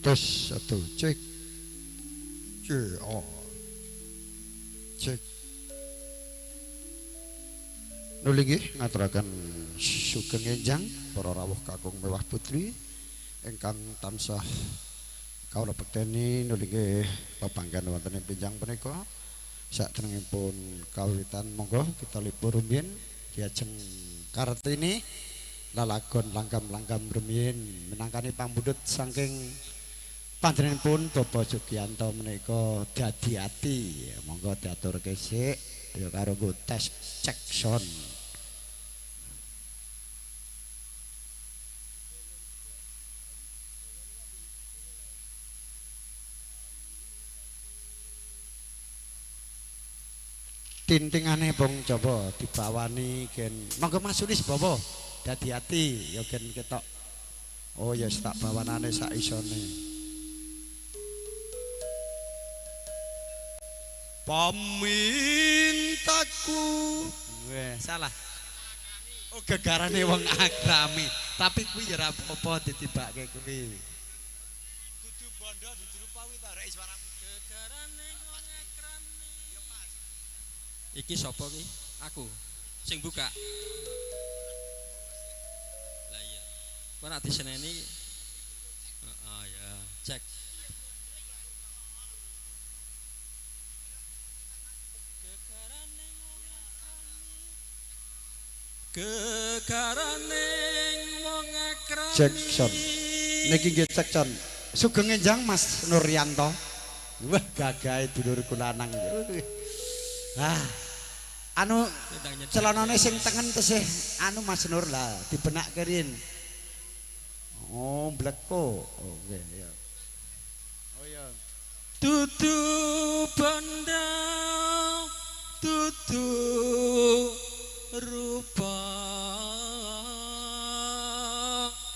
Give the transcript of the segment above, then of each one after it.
Tes satu cek C O cek. Nuli nggih ngaturaken sugeng enjang para rawuh kakung mewah putri ingkang tansah kawula bekteni nuli nggih pepanggihan wonten ing benjang punika. Sakderengipun kawitan monggo kita libur rumiyin diajeng Kartini lalagon langgam-langgam rumiyin minangkani pambundut saking panjenenganipun Bapak Sugianto menika dadi ati. Monggo diaturke sik ya karo nggo tes cek sound. Tintingane bong coba dibawani gen monggo Mas Sulis bawa dadi ati ya gen ketok. Oh ya tak bawanane sak isone. Pamintaku. Weh, salah. Oh gegarane wong akrami, tapi kuwi ya ora apa-apa ditibake kuwi. Dudu bondo dudu rupa kuwi ta rek suaramu. Gegarane wong akrami. Ya pas. Iki sapa ki? Aku sing buka. Lah iya. Kok nek diseneni heeh ya, cek. Gegaraning wong akrami. Cek sound. Niki nggih cek sound. Sugeng enjang Mas Nuryanto. Wah gagahe dulurku lanang. Ah. Anu celanane sing tengen tesih anu Mas Nur lah dibenakke riyin. Oh, mbleko. Oke ya. Oh iya. Dudu banda dudu rupa.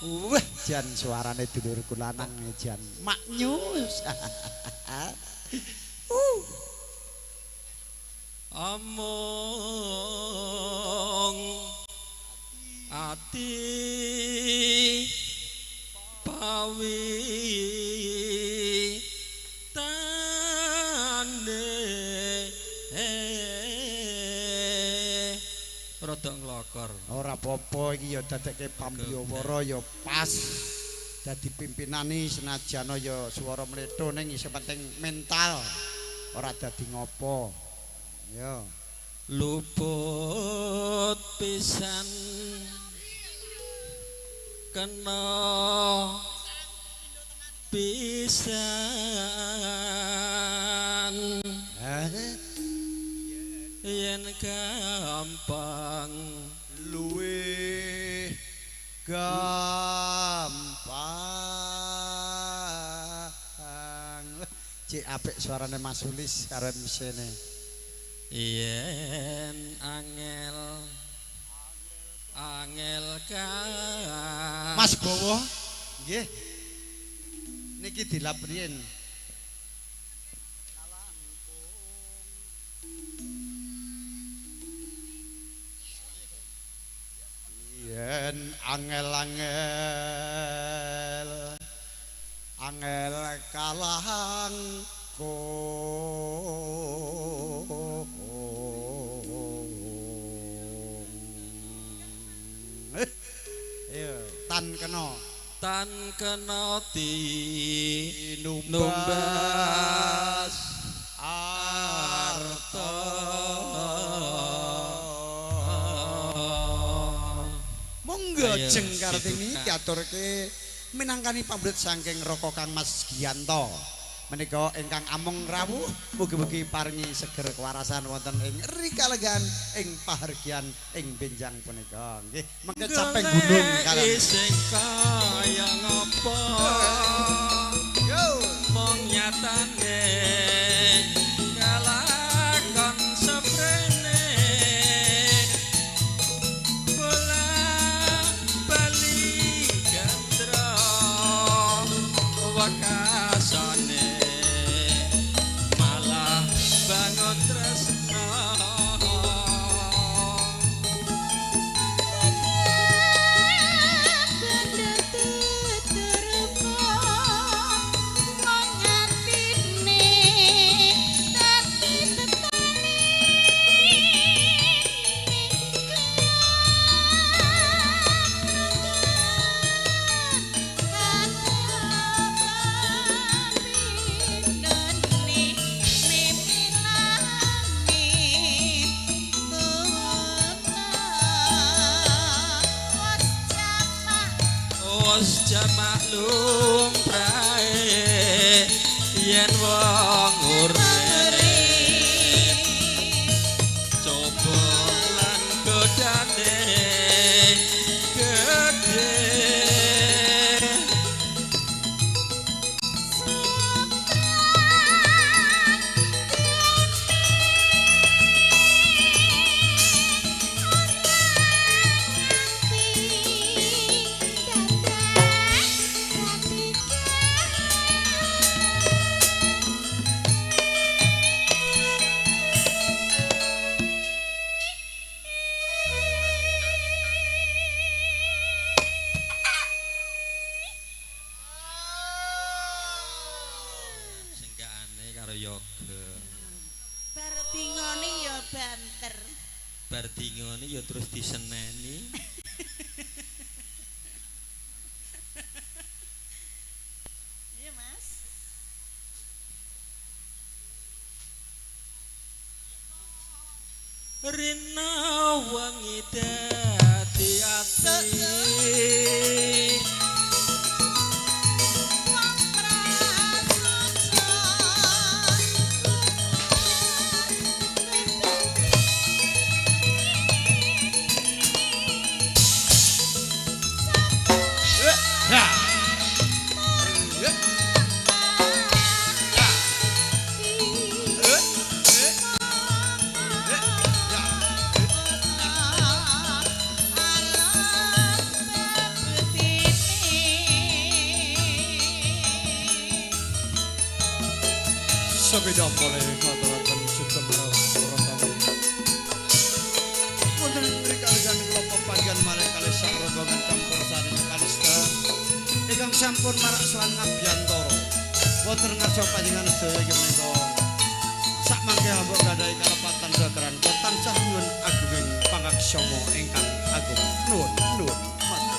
Wah, jan suarane dulurku lanang jan maknyus. Among ati pawi tane rada nglokor. Ora apa-apa iki ya dadekke pambiyawara ya pas. Dadi pimpinane senajan ya swara mletho ning sing penting mental ora dadi ngopo. Ya. Luput pisan kena pisan. Yen gampang luwih gampang. Cik apik suarane Mas Sulis karo MC-ne. Yen angel angel ka Mas Bowo nggih niki dilap riyin. Yen angel-angel angel kalangkung. Iya, tan kena tan kena tinumbas arta. Monggo jeng Kartini diaturke minangkani pamrih saking Raka Kang Mas Gianto. Menika ingkang amung rawuh mugi-mugi paringi seger kewarasan wonten ing rikalegan ing pahargyan ing benjang punika. Nggih, mengke capeng gunung kalian. Sing kaya ngopo? Yo, mong nyatane kalakon seprene. Bola bali gandra wakasane malah bangun tresna. Banda tutur lumrahe yen wong urip coba lan godane gedhe. Sengkane karo yoga. Bar dingone ya banter. Bar dingone ya terus diseneni. Iya, Mas. Rina wangi dadi ati. Wong prasaja. Sepeda boleh ngaturaken sugeng rawuh para tamu. Wonten mriki kaliyan kula pepanggihan malih kalih sak rombongan campur sari Kalista ingkang sampun marak sowan ngabiyantara. Wonten ngarsa panjenengan sedaya inggih menika sak mangke hamba gadahi kalepatan dhatran tansah nyuwun agunging pangaksama ingkang agung. Nuwun nuwun. Matur.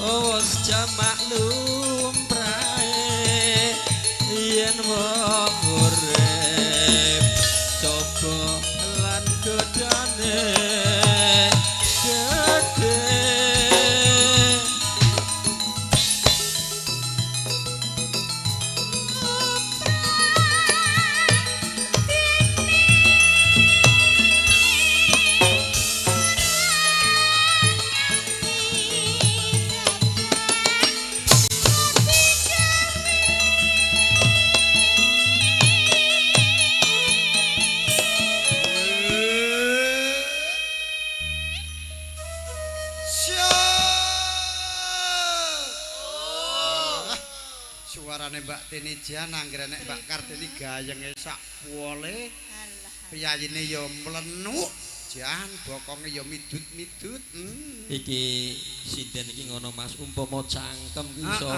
Wis jamak lumrahe yen wong urip coba lan godane gedhe. Suarane Mbak Tini jan anggere nek Mbak Kartini gayenge sak pole, piyayine ya mlenuk, jan bokonge ya midut-midut. Iki sinden iki ngono Mas, umpama cangkem ki iso.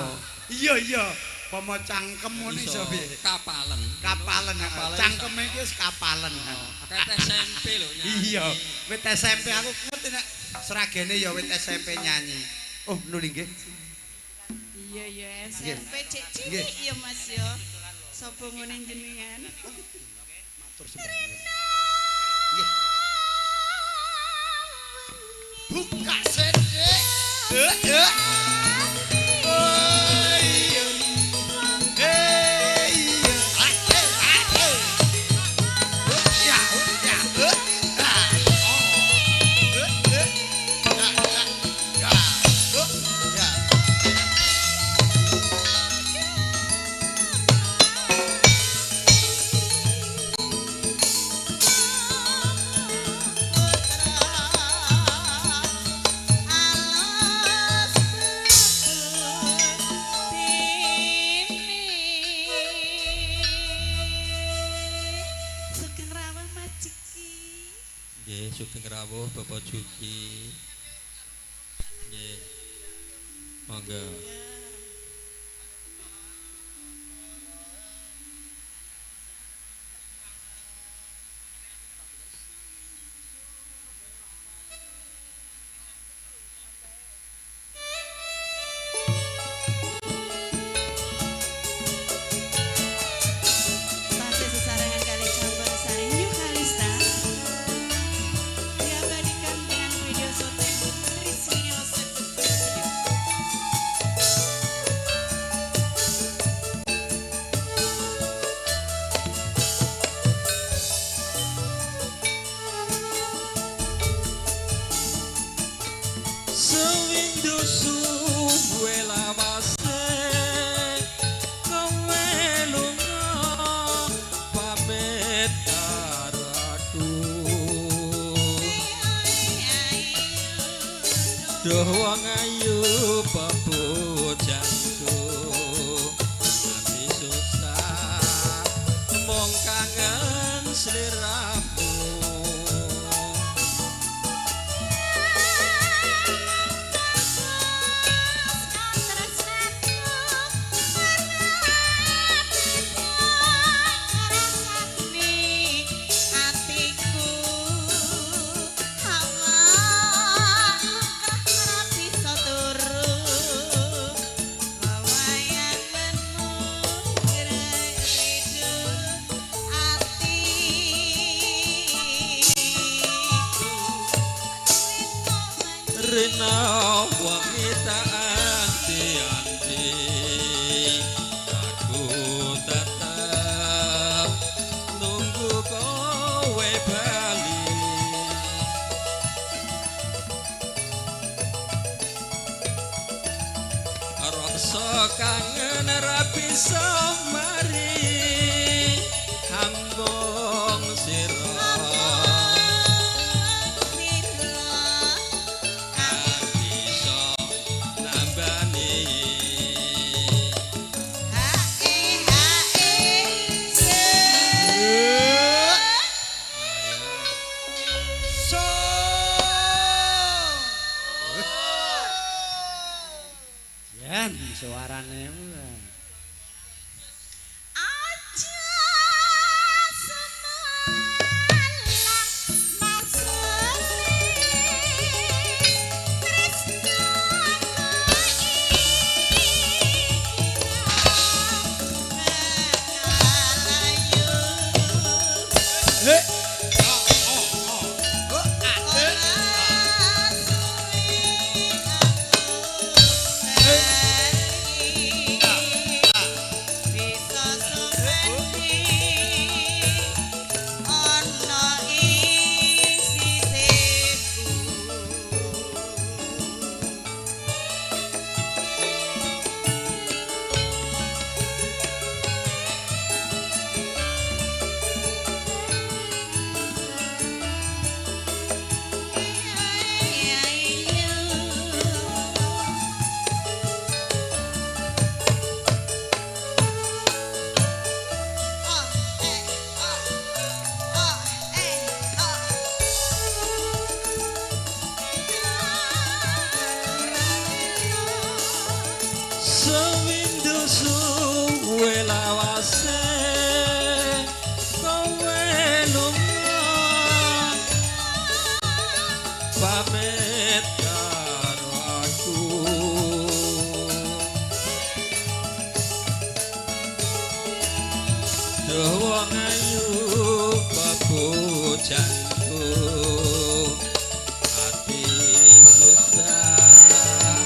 Iya iya, umpama cangkem ngono iso piye? Kapalen. Kapalen, cangkeme iki wis kapalen. Ket SMP lho nyanyi. Iya, wit SMP aku ngerti nek sragene ya wit SMP nyanyi. Oh, nuli nggih. Iya ya SMP cek cilik ya Mas ya. Sapa ngene jenengan? Matur sembah. Nggih. Buka sendek. Heeh. Oh iya. Eh iya. Ah eh. Ya ya. Ah. Oh. Eh. Ya ya. Ya. Ya. Alas Sugeng rawuh Mas Juki. Nggih, sugeng rawuh Bapak Juki. Nggih. Monggo. Tasih sesarengan kali campur sari New Kalista. Diabadikan dengan video syuting Triswinyo Studio. Sewindu suwe lawase kowe lunga pamit karo aku. Duh wong ayu pepujanku ati susah mung kangen sliramu. Rina wangi tak anti-anti, aku tetep nunggu kowe bali. Rasa kangen ra bisa mari, hambung sira bisa nambani. Yen suarane. Aja semalang maselis tresnaku iki bakal ayu. Eh. Oh oh oh. Oh ah eh. Ora suwe aku bali. Bisa sumendi ana ing sisihku. Sewindu suwe lawase kowe lunga pamit karo aku. Duh wong ayu pepujanku ati susah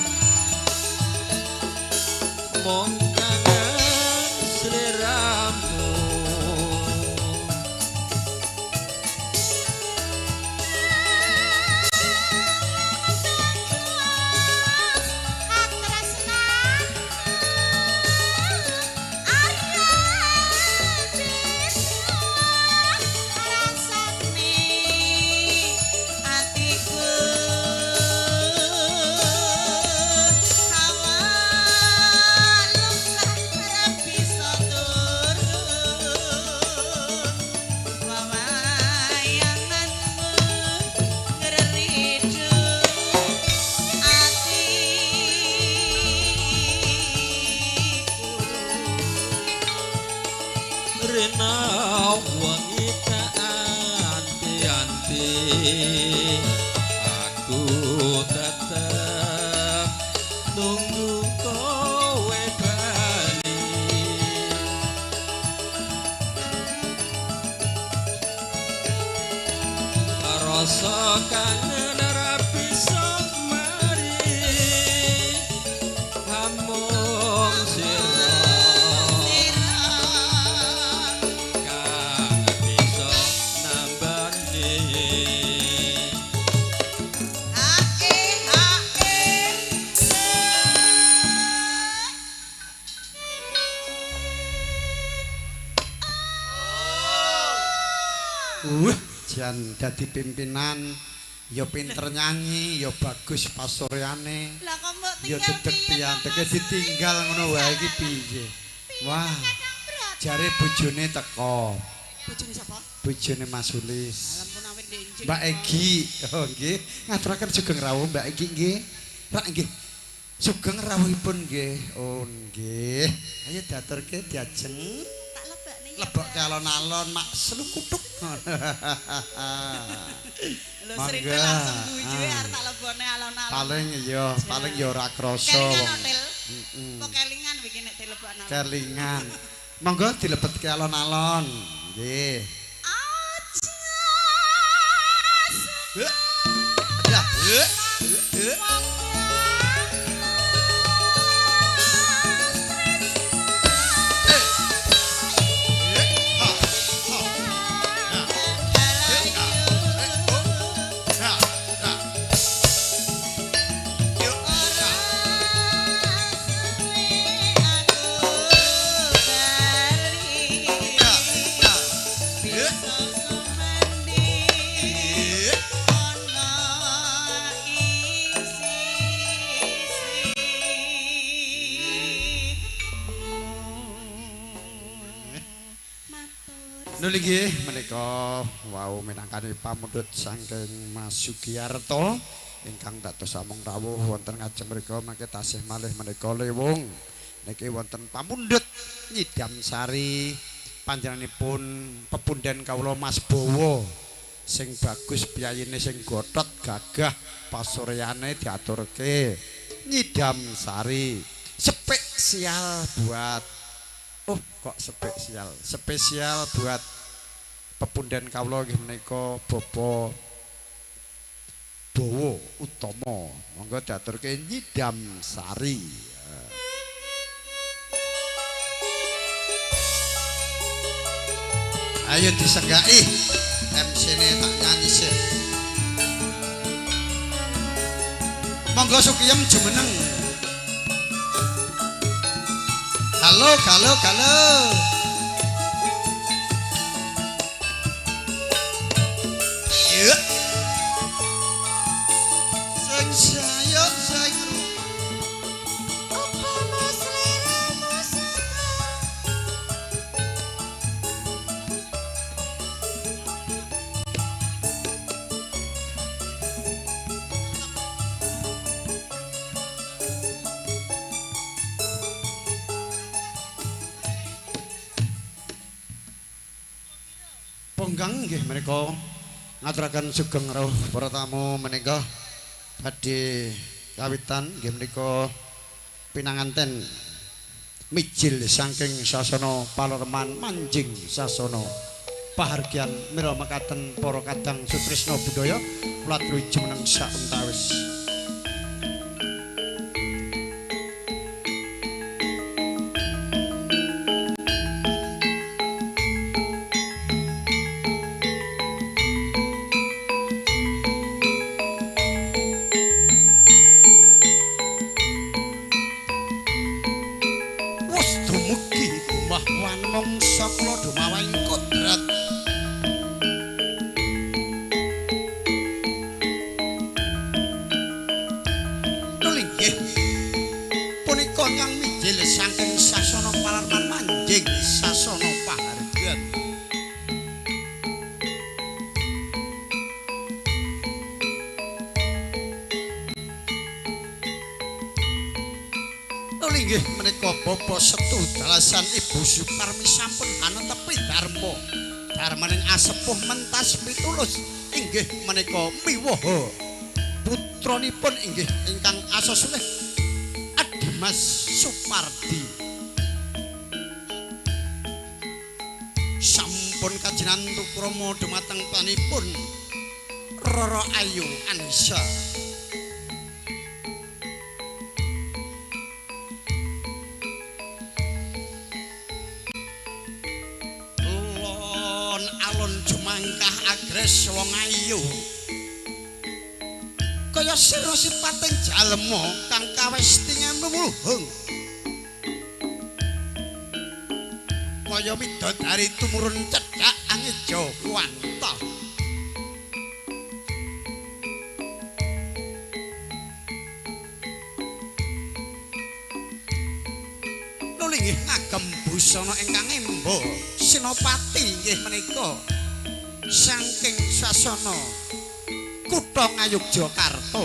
mong kangen sliramu. Rena wengi tak anti-anti aku tetep nunggu kowe bali. Rasa kangen ora bisa mari amung sira kang bisa nambani. Wah, jan dadi pimpinan ya pinter nyanyi, ya bagus pasoryane. Lah kok mbok Ya tinggal dedeg piye to, piyanteke Mas? ditinggal ngono wae iki piye. Wah, jare bojone teko. Bojone sapa? Bojone Mas Sulis. Alam pun awit ndek Mbak Egi. Oh nggih, ngaturaken sugeng rawuh Mbak Egi nggih. Rak nggih. Sugeng rawuhipun nggih. Oh nggih. Ayo diaturke diajeng. Tak lebakne ya. Lebokke alon-alon mak slukutuk. Lho srite langsung guyu arep tak lebokne alon-alon. Paling ya, paling ya ora krasa Kelingan wong. hotel. Heeh. Kok kelingan iki nek dilebokno. Kelingan. Monggo dilebetke alon-alon. Nggih. Aja. Dah. Nuli nggih menika wau minangkani pamundhut saking Mas Sugiarto ingkang dados amung rawuh wonten ngajeng mriku mangke tasih malih menika lewung niki wonten pamundhut nyidam sari panjenenganipun pepunden kawula Mas Bowo sing bagus piyayine sing gothot gagah pasuryane diaturke nyidam sari spesial buat oh kok spesial spesial buat pepunden kawula nggih menika Bapak Bowo Utomo monggo diaturke nyidam sari. Ayo disenggaki MC-ne tak nyanyi sih. Monggo sukiyem jumeneng. Halo, halo, halo. Yuk. Sing sayuk sing Ponggang nggih menika ngaturaken sugeng rawuh para tamu menika badhe kawitan nggih menika pinanganten Mijil saking sasana palerman manjing sasana pahargyan mira mekaten para kadang sutrisna budaya kula aturi jumeneng sauntawis. Setu dalasan Ibu Suparmi sampun anetepi dharma. Dharmaning asepuh mentas pitulus inggih menika miwoha putranipun inggih ingkang asosulih Adimas Supardi. Sampun kajinantu krama dumateng panipun Rara Ayu Anisa. Jumangkah agres wong ayu kaya sira sipating jalma kang kawestingan lumuhung kaya midodari tumurun cedhak angeja kuwanta. Nuli nggih ngagem busana ingkang emba senopati inggih menika saking sasana kutha Ngayogyakarta.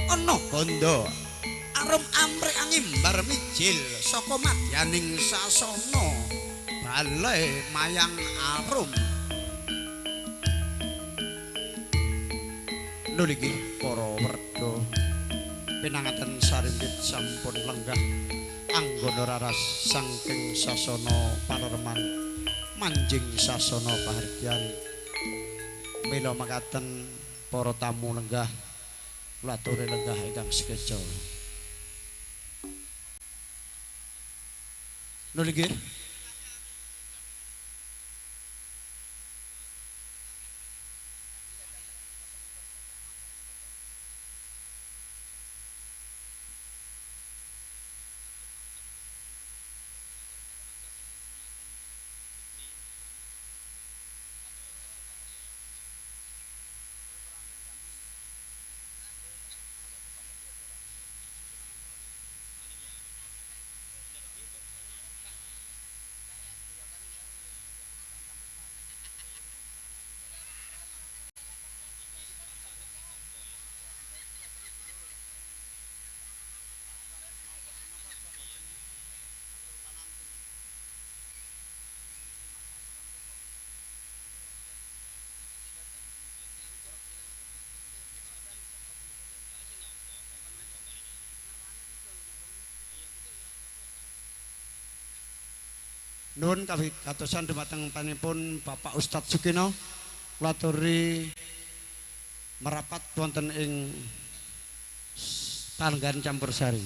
Ana bondo arum amrih angimbar mijil saka madyaning sasana balai mayang arum. Nuli nggih para werda pinangaten sarimbit sampun lenggah anggana raras saking sasana palerman manjing sasana pahargyan. Mila mekaten para tamu lenggah kula aturi lenggah ingkang sekeca. Nuli nggih nuwun kawigatosan dumateng panipun Bapak Ustadz Sukino kula aturi merapat wonten ing Palenggahan Campursari.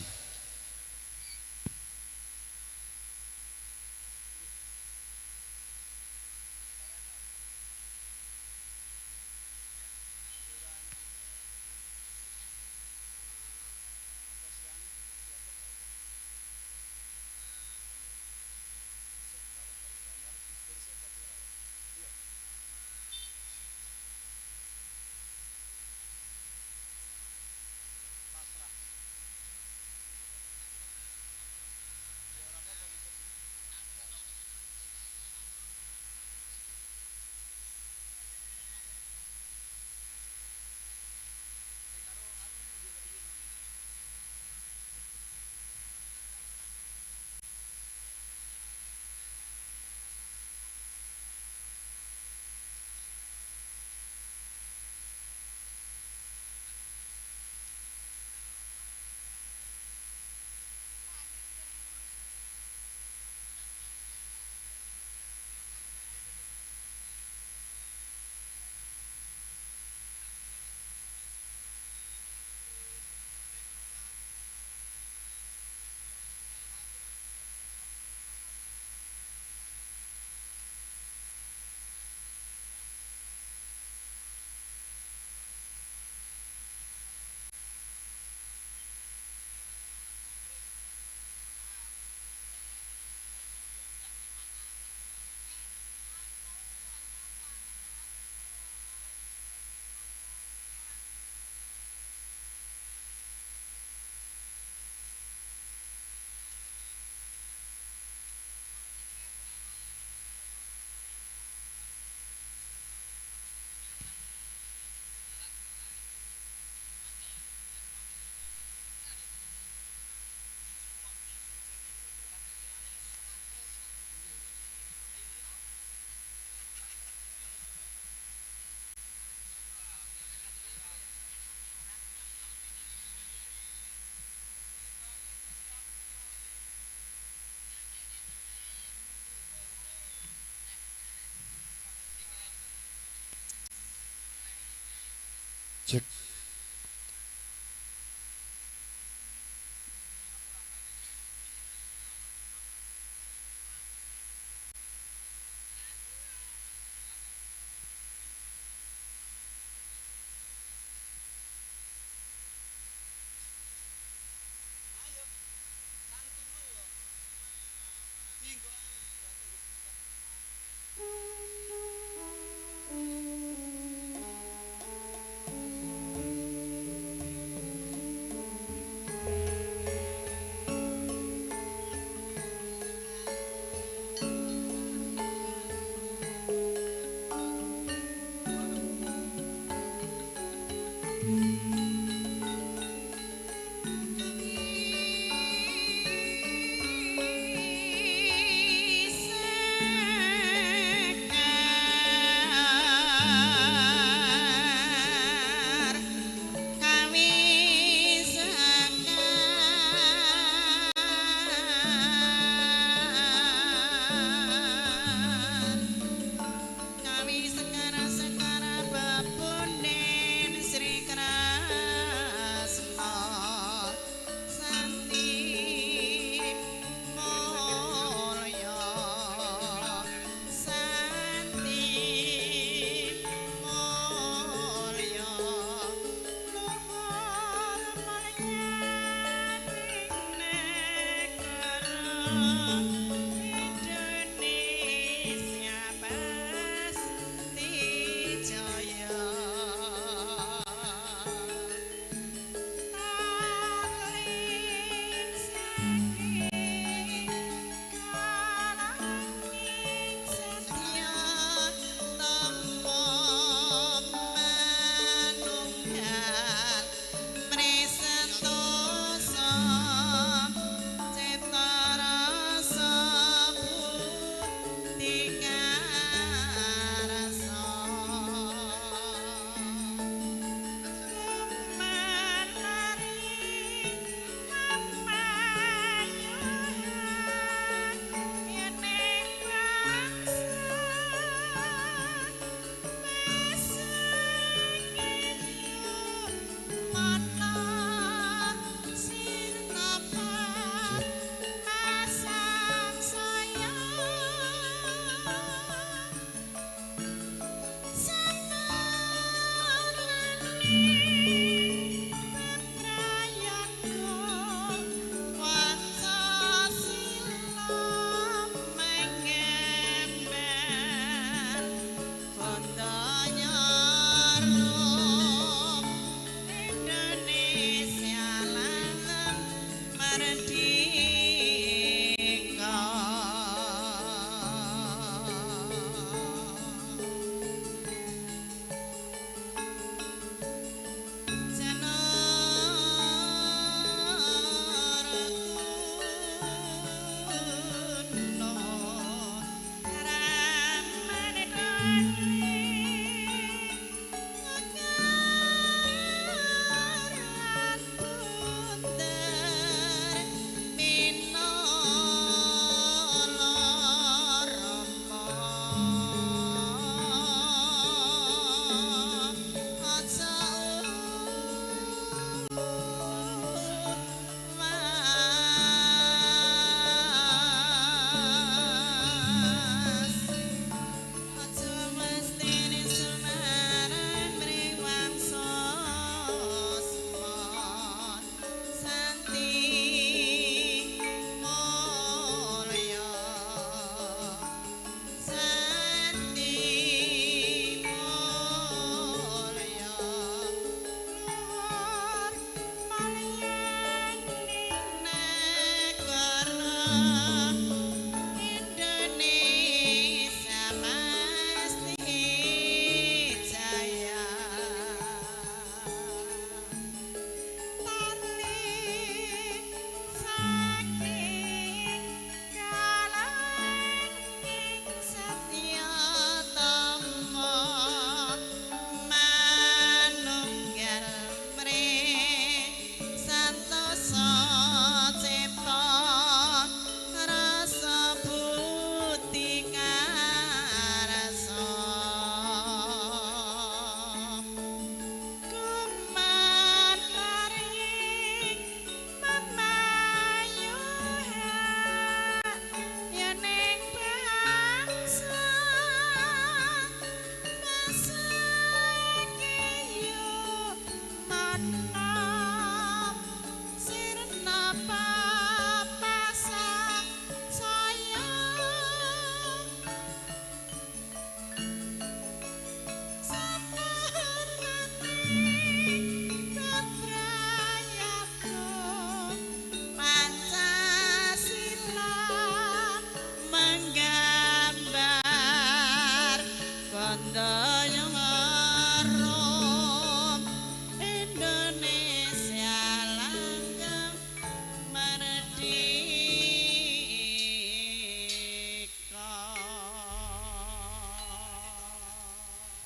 Cek.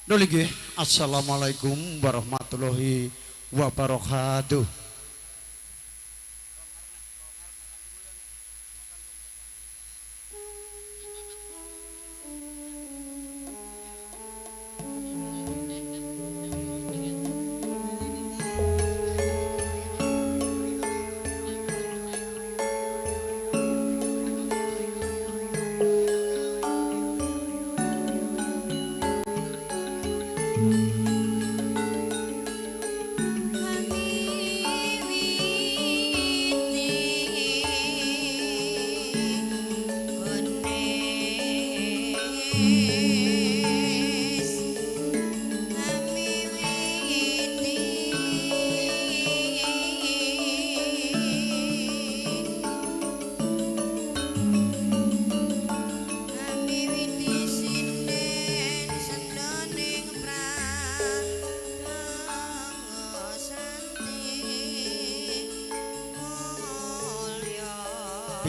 Nuli nggih, assalamualaikum warahmatullahi wabarakatuh.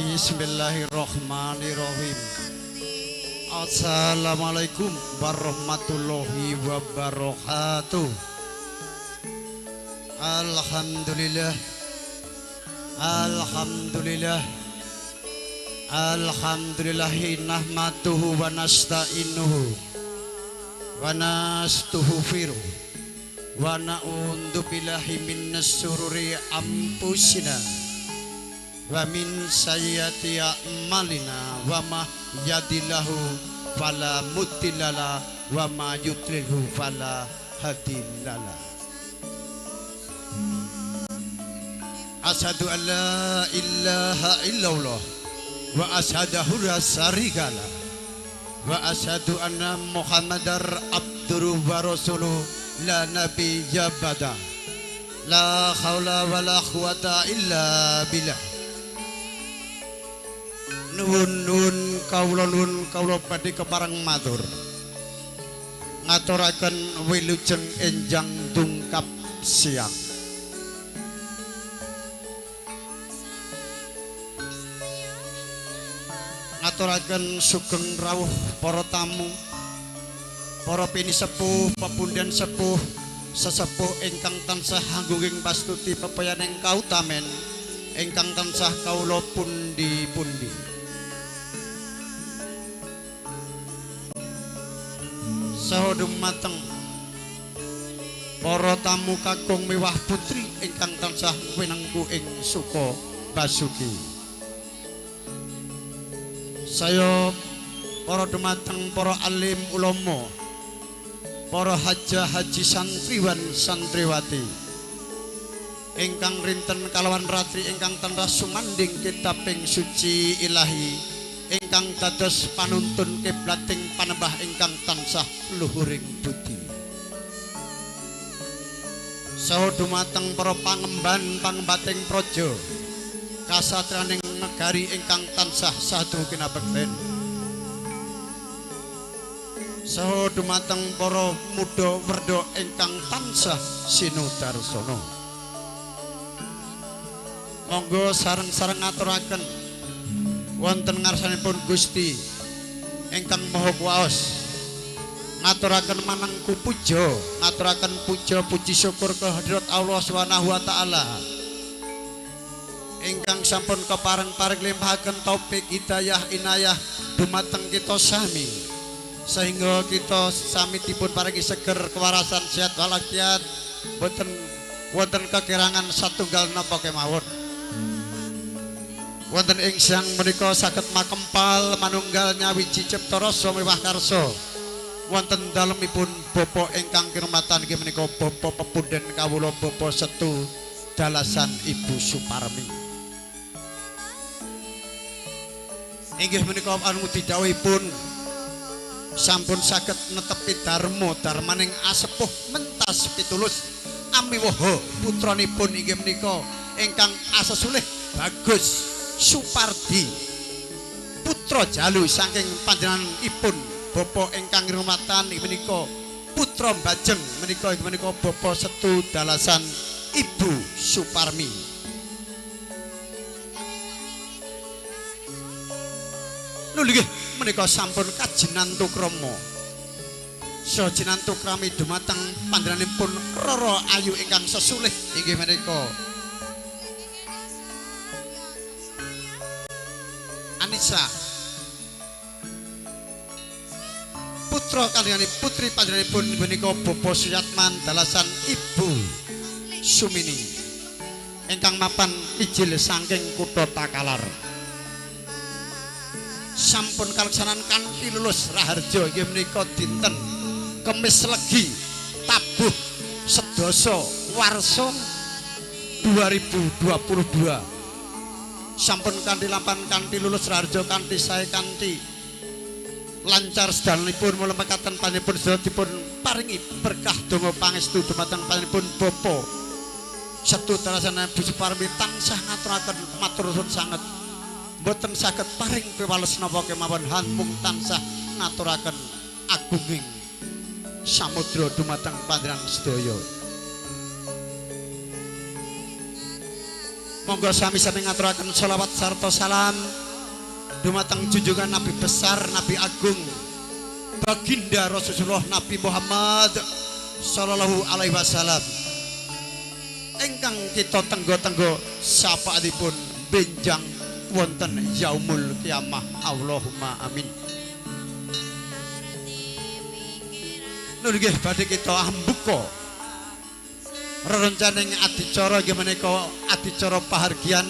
Bismillahirrahmanirrahim. Assalamualaikum warahmatullahi wabarakatuh. Alhamdulillah, alhamdulillah, alhamdulillahi nahmaduhu wa nasta'inuhu wa nastughfiruh wa na'udzu billahi min syururi anfusina wa min sayyiati a'malina wa ma yahdihillahu fala mudhillalah wa ma yudlilhu fala hadiyalah. Asyhadu an la ilaha illallah wa asyhadu la syarikalah wa asyhadu anna Muhammadar abduhu wa rasuluhu la nabiyya ba'da. La haula wala quwata illa billah. Nuwun nuwun kawula nuwun kawula badhe kepareng matur ngaturaken wilujeng enjang dungkap siang. Ngaturaken sugeng rawuh para tamu, para pinisepuh, pepunden sepuh, sesepuh ingkang tansah anggunging pastuti pepayaning kautamen ingkang tansah kawula pundi-pundi. Saha dumateng para tamu kakung miwah putri ingkang tansah winengku ing suka basuki. Saya para dumateng para alim ulama, para haja haji santriwan santriwati ingkang rinten kalawan ratri ingkang tansah sumanding kitabing suci ilahi ingkang dados panuntun kiblating panembah ingkang tansah luhuring budi. Saha dumateng para pangemban pangembating praja kasatriyaning negari ingkang tansah sadu kinabekten. Saha dumateng para muda werda ingkang tansah sinudarsana. Monggo sareng-sareng ngaturaken wonten ngarsanipun Gusti ingkang Maha Kuwaos, ngaturaken manengku puja, ngaturaken puja puji syukur kehadirat Allah Subhanahu wa taala ingkang sampun kepareng-pareng limpahaken taufik hidayah inayah dumateng kita sami sehingga kita sami dipun paringi seger kewarasan sehat walafiat, boten wonten kekirangan satunggal napa kemawon. Wonten ing siang menika saged makempal manunggal nyawiji cipta rasa miwah karsa wonten dalemipun bapa ingkang kinurmatan inggih menika bapa pepunden kawula Bapa Setu dalasan Ibu Suparmi. Inggih menika anu didhawuhipun sampun saged netepi dharma dharmaning asepuh mentas pitulus amiwaha putranipun inggih menika ingkang asesulih Bagus Supardi putra jalu saking panjenenganipun bapa ingkang ngurmatan menika putra Mbajeng menika inggih menika Bapa Setu dalasan Ibu Suparmi. Nuli nggih menika sampun kajinantu krama. Saha jinantu krami dumateng panjenenganipun Roro Ayu ingkang sesulih inggih menika Anissa, putra kaliyan putri panjenenganipun menika Bapak Suyatman dalasan Ibu Sumini ingkang mapan ijil saking kutha Takalar. Sampun kaleksanan kanthi lulus raharja inggih menika dinten Kemis Legi tabuh sedasa warsa 2022. Sampun kanthi lampan kanthi lulus raharja kanthi sae kanthi lancar sedayanipun mula mekaten panjenenganipun sedaya dipun paringi berkah donga pangestu dumateng panjenenganipun Bapak Setu dalasan Bu Suparmi tansah ngaturaken matur nuwun sanget. Mboten saged paring piwales napa kemawon mung tansah ngaturaken agunging samudra dumateng panjenengan sedaya. Monggo sami-sami ngaturaken sholawat sarta salam dumateng junjungan Nabi besar, Nabi agung, baginda Rasulullah Nabi Muhammad sallallahu alaihi wasallam ingkang kita tenggo-tenggo syafaatipun benjang wonten yaumul kiamah. Allahumma amin. Nun nggih badhe kita ambuka rerencaning adicara inggih menika adicara pahargyan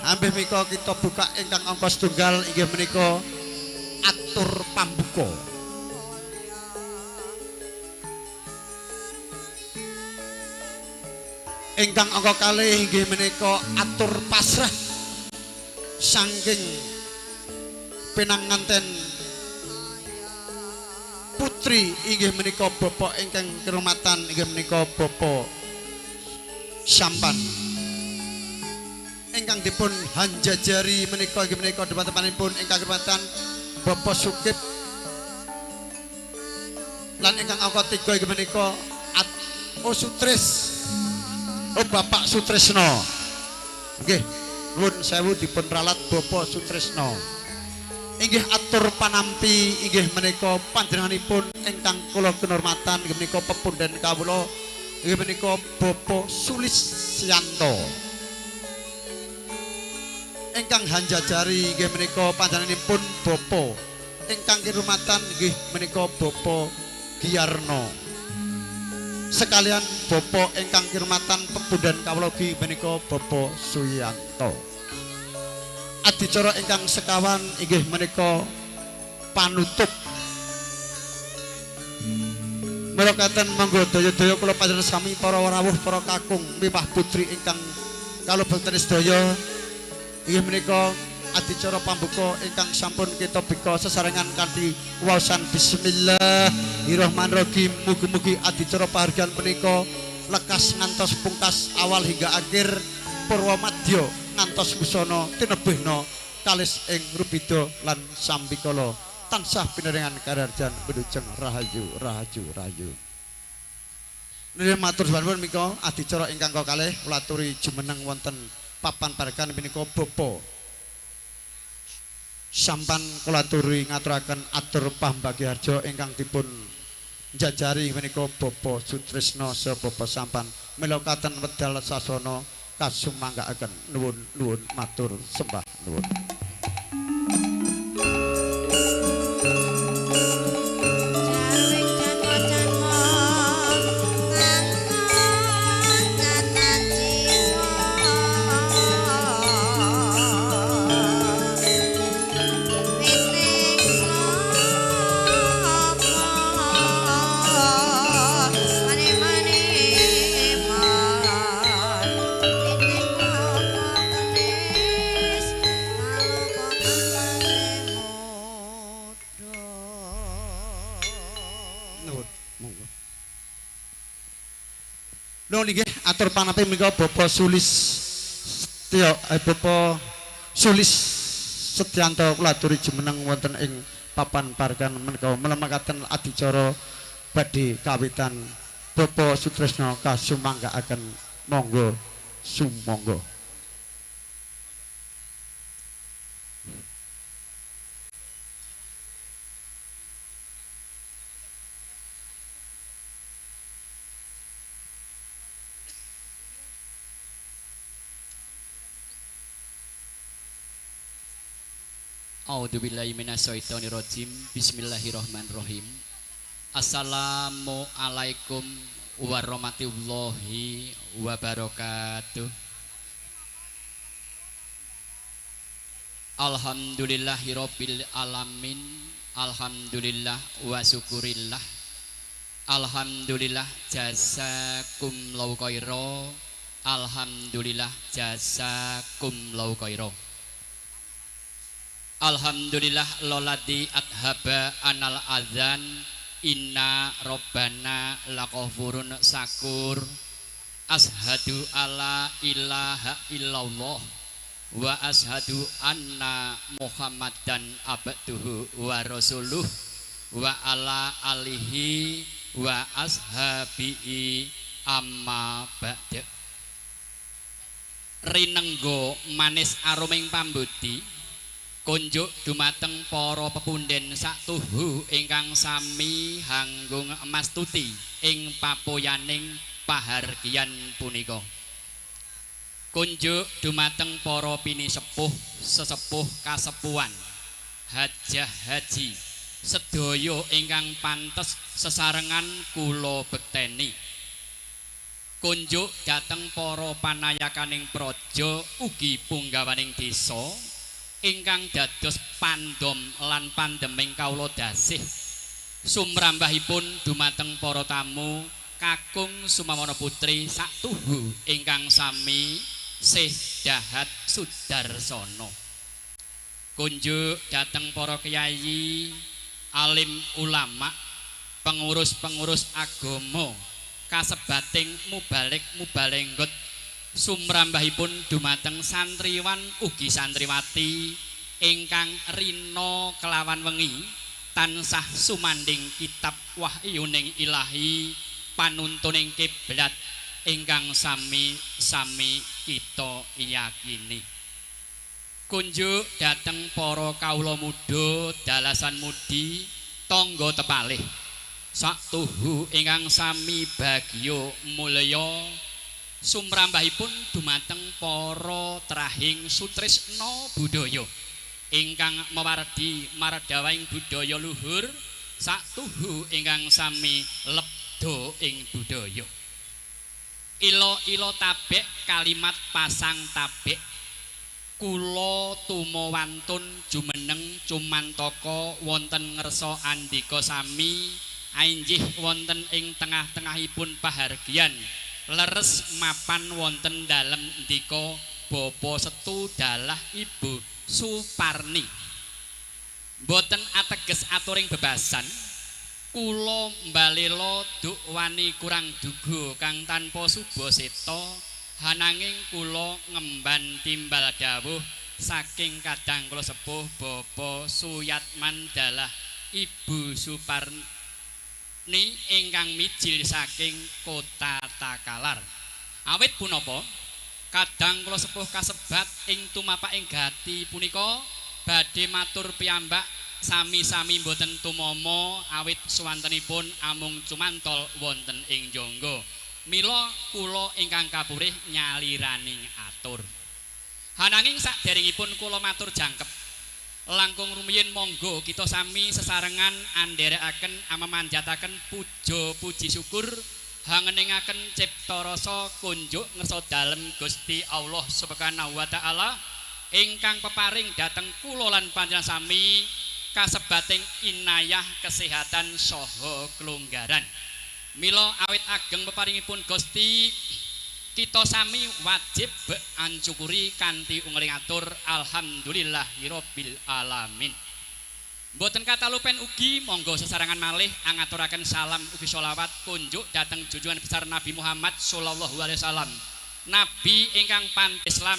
ambih mika kita buka ingkang angka setunggal inggih menika atur pambuka. Ingkang angka kalih inggih menika atur pasrah saking pinanganten putri inggih menika bapak ingkang kirumatan inggih menika Bapak Sampan ingkang dipun hanjajari menika inggih menika dhumateng ingkang kirumatan Bapak Sukip lan ingkang angka 3 inggih menika Sutris Bapak Sutrisno. Nggih, nuwun sewu dipun ralat Bapak Sutrisno. Inggih atur panampi inggih menika panjenenganipun ingkang kula kinurmatan inggih menika pepundhen kawula inggih menika Bapak Sulisyanto. Ingkang hanjajari inggih menika panjenenganipun Bapak ingkang kinurmatan inggih menika Bapak Giarno. Sekalian Bapak ingkang kinurmatan pepundhen kawula ugi menika Bapak Suyanto. Adicara ingkang sekawan inggih menika panutup. Mula katen monggo daya-daya kula panjenengan sami para rawuh para kakung mipah putri ingkang kalebeten sedaya inggih menika adicara pambuka ingkang sampun kita bika sesarengan kanthi waosan bismillahirrahmanirrahim. Mugi-mugi adicara pahargyan menika lekas ngantos pungkas awal hingga akhir purwa madya ngantos busana tinebihna kalis ing rubida lan sambikala tansah pinaringan karaharjan wilujeng rahayu rahayu rahayu. Nggih matur suwun menika adicara ingkang kalih kula aturi jumeneng wonten papan parekan menika Bapak Sampan kula aturi ngaturaken atur pambagiharja ingkang dipun jajari menika Bapak Sutrisno saha Bapak Sampan mila katen wedal sasana kasumanggaaken nuwun nuwun matur sembah nuwun. Nggih atur panapi menika Bapak Sulis Setya Bapak Sulis Setyanto kula aturi jumeneng wonten ing papan paregan menika melemakaken adicara badhe kawitan Bapak Sutrisno kasumanggaaken monggo sumangga. A'udzubillahi minasyaitonirrajim. Bismillahirrahmanirrahim. Assalamualaikum warahmatullahi wabarakatuh. Alhamdulillahirabbil alamin. Alhamdulillah wa syukurillah. Alhamdulillah jazakumullahu khaira. Alhamdulillah jazakumullahu khaira. Alhamdulillah loladi adhaba anal adzan. Inna robbana laqafurun sakur. Ashadu alla ilaha illallah wa ashadu anna muhammadan abduhu wa rasuluh wa ala alihi wa ashabihi amma ba'da. Rinenggo manis aruming pambudi kunjuk dumateng para pepunden saktuhu ingkang sami hanggung mastuti ing papoyaning pahargyan punika. Kunjuk dumateng para pinisepuh sesepuh kasepuhan hajah haji sedaya ingkang pantes sesarengan kula bekteni. Kunjuk dhateng para panayakaning praja ugi punggawaning desa ingkang dados pandom lan pandeming kawula dasih. Sumrambahipun dumateng para tamu kakung Sumawana putri saktuhu ingkang sami sih dahat sudarsana. Kunjuk dhateng para kyai, alim ulama, pengurus-pengurus agama kasebating mubalik mubalenggot. Sumrambahipun dumateng santriwan ugi santriwati ingkang rina kelawan wengi tansah sumanding kitab wahyuning ilahi panuntuning kiblat ingkang sami-sami kita yakini. Kunjuk dhateng para kawula muda dalasan mudi tangga tepalih saktuhu ingkang sami bagya mulya. Sumrambahipun dumateng para trahing sutrisna budaya ingkang mawardi mardawaing budaya luhur saktuhu ingkang sami lebda ing budaya. Ila-ila tabek kalimat pasang tabek kula tumawantun jumeneng cumantaka wonten ngersa andika sami ainjih wonten ing tengah-tengahipun pahargyan leres mapan wonten dalem ndika Bapa Setu dalah Ibu Suparni. Mboten ateges aturing bebasan kula mbalela duk wani kurang duga kang tanpa subaseta, hananging kula ngemban timbal dawuh saking kadang kula sepuh Bapa Suyatman dalah Ibu Suparni ingkang mijil saking kota Takalar. Awit punapa kadang kula sepuh kasebat ing tumapaking gati punika badhe matur piyambak sami-sami mboten tumama awit suwantenipun amung cumantol wonten ing jangga. Mila kula ingkang kapurih nyaliraning atur. Hananging saderengipun kula matur jangkep langkung rumiyin monggo kita sami sesarengan andherekaken amemanjataken puja puji syukur hangeningaken cipta rasa kunjuk ngersa dalem Gusti Allah Subhanahu wa taala ingkang peparing dhateng kula lan panjenengan sami kasebating inayah kesehatan saha kelonggaran. Mila awit ageng peparingipun Gusti kita sami wajib ancukuri kanthi ungeling atur alhamdulillahirabbil alamin. Mboten katalupen ugi monggo sesarengan malih angaturaken salam ugi sholawat kunjuk dhateng junjungan besar Nabi Muhammad sallallahu alaihi wasallam. Nabi ingkang pan Islam,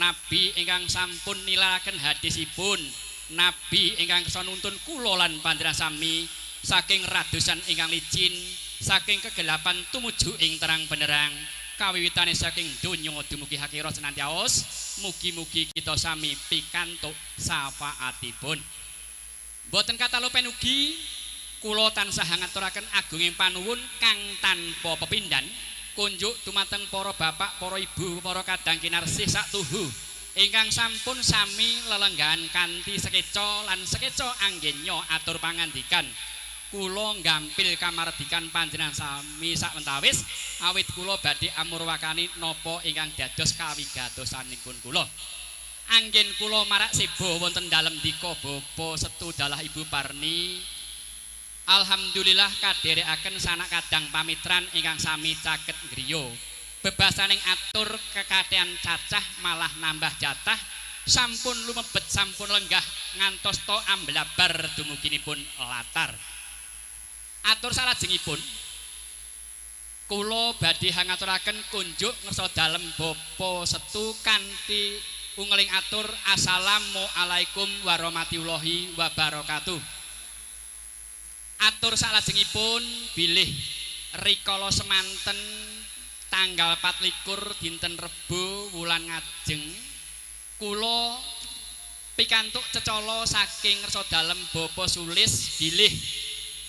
nabi ingkang sampun nilaraken hadisipun, nabi ingkang kersa nuntun kula lan panjenengan sami saking radosan ingkang licin, saking kegelapan tumuju ing terang benderang. Kawiwitane saking donya dumugi akhirat senantiaos, mugi-mugi kita sami pikantuk syafaatipun. Mboten katalupen ugi kula tansah ngaturaken agunging panuwun kang tanpa pepindhan kunjuk dumateng para bapak, para ibu, para kadang kinarsih saktuhu Ingkang sampun sami lelenggahan kanthi sekeca lan sekeca anggenya atur pangandikan. Kula nggampil kamardikan panjenengan sami sakwentawis awit kula badhe amurwakani napa ingkang dados kawigatosanipun kula. Anggen kula marak seba wonten dalem dika Bapa Setu dalah Ibu Parni. Alhamdulillah kadherekaken sanak kadang pamitran ingkang sami caket griya. Bebasaning atur kekatean cacah malah nambah jatah, sampun lumebet sampun lenggah ngantos to amblabar dumuginipun latar. Atur salajengipun kula badhe hangaturaken kunjuk ngersa dalem Bapa Setu kanthi ungeling atur assalamualaikum warahmatullahi wabarakatuh. Atur salajengipun bilih rikala semanten tanggal 24 dinten Rebo wulan ngajeng kula pikantuk cecala saking ngersa dalem Bapa Sulis bilih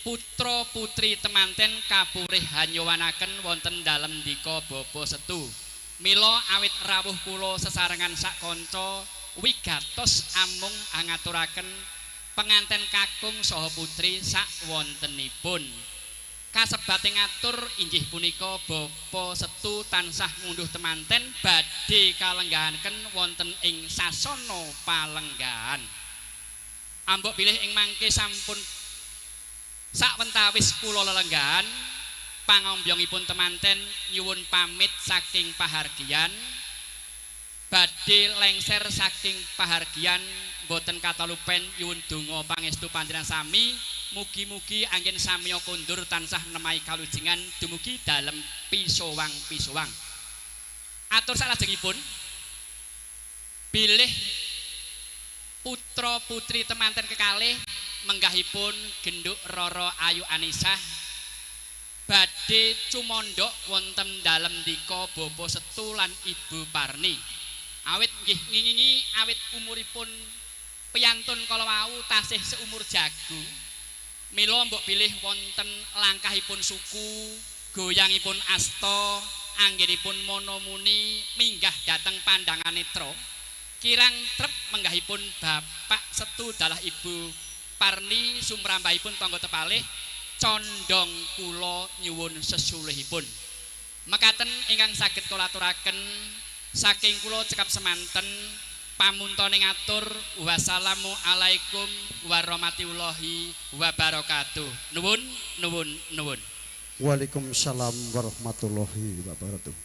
putra putri temanten kapurih hanyowanaken wonten dalem dika Bapa Setu. Mila awit rawuh kula sesarengan sak kanca wigatos amung angaturaken penganten kakung saha putri sak wontenipun. Kasebate ngatur inggih punika Bapa Setu tansah ngunduh temanten badhe kalenggahaken wonten ing sasana palenggahan. Ambok bilih ing mangke sampun sakwentawis kula lelenggahan pangombyongipun temanten nyuwun pamit saking pahargyan badhe lengser saking pahargyan boten katalupen nyuwun donga pangestu panjenengan sami. Mugi-mugi anggen samiya kondur tansah nemahi kalujengan dumugi dalem pisowang-pisowang. Atur salajengipun bilih putra putri temanten kekalih menggahipun Genduk Roro Ayu Anisah badhe cumondhok wonten dalem dika Bapa Setu lan Ibu Parni. Awit nggih ngingingi awit umuripun piyantun kala wau tasih seumur jagung. Mila mbok bilih wonten langkahipun suku, goyangipun asta, anggenipun monomuni minggah dhateng pandangan netra. Kirang trep menggahipun Bapak Setu dalah Ibu Parni sumrambahipun tangga tepalih condong kula nyuwun sesulihipun. Mekaten ingkang saged kula aturaken saking kula cekap semanten pamuntone ngatur wassalamualaikum warahmatullahi wabarakatuh. Nuwun nuwun nuwun. Waalaikumsalam warahmatullahi wabarakatuh.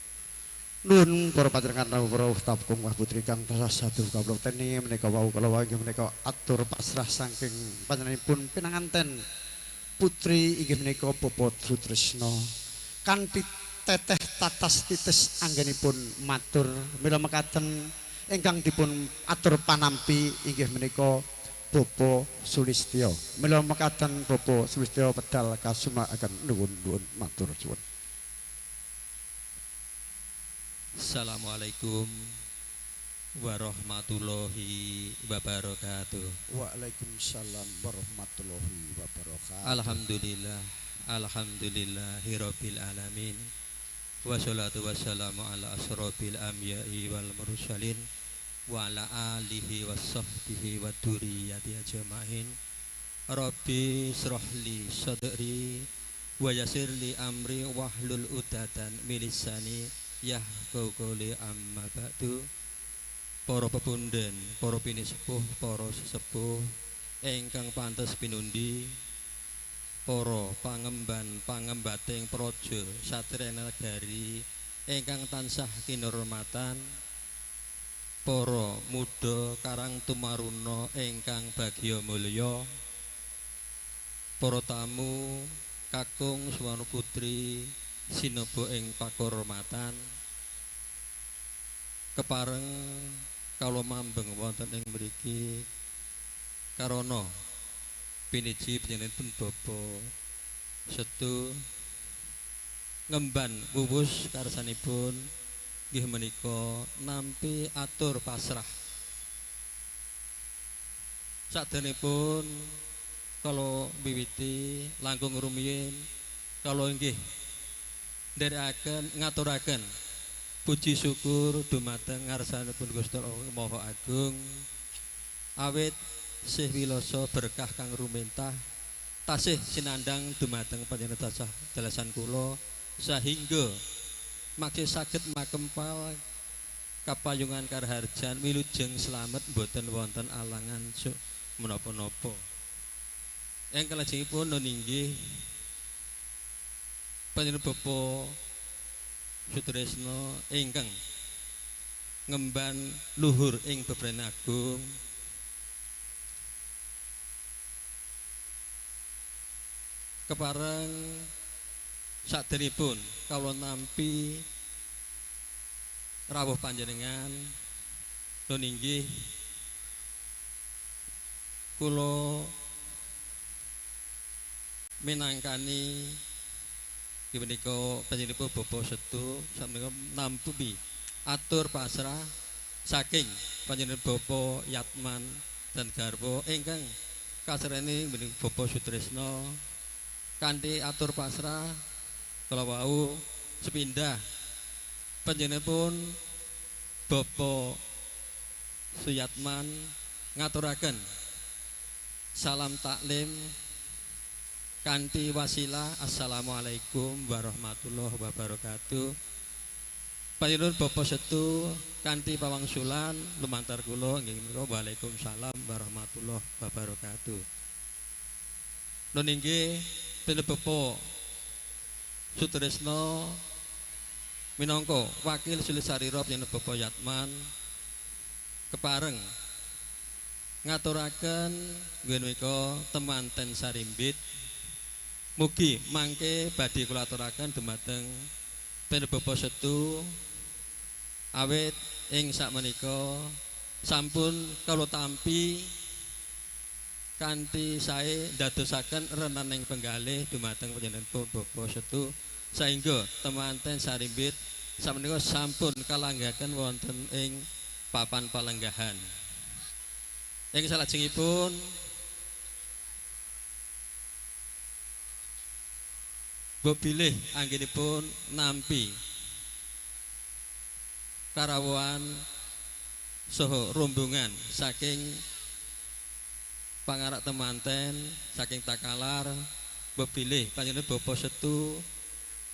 Nun para panjenengan rawuh tabkung wah putri kang tansah sadu kawula teni menika wau kala wau inggih menika atur pasrah saking panjenenganipun pinanganten putri inggih menika Bapak Sutrisno kanthi teteh tatas titis anggenipun matur mila mekaten ingkang dipun atur panampi inggih menika Bapak Sulistyo. Mila mekaten Bapak Sulistyo pedal kasumakaken nuwun-nuwun matur suwun. Assalamualaikum warahmatullahi wabarakatuh. Waalaikumsalam warahmatullahi wabarakatuh. Alhamdulillah, alhamdulillahirabbil alamin. Wassalatu wassalamu ala asrofil anbiya'i wal mursalin wa ala alihi wasahbihi wa dzurriyyati ajmain. Rabbi israh li sadri wa yassir li amri wahlul 'uqdatan min lisani yahqahu qouli. Amma ba'du. Para pepunden, para pinisepuh, para sesepuh ingkang pantes pinundi, para pangemban pangembating praja satriya negari ingkang tansah kinurmatan, para muda karang tumaruna ingkang bagya mulya, para tamu kakung suwana putri sineba ing pakurmatan, kepareng kawula mambeng wonten ing mriki karana piniji panjenenganipun Bapak Setu ngemban wuwus karsanipun nggih menika nampi atur pasrah. Sakdanipun kala wiwiti langkung rumiyin kala inggih nderekaken ngaturaken Puji syukur dumateng ngarsanipun Gusti Allah Maha Agung awit sih wilasa berkah kang rumentah tasih sinandang dumateng panjenengan tansah dalasan kula sahingga makih saged makempal kapayungan karaharjan wilujeng slamet boten wonten alangan suk menapa-napa. Ingkang kalajengipun nun inggih panjenengan Bapak Sutresno ingkang ngemban luhur ing Bebrayan Agung kepareng saderipun kawula nampi rawuh panjenengan nun inggih kula minangkani inggih menika panjenenganipun Bapak Setu samenika nampi atur pasrah saking panjenengan Bapak Yatman dan garwa ingkang kasreni menika Bapak Sutresno kanthi atur pasrah kala wau sepindah panjenenganipun Bapak Suyatman ngaturaken salam taklim kanthi wasilah assalamualaikum warahmatullahi wabarakatuh. Panjenengan Bapak Setu kanthi pawangsulan lumantar kula inggih menika waalaikumsalam warahmatullahi wabarakatuh. Nun inggih panjenengan Bapak Sutresno minangka wakil Sulisarira panjenengan Bapak Yatman kepareng ngaturaken nggih menika temanten sarimbit mugi mangke badhe kula aturaken dumateng panjenengan Bapak Setu awit ing sakmenika sampun kula tampi kanthi sae ndadosaken renaning penggalih dumateng panjenengan Bapak Setu sehingga temanten sarimbit sakmenika sampun kalanggaken wonten ing papan palenggahan. Ing salajengipun mbok bilih anggenipun nampi karawuhan saha rombongan saking pangarak temanten saking Takalar mbok bilih panjenengan Bapak Setu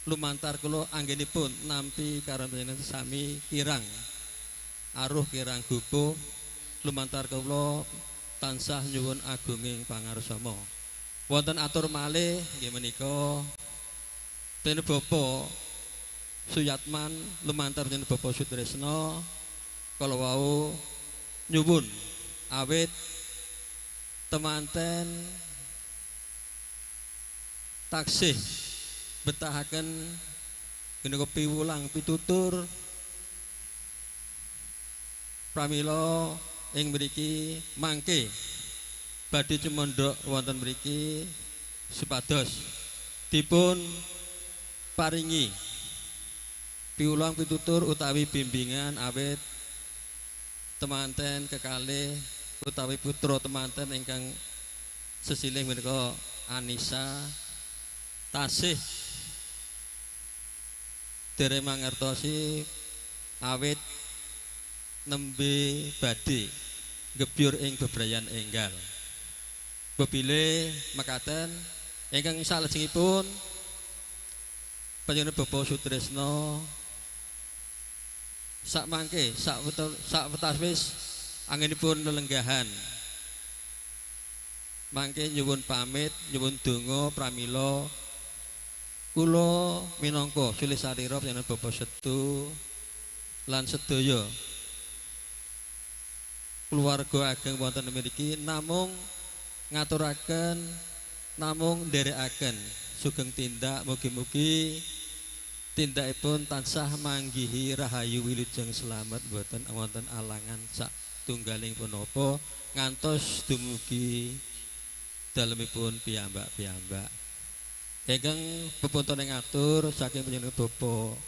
lumantar kula anggenipun nampi karo panjenengan sami kirang aruh kirang gupuh lumantar kula tansah nyuwun agunging pangarsama. Wonten atur malih inggih menika panjenengan Bapak Suyatman lumantar panjenengan Bapak Sutresno kala wau nyuwun awit temanten taksih betahaken menika piwulang pitutur pramila ing mriki mangke badhe cumendhok wonten mriki supados dipun paringi piwulang pitutur utawi bimbingan awit temanten kekalih utawi putra temanten ingkang sesilih menika Anissa tasih dereng mangertosi awit nembe badhe gebyur ing bebrayan enggal. Bebile mekaten ingkang salajengipun panjenengan Bapak Sutresno sak mangke sak wetawis anggenipun lelenggahan mangke nyuwun pamit nyuwun donga pramila kula minangka sulih sarira panjenengan Bapak Setu lan sedaya keluarga ageng wonten mriki namung ngaturaken namung nderekaken sugeng tindak mugi-mugi tindakipun tansah manggihi rahayu wilujeng slamet boten wonten alangan sak tunggaling punapa ngantos dumugi dalemipun piyambak-piyambak. Ingkang pepunten ngatur saking panjenengan Bapak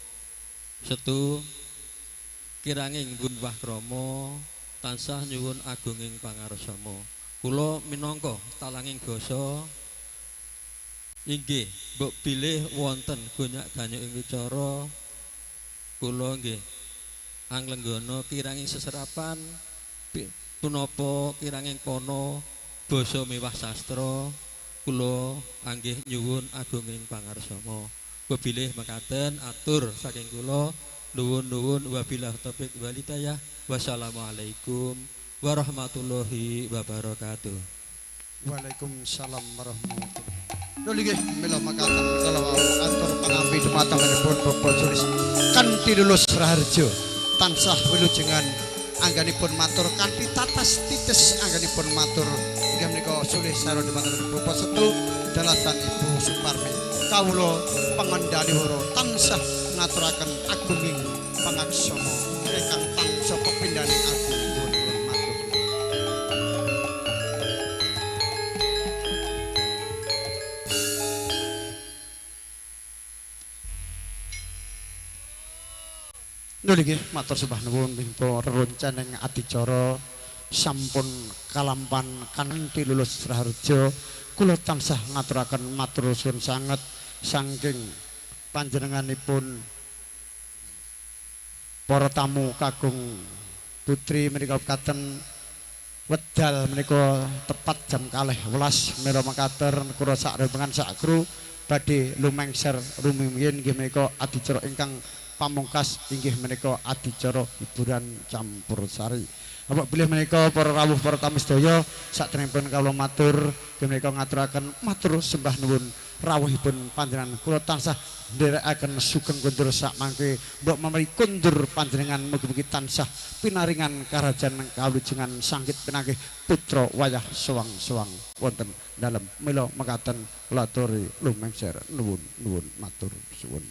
Setu kiranging gunwah krama tansah nyuwun agunging pangarsama. Kula minangka talanging basa inggih mbok bilih wonten gonyak-ganyuk ing wicara kula nggih Anglenggana kiranging seserapan punapa kiranging kono basa mewah sastra kula anggih nyuwun agunging pangarsama. Bilih mekaten atur saking kula nuwun-nuwun wabillahi taufik wal hidayah. Wassalamualaikum warahmatullahi wabarakatuh. Waalaikumsalam warahmatullahi. Nuli nggih mila mekaten kala wau atur pangampi dumatengipun Bapak Sulis kanthi lulus raharjo tansah wilujengan anggenipun matur kanthi tatas tites anggenipun matur inggih menika Sulih sarwa dumateng Bapak Setu dalasan Ibu Suparmi. Kawula pengendali wara tansah ngaturaken agunging pangaksama ingkang tansah pepindhaning agung nuwun matur. Nuli nggih matur sembah nuwun minta reroncening adicara sampun kalampan kanthi lulus raharja. Kula tansah ngaturaken matur suwun sanget saking panjenenganipun para tamu kakung putri menika katen wedal menika tepat jam 12 mila mekaten kula sak rombongan sak kru badhe lumengser rumiyin inggih menika adicara ingkang pamungkas inggih menika adicara hiburan campur sari. Apa bilih menika para rawuh para tamu sedaya sakderengipun kawula matur inggih menika ngaturaken matur sembah nuwun rawuhipun panjenengan. Kula tansah nderekaken sugeng kundur sak mangke mbok menawi kundur panjenengan mugi-mugi tansah pinaringan karajan kawujudan sanggit pinanggih putra wayah sewang-sewang wonten dalem. Mila mekaten kula aturi lumengser nuwun nuwun matur suwun.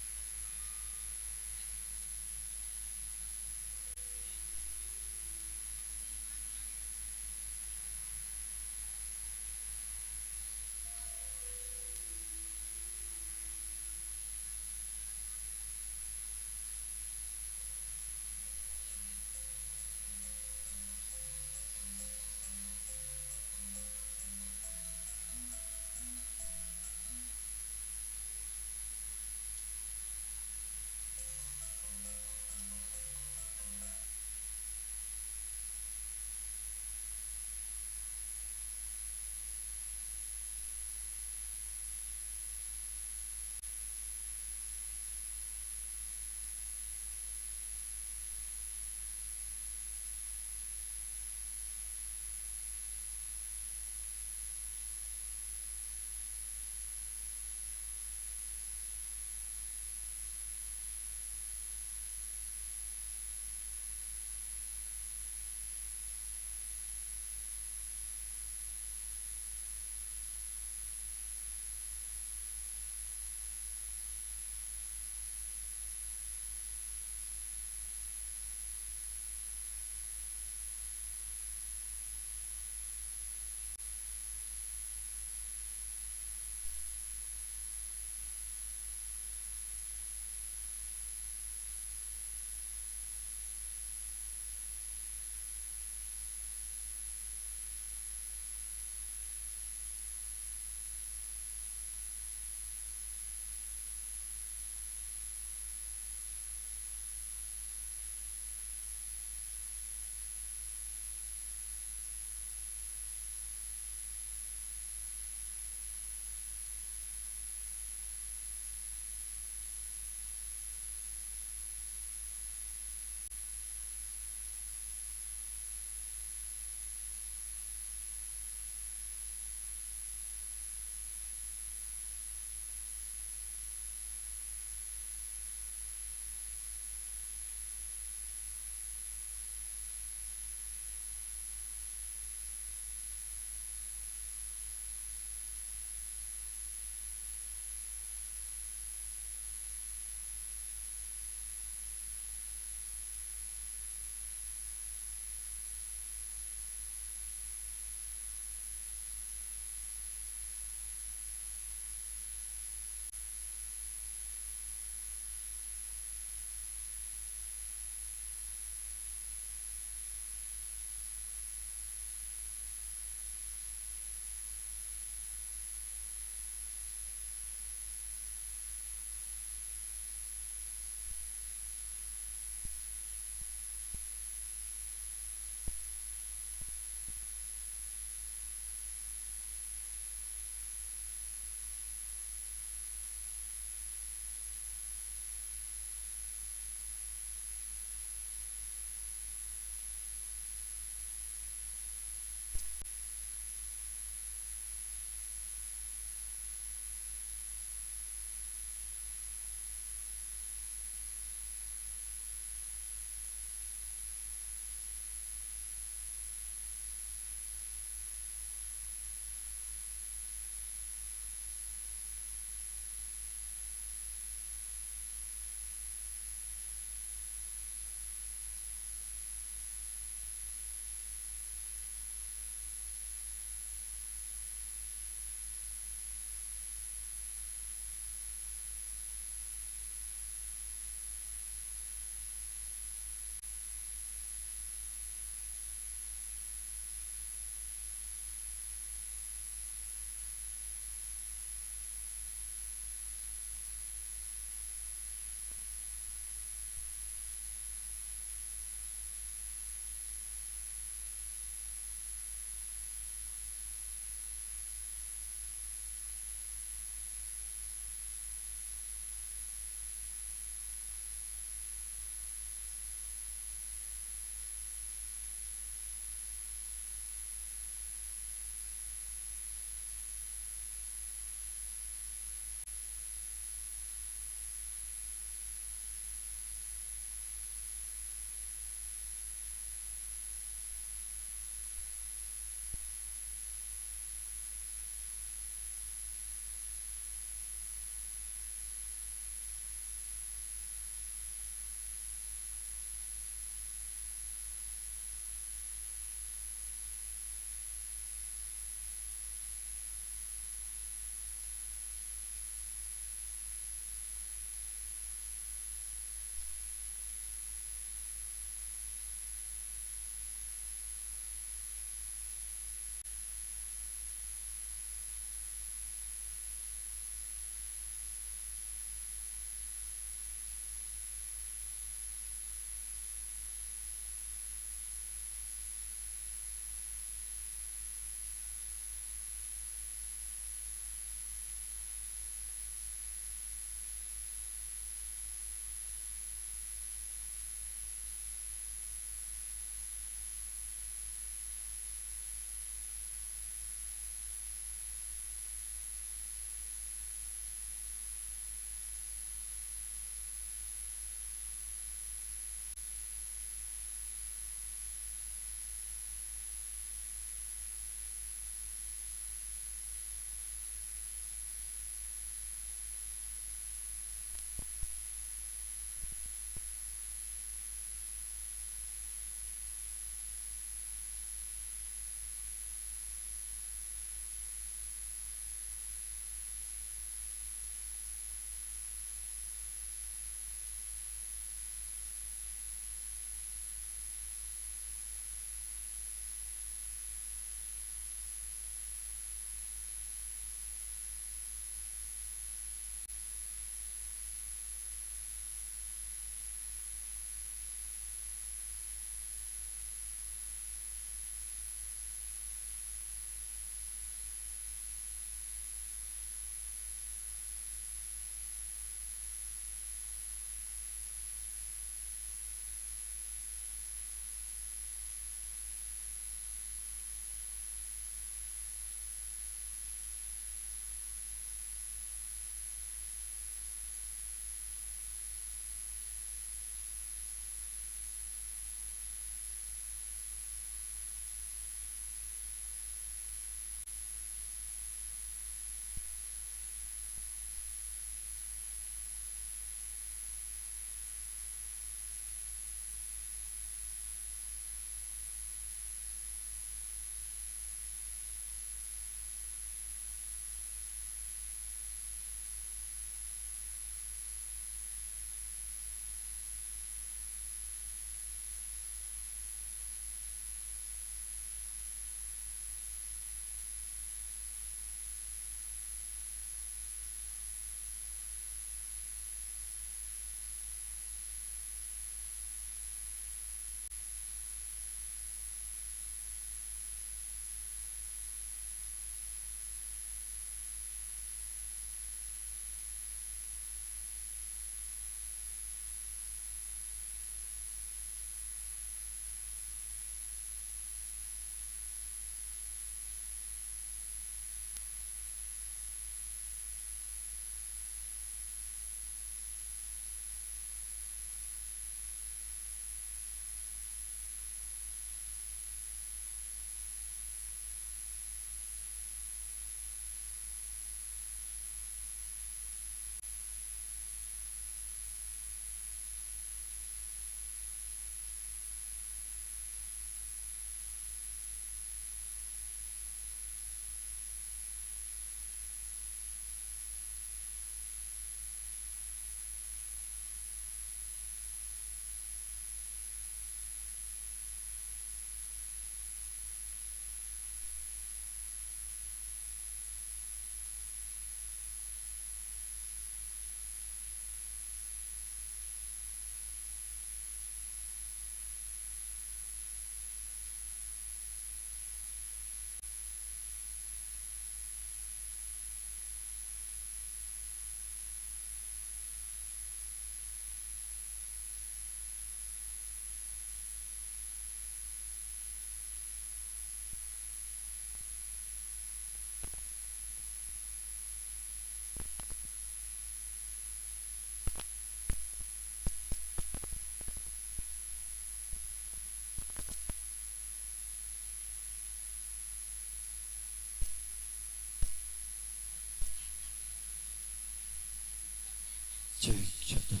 Cek satu.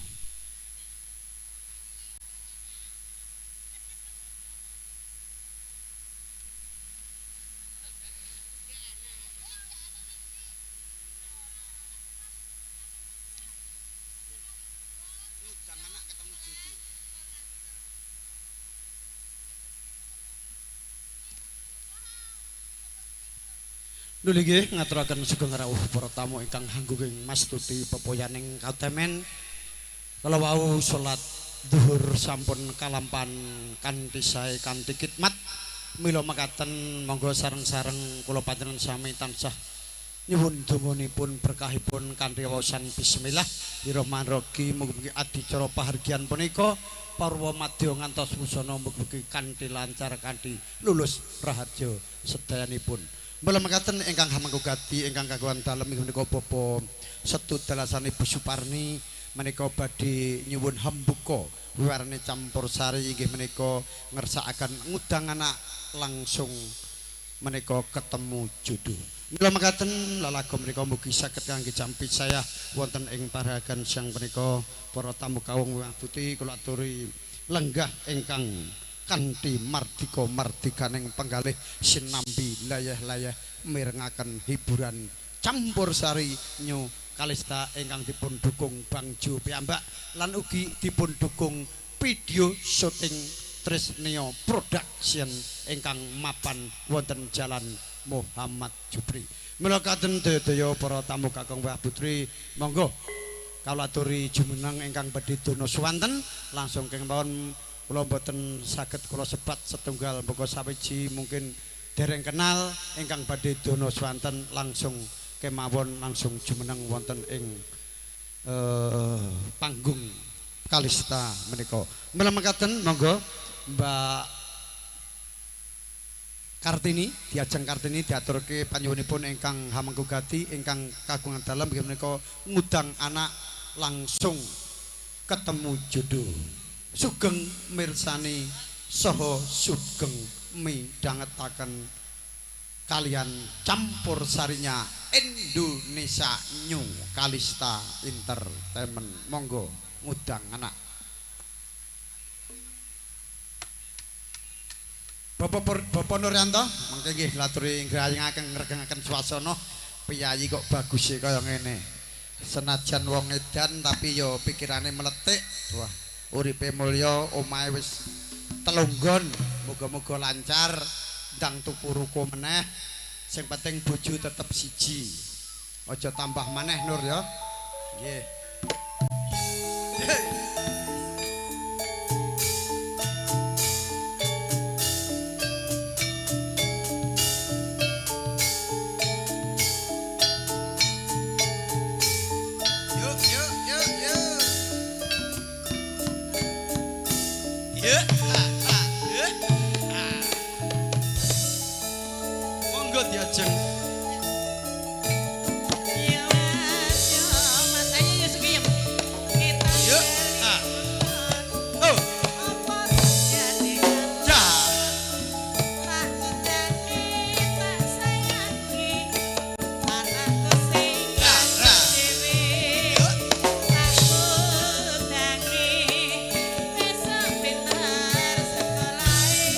Nuli nggih ngaturaken sugeng rawuh para tamu ingkang hanggunging mastuti pepoyaning katemen. Kala wau salat zuhur sampun kalampan kanthi sae kanthi khidmat. Mila mekaten monggo sareng-sareng kula panjenengan sami tansah nyuwun donganipun berkahipun kanthi waosan bismillahirrahmanirrahim. Mugi-mugi adicara pahargyan punika parwa madya ngantos wusana mugi-mugi kanthi lancar kanthi lulus raharja sedayanipun. Mula mekaten ingkang hamangku gati ingkang kagungan dalem inggih menika Bapak Setu Dalasan Ibu Suparni menika badhe nyuwun hambuka wiwarane campur sari inggih menika ngersakaken ngundang anak langsung menika ketemu jodoh. Mula mekaten lelago menika mugi saged kangge jampi saya wonten ing paragan siang menika para tamu kawung putih kula aturi lenggah ingkang kanthi mardika mardikaning penggalih sinambi layah-layah mirengaken hiburan campur sari New Kalista ingkang dipun dukung Bang Jo piyambak lan ugi dipun dukung video syuting Trisneo Production ingkang mapan wonten Jalan Muhammad Jupri. Mila katen daya-daya para tamu kakung wah putri monggo kawula aturi jumeneng ingkang badhe dono suwanten langsung kemawon. Kula mboten saged kula sebat setunggal mboko sawiji mungkin dereng kenal ingkang badhe dono swanten langsung kemawon langsung jumeneng wonten ing panggung Kalista menika. Mila mekaten monggo Mbak Kartini diajeng Kartini diaturke panyuwunipun ingkang hamengku gati ingkang kagungan dalem inggih menika ngundang anak langsung ketemu jodoh. Sugeng mirsani saha sugeng midhangetaken kalian campur sarinya Indonesia New Kalista Entertainment. Monggo ngundang anak. Bapak Nuryanto mangke nggih laturi ngrayengaken ngregengaken swasana piyayi kok bagus e kaya ngene. Senajan wong edan tapi yo pikirane meletik. Wah, uripe mulya, omahe wis telunggon, muga-muga lancar, ndang tuku ruko meneh. Sing penting bojo tetep siji. Aja tambah maneh Nur ya. Nggih. Yuk yuk yuk yuk. Yuk, yuk. Monggo diajeng. Iya Mas, yo Mas, ayo yo sugih. Kita. Yuk. Oh. Apa terjadi? Ja. Tak cintai, tak sayangi, anakku sing Ra, ra. dhewe. Yuk. Tak udangi, besok pinter sekolahe.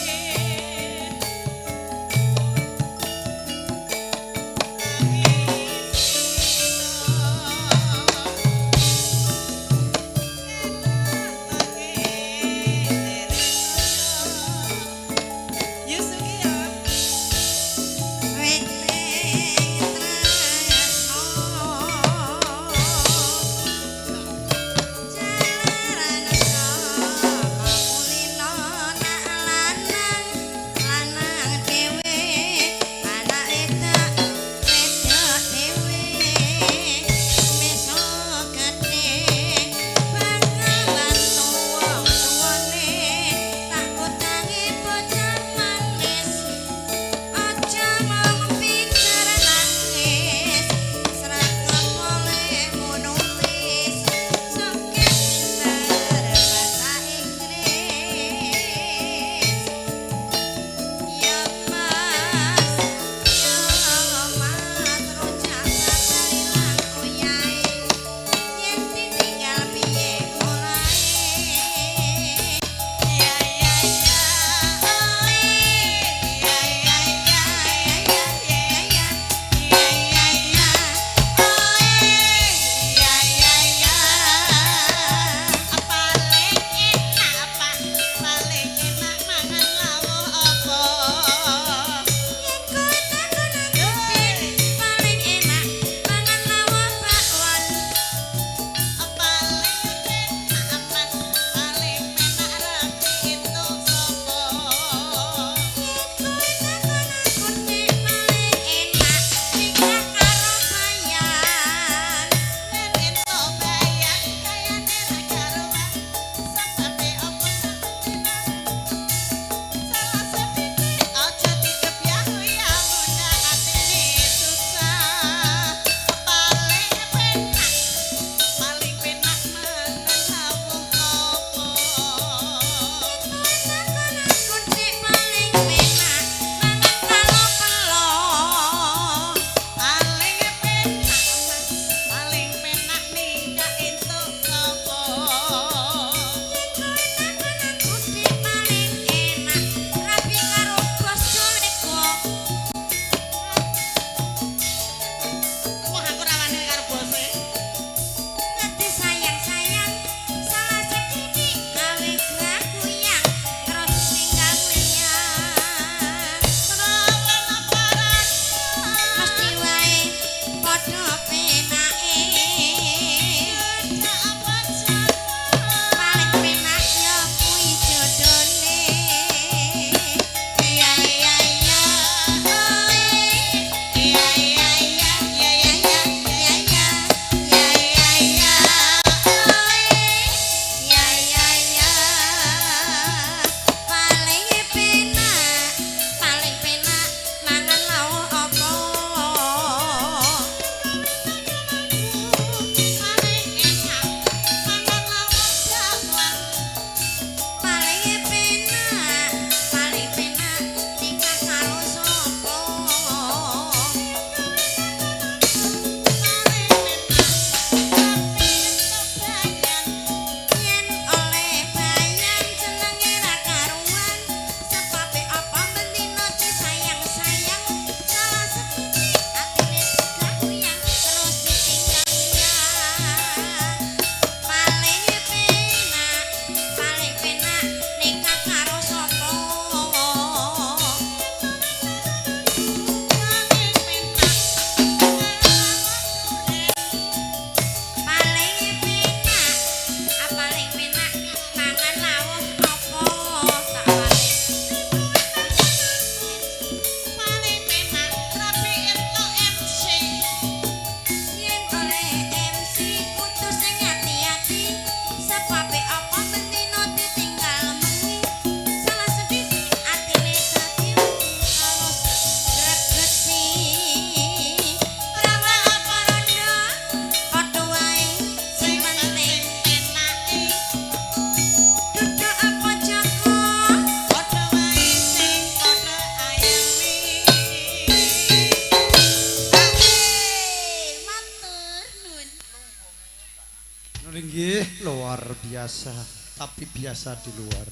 Nggih, luar biasa, tapi biasa di luar.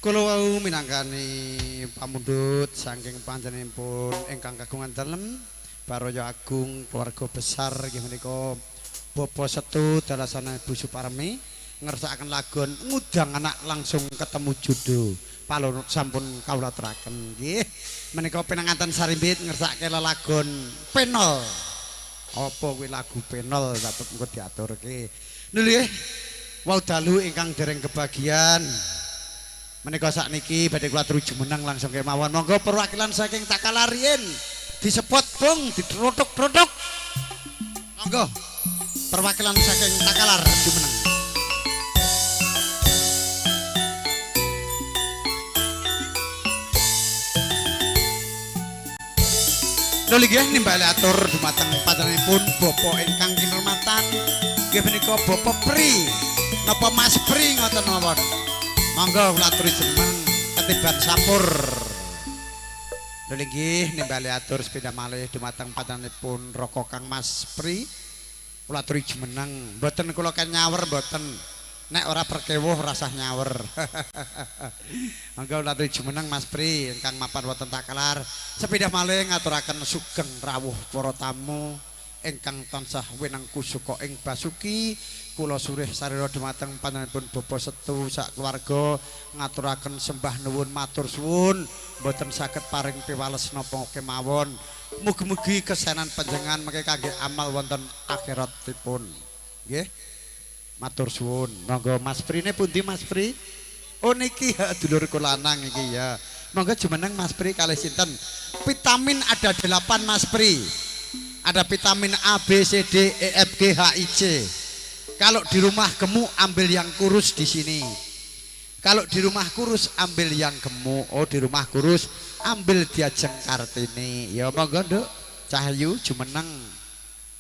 Kula wau minangkani pamundhut saking panjenenganipun ingkang kagungan dalem Baraya Agung keluarga besar nggih menika Bapak Setu dalasane Ibu Suparmi ngersakaken lagon ngundang anak langsung ketemu jodoh. Palon sampun kawula aturaken nggih. Menika pinanganten sarimbit ngersakake lelagon penol. Apa kuwi lagu penol tetep engko diaturke. Nggih. Wau dalu ingkang dereng kebagian. Menika sakniki badhe kula aturi jumeneng langsung kemawon. Monggo perwakilan saking Takalarien disepot bung dithruthuk-thruthuk. Monggo perwakilan saking Takalar jumeneng. Nuli nggih nimbali atur dumateng panjenenganipun Bapak ingkang kinurmatan nggih menika Bapak Pri napa Mas Pri ngoten mawon. Monggo kula aturi jumeneng ketiban sampur. Nuli nggih nimbali atur sepindah malih dumateng panjenenganipun Raka Kang Mas Pri kula aturi jumeneng mboten kula ken nyawer mboten. Nek ora perkewuh rasah nyawer. Monggo kula aturi jumeneng Mas Pri ingkang mapan wonten Takalar. Sepindah malih ngaturaken sugeng rawuh para tamu ingkang tansah winengku suka ing basuki. Kula surih sarira dumateng panjenenganipun Bapak Setu sak keluarga ngaturaken sembah nuwun matur suwun mboten saged paring piwales napa kemawon. Mugi-mugi kesenan panjenengan mengke kangge amal wonten akhiratipun. Nggih. Matur suwun. Monggo Mas Prine pundi Mas Pri? Oh niki dulur kula lanang iki ya. Monggo jumeneng Mas Pri kalih sinten? Vitamin ada 8 Mas Pri. Ada vitamin A, B, C, D, E, F, G, H, I, C. Kalau di rumah gemuk ambil yang kurus di sini. Kalau di rumah kurus ambil yang gemuk. Oh di rumah kurus ambil Diajeng Kartini. Ya monggo Nduk. Cahyu jumeneng.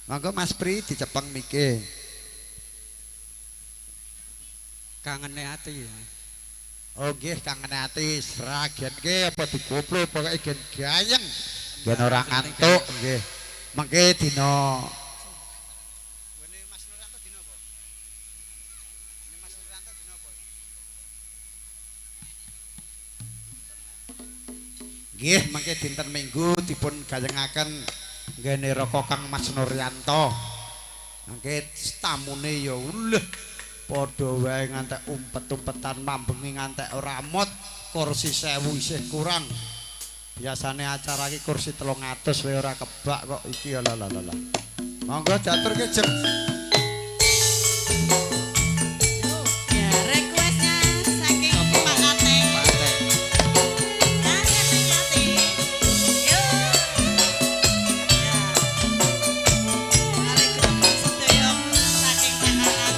Monggo Mas Pri dicepeng mike. Kangene ati ya. Oh nggih kangene ati sragen nggih apa dikoplo pokoke gen gayeng. Gen ora ngantuk nggih. Mengke dina nggone Mas Nuryanto dina apa? Nggone Mas Nuryanto dina apa? Nggih mengke dinten Minggu dipun gayengaken nggene Raka Kang Mas Nuryanto. Mengke tamune ya uleh padha wae ngantek umpet-umpetan mambengi ngantek ora mot kursi 1000 isih kurang. Biasane acara iki kursi 300 wae ora kebak kok iki ya lah lah lah. Monggo diaturke Jeng. Ya requestnya saking Pak Ateng. Pak Ateng. Kangen ati. Yo. Ya. Arek gremeng sedaya saking Takalar.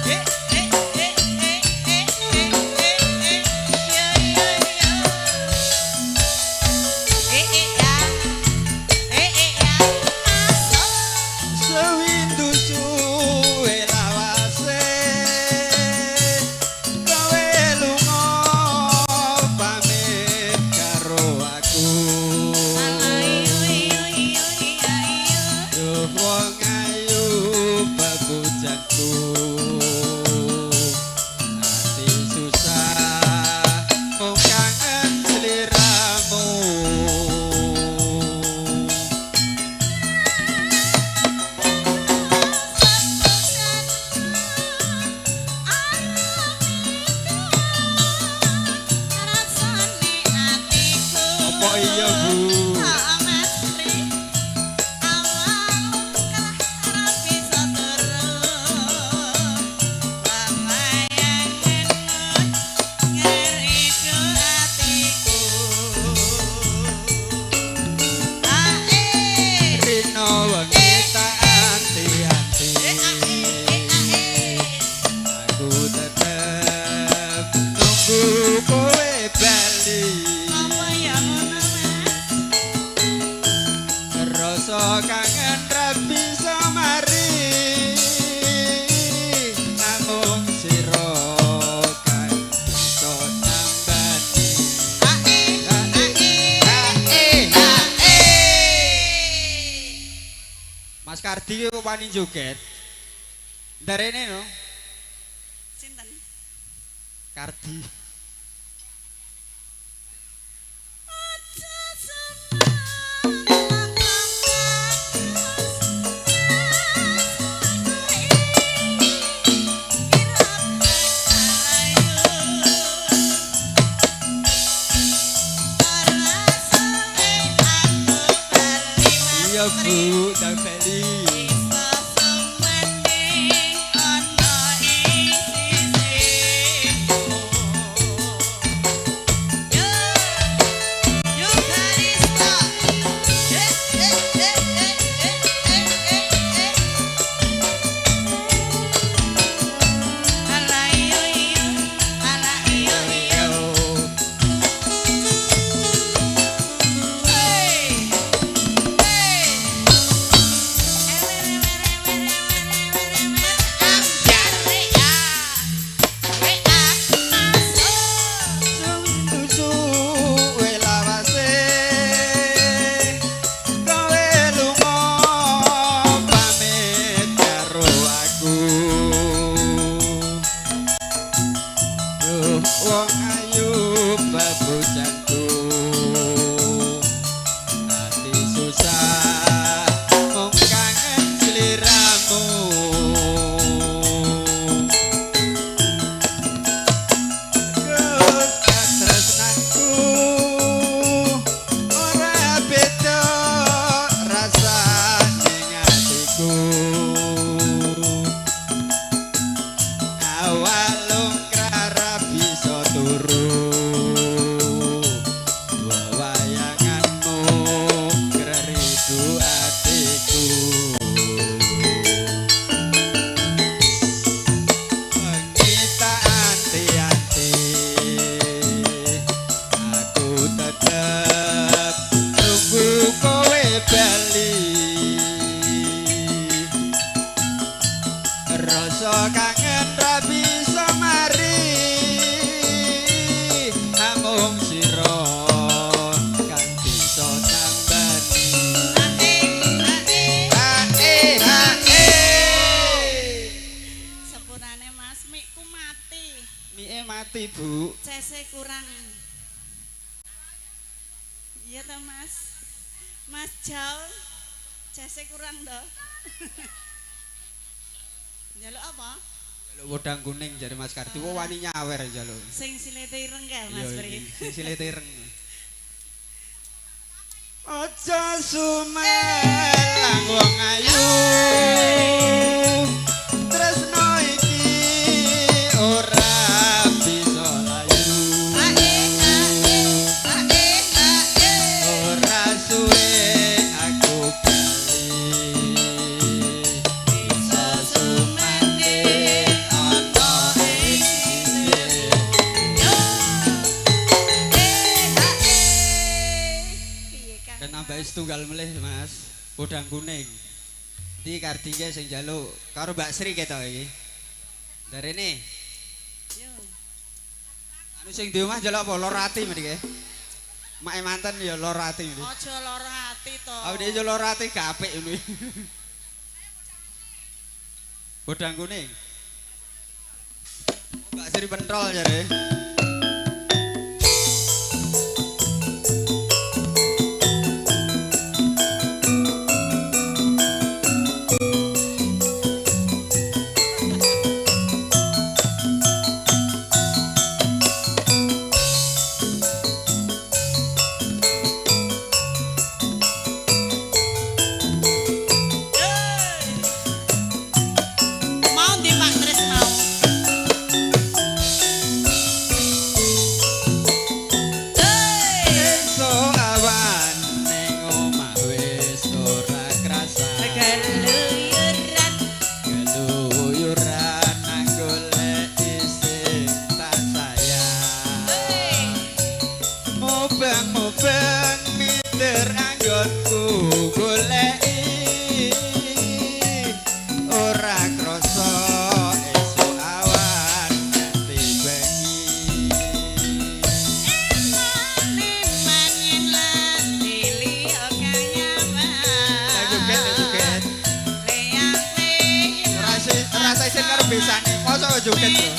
Eh eh eh eh eh eh eh yo yo yo. Eh eh ya. Eh eh ya. Masuk. Sewindu suwe lawase kowe lunga pamit karo aku. Ayo yo yo yo. Duh wong ayu babujanku ati susah mung kangen sliramu. Rasane atiku. Apa iya Bu? Mas Pri, awang kalah ora bisa turu. Pamayangan ngeridu atiku. Ae, Rino wengi tak anti-anti eh ae, eh ae. aku tetep nunggu kowe bali. Apa ya ngono Mas? Rasa kangen ra bisa mari namung sira kang bisa nambani. Ae, ae, ae, ae. Mas Kardi kok wani joget. Ndarene no. Sinten? Kardi. Aja seneng. Iya Bu, tak beli. Bu. CC kurang. Iya toh Mas. Mas Jauh. CC kurang toh. Njaluk apa? Njaluk wedang kuning jare Mas Kardi. Wah wani nyawer njaluk. Sing silete ireng kae Mas Pri. Sing silete ireng. Aja sumelang wong ayu. Tresno iki ora tunggal melih Mas, podang kuning. Iki Kardike sing njaluk karo Mbak Sri ketok iki. Ndarene. Yo. Anu sing di omah njaluk apa? Loro ati mriki. Make manten ya loro ati mriki. Aja loro ati to. Awake dhewe loro ati gak apik ngono. Podang kuning. Mbak Sri pentol jare. Joget. joget lho.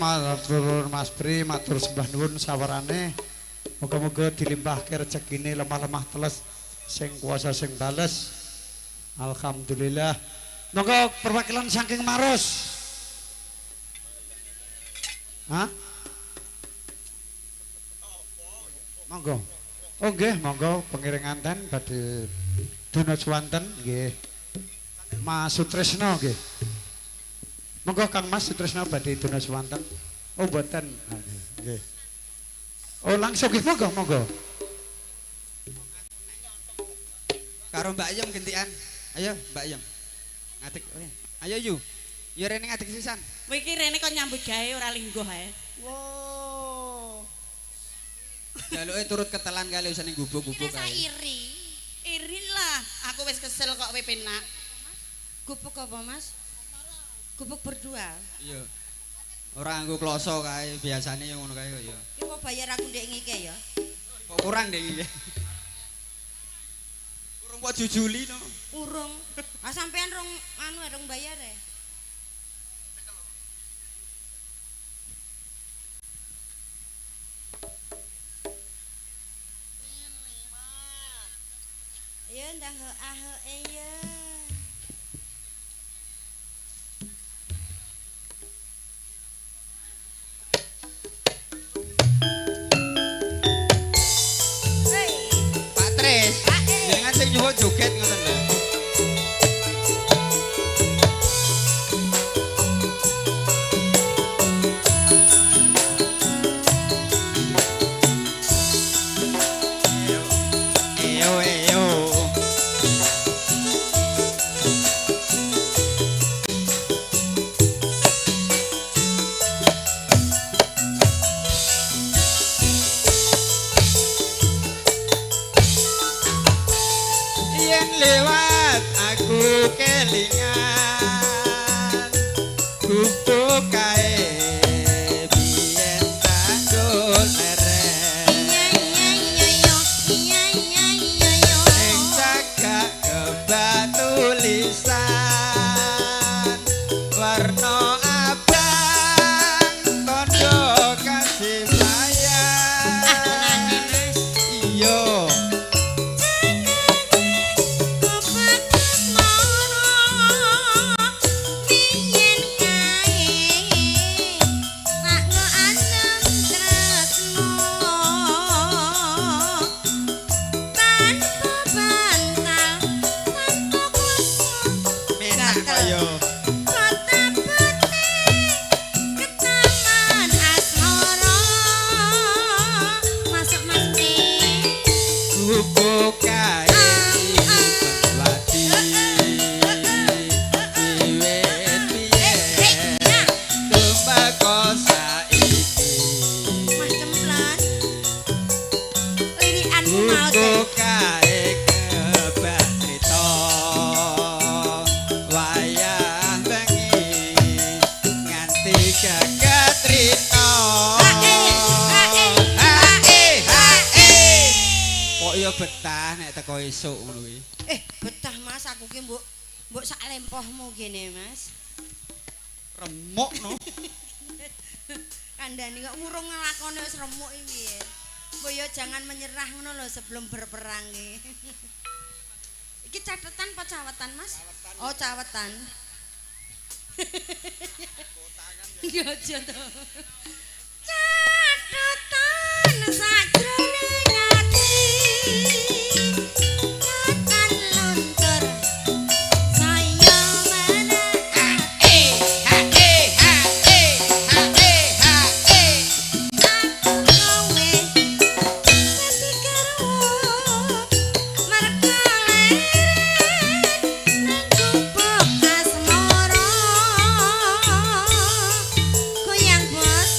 Matur Mas Pri, matur sembah nuwun sawarane. Muga-muga dilimpahke rezekine lemah-lemah teles sing kuasa sing bales. Alhamdulillah. Monggo perwakilan saking Maros. Hah? Monggo. Oh nggih, monggo pengiring nganten badhe dono swanten nggih. Mas Sutrisno nggih. Monggo Kang Mas Sutrisno badhe dono swanten. Oh mboten. Nggih. Oh langsung nggih monggo monggo. Karo Mbak Yem gentian. Ayo Mbak Yem. Ngadeg. Ayo yu. Yu rene ngadeg sisan. Kowe iki rene kok nyambut gawe ora lingguh ae. Wo. Jaluke turut ketelan kali wis ning gubuk-gubuk kae. Iri. Iri lah, aku wis kesel kok kowe penak. Gubuk apa, Mas? Gubuk berdua. Iya. Ora nganggo kloso kae, biasane ya ngono kae kok ya. Ki kok bayar aku ndek ngike ya? Kok kurang ndek ngike. Urung kok jujuli no. Urung. Ah sampean rong anu rong bayar e. Gatel. Ayo. Kota putih ketaman asmara. Masuk Mas Pri. Gubuk kae wati. Wiwit piye Nah, tumako saiki. Mas Cemplan. Lirikanmu maut. Gubuk kae kebak crita wayah bengi nganti gagat rita. Hae, hae, Hae, hae. Kok ya betah nek teko esuk ngono kuwi. Betah Mas aku ki mbok mbok sak lempohmu gene Mas. Remuk no. Kandhani kok urung nglakoni wis remuk iki piye. Mbok yo jangan menyerah ngono lho sebelum berperang iki. Iki catetan apa cawetan Mas? Oh, cawetan. Ya aja to. Catetan sajroning ati. Catan luntur saya menaati. Hae, hae, hae, hae. Aku kowe dadi garwa merga leren nang gubuk asmara goyang bos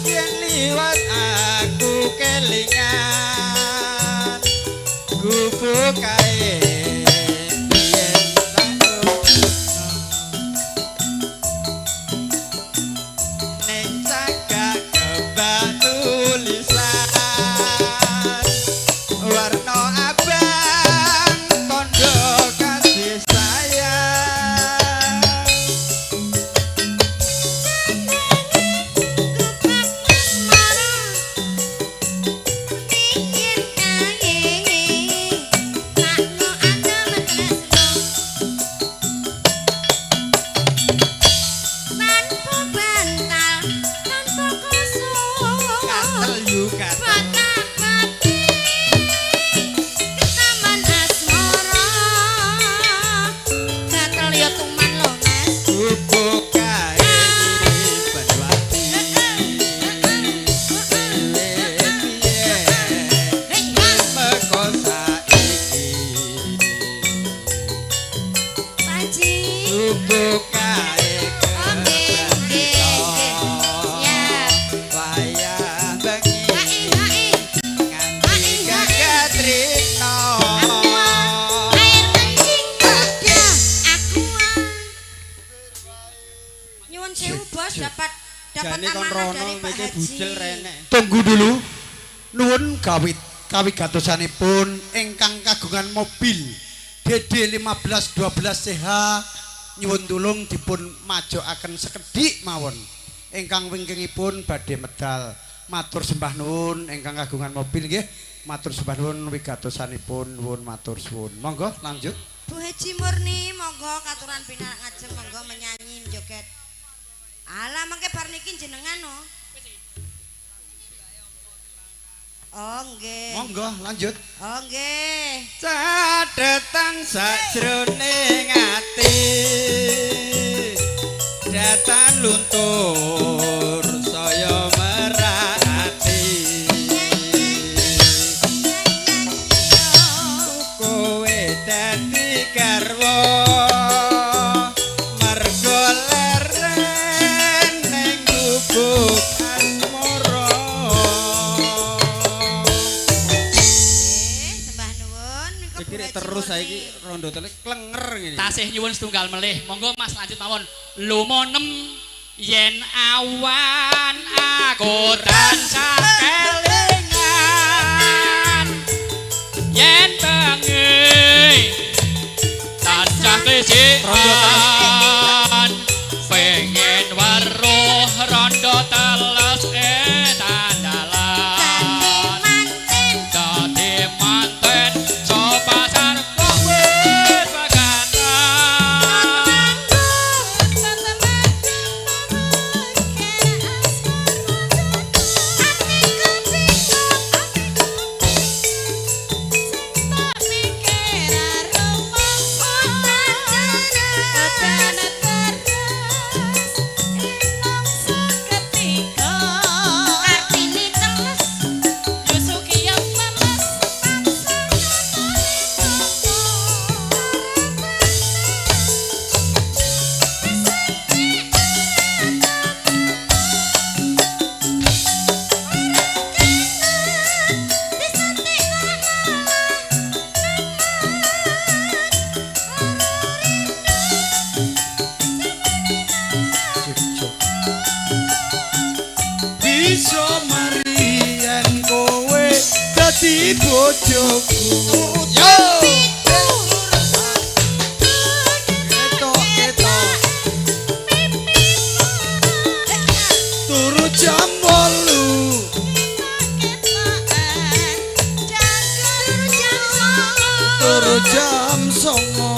Yen liwat aku kelingan gubuk kae biyen ning cagak kebak tulisan warna abang tondo kasih sayang. Katel yu katel. Gubuk kae nyimpen wati. Wiwit piye meko saiki. Gubuk kae Oke, oke, oke. Siap. Wayah bengi nganti gagat rita. Air kencing ada aqua. Nyuwun sewu bos dapat dapat Jane kon amanah rono dari Pak meke Haji. bujel renek. Tunggu dulu. Nuwun kawit kawigatosanipun ingkang kagungan mobil DD 1512 CH nyuwun tulung dipun majokaken sekedhik mawon. Ingkang wingkingipun badhe medal. Matur sembah nuwun ingkang kagungan mobil nggih. Matur sembah nuwun wigatosanipun nuwun matur suwun. Monggo lanjut. Bu Haji Murni monggo katuran pinarak ngajeng monggo menyanyi joget. Alah mangke bar niki jenengan no. Oh nggih. Monggo lanjut. Oh nggih. Catetan sajroning ati datan luntur saya merati. Kowe dadi garwa mergo leren ning gubuk asmara. Nggih, sembah nuwun. Nika Bu Pikire Haji terus Murni. saiki rondo telik klenger ngene. Tasih nyuwun setunggal melih. Monggo Mas lanjut mawon. Lumonem yen awan aku tansah kelingan yen bengi tansah kesian pengen bojoku. Yo ketok ketok turu jam 8 turu jam 9.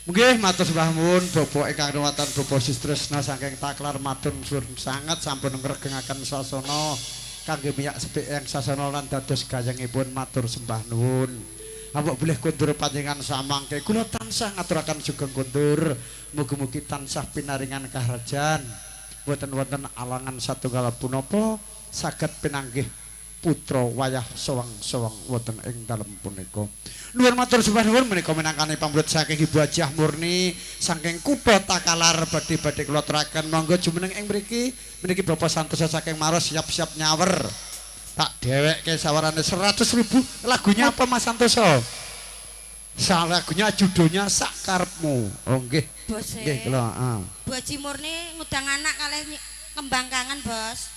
Nggih matur sembah nuwun Bapak ingkang ruwatan Bapak Sutresna saking Taklar matur suwun sanget sampun ngregengaken sasana kangge miyak sepik yang sasana lan dados gayengipun matur sembah nuwun. Awak boleh kundur panjenengan samangke kula tansah ngaturaken sugeng kundur mugi-mugi tansah pinaringan kahrajan boten wonten alangan satunggal punapa saged pinanggih putra wayah sowang-sowang wonten ing dalem punika. Nuwun matur sembah nuwun menika minangkani pamrut saking Ibu Hajah Murni saking kutha Takalar badhe-badhe kula aturaken monggo jumeneng ing mriki meniki Bapak Santosa saking Maros siap-siap nyawer. Tak dhewekke sawarane 100.000. Lagunya apa Mas Santoso? Lagunya judulnya Sak Karepmu. Oh nggih. Nggih kula, heeh. Bu Haji Murni ngundang anak kalih kembang kangen, Bos.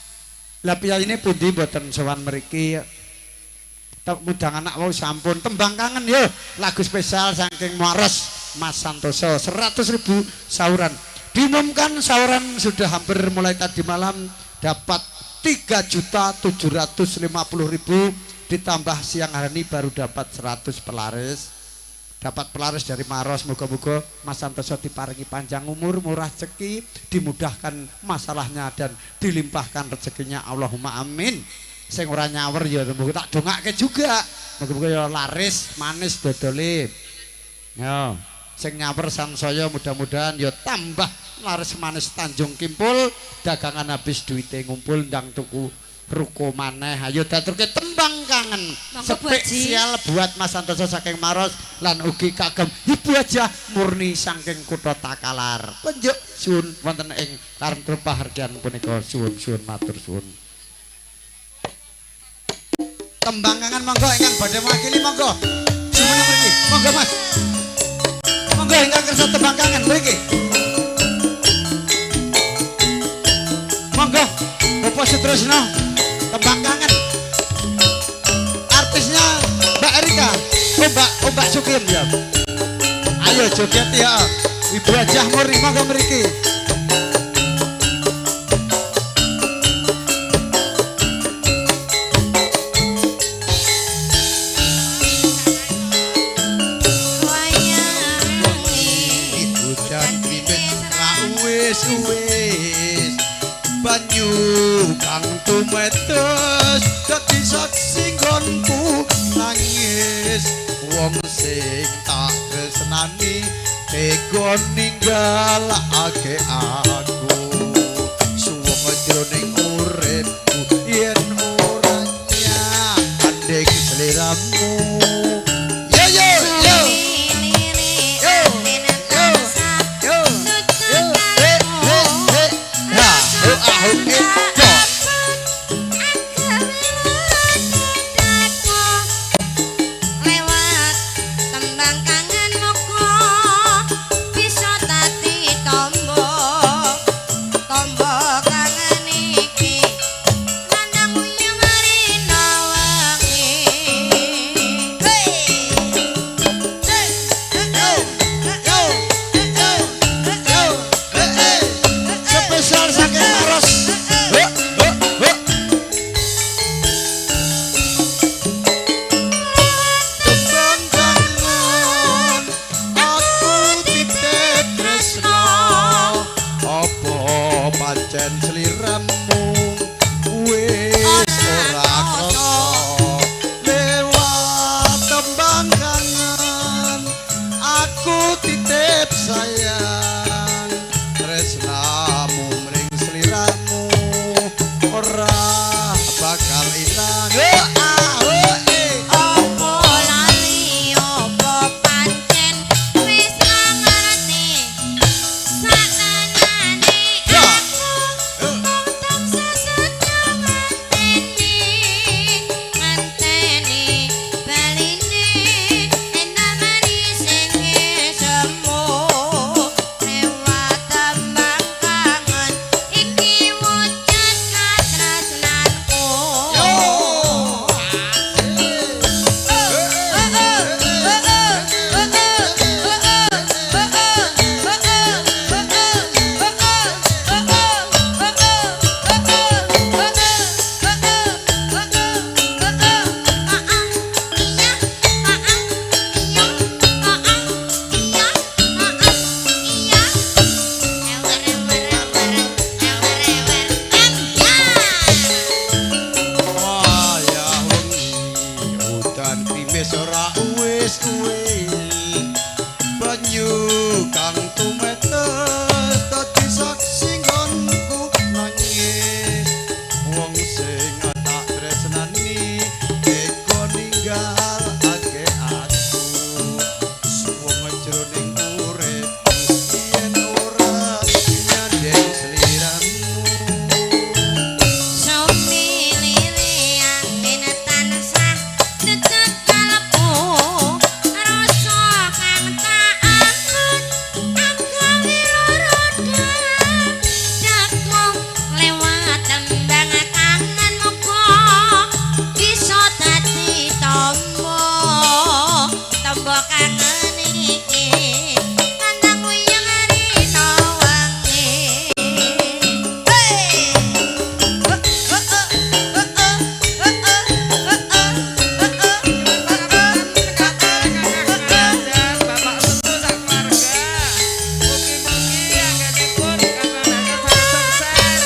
Lah piyayine pundi mboten sowan mriki. Ngundang anak wau sampun tembang kangen yo lagu spesial saking Maros Mas Santoso 100.000 sauran. Diumumkan sauran sudah hampir mulai tadi malam dapat 3.750.000 ditambah siang hari ini baru dapat 100 pelaris. Dapat pelaris dari Maros, moga-moga Mas Santoso diparingi panjang umur, murah rezeki, dimudahkan masalahnya dan dilimpahkan rezekinya. Allahumma amin. Sing ora nyawer ya muga tak dongake juga. Moga-moga ya laris, manis dodole. Yo, sing nyawer sansaya mudah-mudahan ya tambah laris manis Tanjung Kimpul, dagangan habis duite ngumpul ndang tuku ruko maneh. Ayo daturke tembang kangen spesial buat Mas Santoso saking Maros lan ugi kagem Ibu Hajah Murni saking kutha Takalar. Penjuk suwun wonten ing karang pahargyan punika suwun-suwun matur suwun. Tembang kangen monggo ingkang badhe mewakili monggo. Jumeneng mriki. Monggo Mas. Monggo ingkang kersa tembang kangen mriki. Monggo Bapak Sutresno tembang kangen. Artisnya Mbak Erika, oh Mbak Sukim ya. Ayo joget ya. Ibu Hajah Murni monggo mriki. Hujan grimis ra uwis-uwis banyu kang tumetes dadi saksi nggonku nangis wong sing tak tresnani tega ninggalake aku suwung jroning uripku yen ora nyanding sliramu. Yo yo yo yo yo yo he he he ha ho ah ho e yo. Lewat tembang kangen muga bisa dadi tombo tombo kangen iki nandang uyung rina wengi. Hey hey yo yo yo yo he he spesial saking Maros. Ho ho ho tembang kangen aku titip tresno apa pancen sliramu wis ora krasa lewat tembang kangen aku titip sayang tresnamu mring sliramu ora bakal ilang. Oh, ah, oh, eh. Apa lali apa pancen wis ra ngerti satenane Ya. aku mung tansah setia iki nandang wiyang rina wengi. Hey! Oh, oh, oh, oh, oh, oh, oh, oh, oh, oh. Bapak Setu sak keluarga. Mugi-mugi anggenipun kang sukses.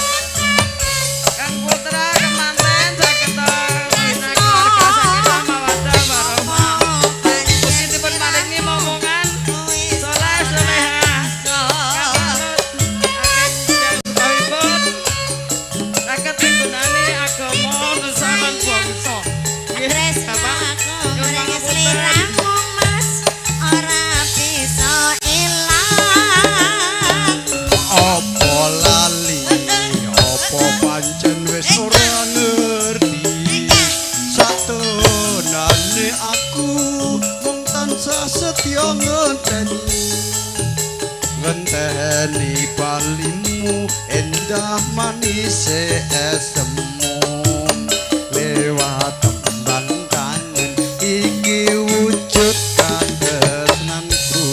Kang putra kemanten saged bina keluarga sakinah mawaddah warahmah. Mugi dipun paringi momongan soleh solehah. Kang manut ageng jagipun saged migunani agama nusa lan bangsa. Nggih, Tresno Bapak. aku Nyuwun mring pangapunten. sliramu Mas ora bisa ilang. Apa lali apa pancen wis ora ngerti satenane aku mung tansah setya ngenteni ngenteni balimu endah manise esemu lewat tembang kangen iki wujud katresnanku.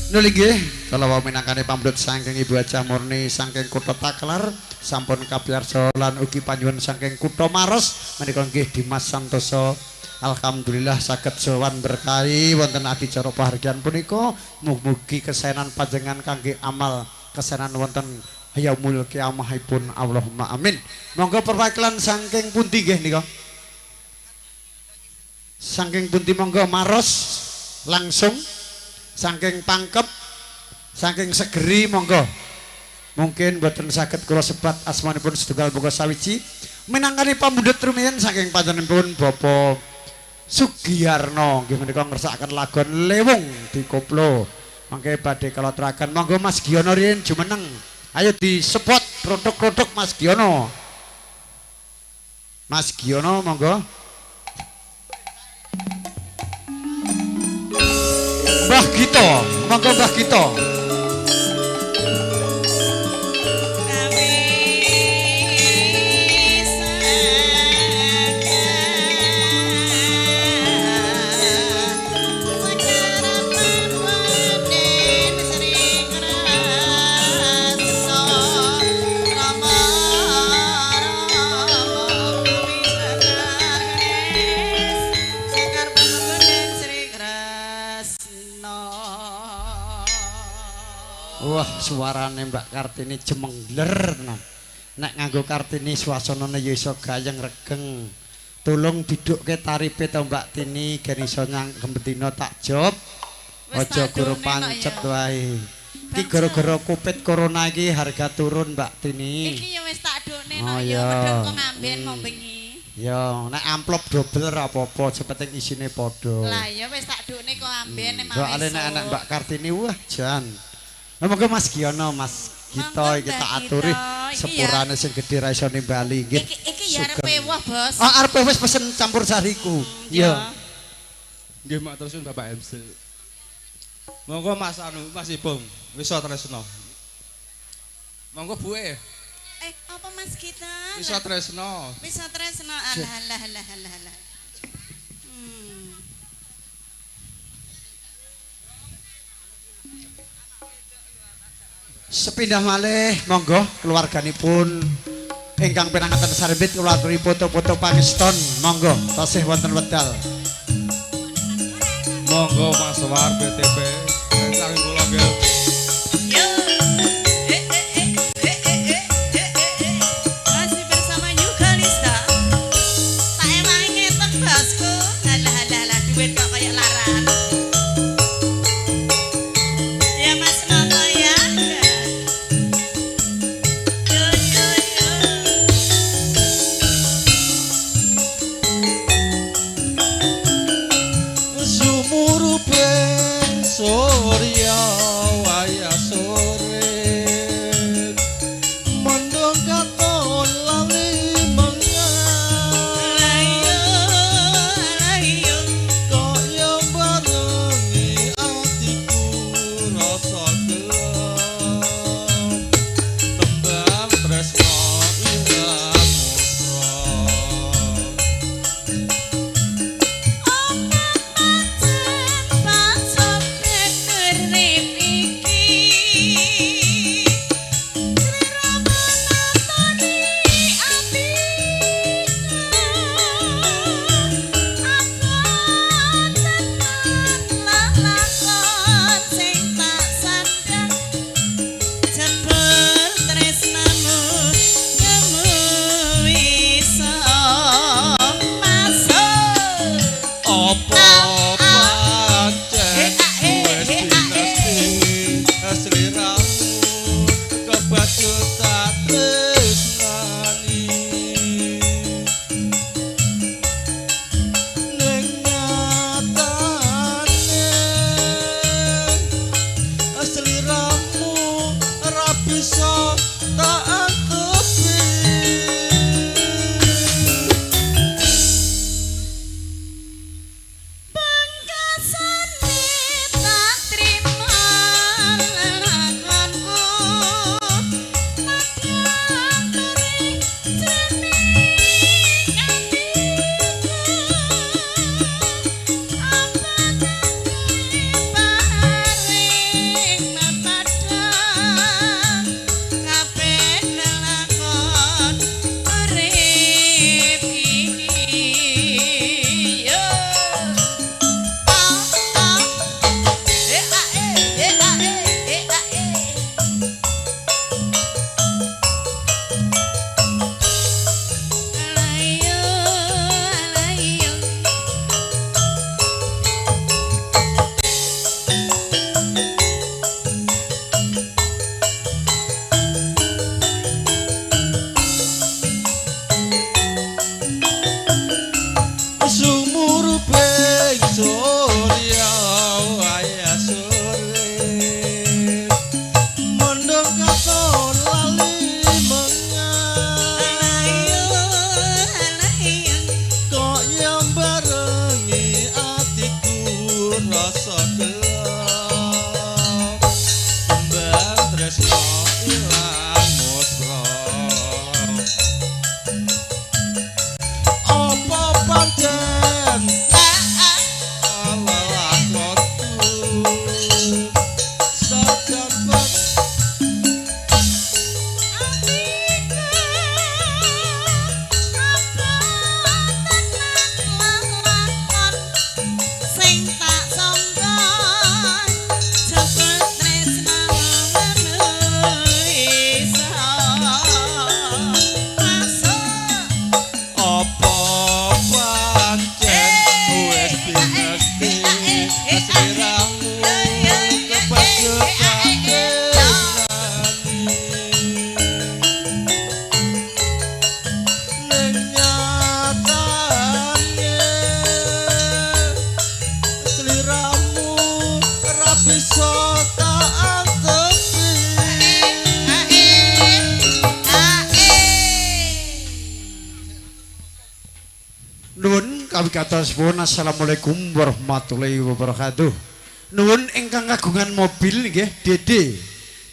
Nuli nggih, kala wau minangkane pamrut saking Ibu Hajah Murni saking Kutha Taklar sampun kapiyarsa lan ugi panyuwun saking Kutha Maros menika nggih Dimas Santoso. Alhamdulillah saged sowan berkahi wonten adicara pahargyan punika. Mugi-mugi kesenan panjenengan kangge amal kesenan wonten yaumul kiamahipun. Allahumma amin. Monggo perwakilan saking pundi nggih nika? Saking pundi monggo Maros langsung saking Pangkep, saking Segeri monggo. Mungkin boten saged kula sebat asmanipun setunggal monggo sawiji minangkani pamundhut rumiyin saking panjenenganipun Bapak Sugiyarno nggih menika ngersakaken lagon Lewung di Koplo. Mangke badhe kula aturaken monggo Mas Giono riyin jumeneng. Ayo di-support rodok-rodok Mas Giono. Mas Giono monggo. Mbah Gito, monggo Mbah Gito. Wah, suarane Mbak Kartini jemengler tenan. Nek nganggo Kartini suasanane ya iso gayeng regeng. Tulung didukke tarife to Mbak Tini gen iso nyang bendina tak job. Wis Aja tak guru done kok pancet ya. wae. Iki Bang gara-gara Covid corona iki harga turun Mbak Tini. Iki ya wis tak done Oh, no ya iya. medhot kok ngamben mau bengi. Ya, nek amplop dobel ora apa-apa, sepenting isine padha. Lah ya wis tak done kok amben emang. Soale nek anak Mbak Kartini wah jan. Nah, monggo Mas Giono, Mas Gito Monggo, iki Mbak tak Gito. aturi Iki ya. sepurane sing gedhe ra iso nimbali nggih. Iki iki ya Sugeng. arepe wah, Bos. Oh, arepe wis pesen campur sariku. Iya. Nggih mak terus Bapak MC. Monggo Mas anu Mas Ibung, wisa tresno. Monggo buwe, Eh, apa Mas Gita? wisa tresno. Wisa tresno. Alah alah alah alah alah. Sepindah malih monggo keluarganipun ingkang pinanganten sarbit kula aturi foto-foto pangeston monggo tasih wonten wedal. Monggo Mas War BTP. Saking kula nggih. Yo. Eh eh eh eh eh eh eh eh eh. Masih bersama New Kalista. Tak ewangi ngetok bosku. Alah alah alah duit kok kayak laran. Ya Mas Noto ya. Yo yo yo. Sumuruping surya wayah sore mendung katon lali mengan Alah yo alah yo. kok Apa pancen wis dinasti sliramu kebacut tak tresnani ning nyatane sliramu ora bisa tak antepi. Pangkasane tak trima lakonku nadyan perih jroning atiku apa paring mepadang kabeh lelakon urip iki yo. E a e e a e e a e. Alayo alayo. Sumuruping surya waya sore mendung katon lali mengan Alayo alayo. kok yang barengi atiku rasa gelap kembang tresno ilang musra apa pancen lelakonku sajan Atiku apa tenan lelakon sing tak sangka jebul tresnamu iso masuk. Apa pancen wis pinesti sliramu kebacut tak tresnani ning nyatane sliramu ora bisa tak antepi. Nuwun kawigatosipun assalamualaikum warahmatullahi wabarakatuh. Nuwun ingkang kagungan mobil nggih DD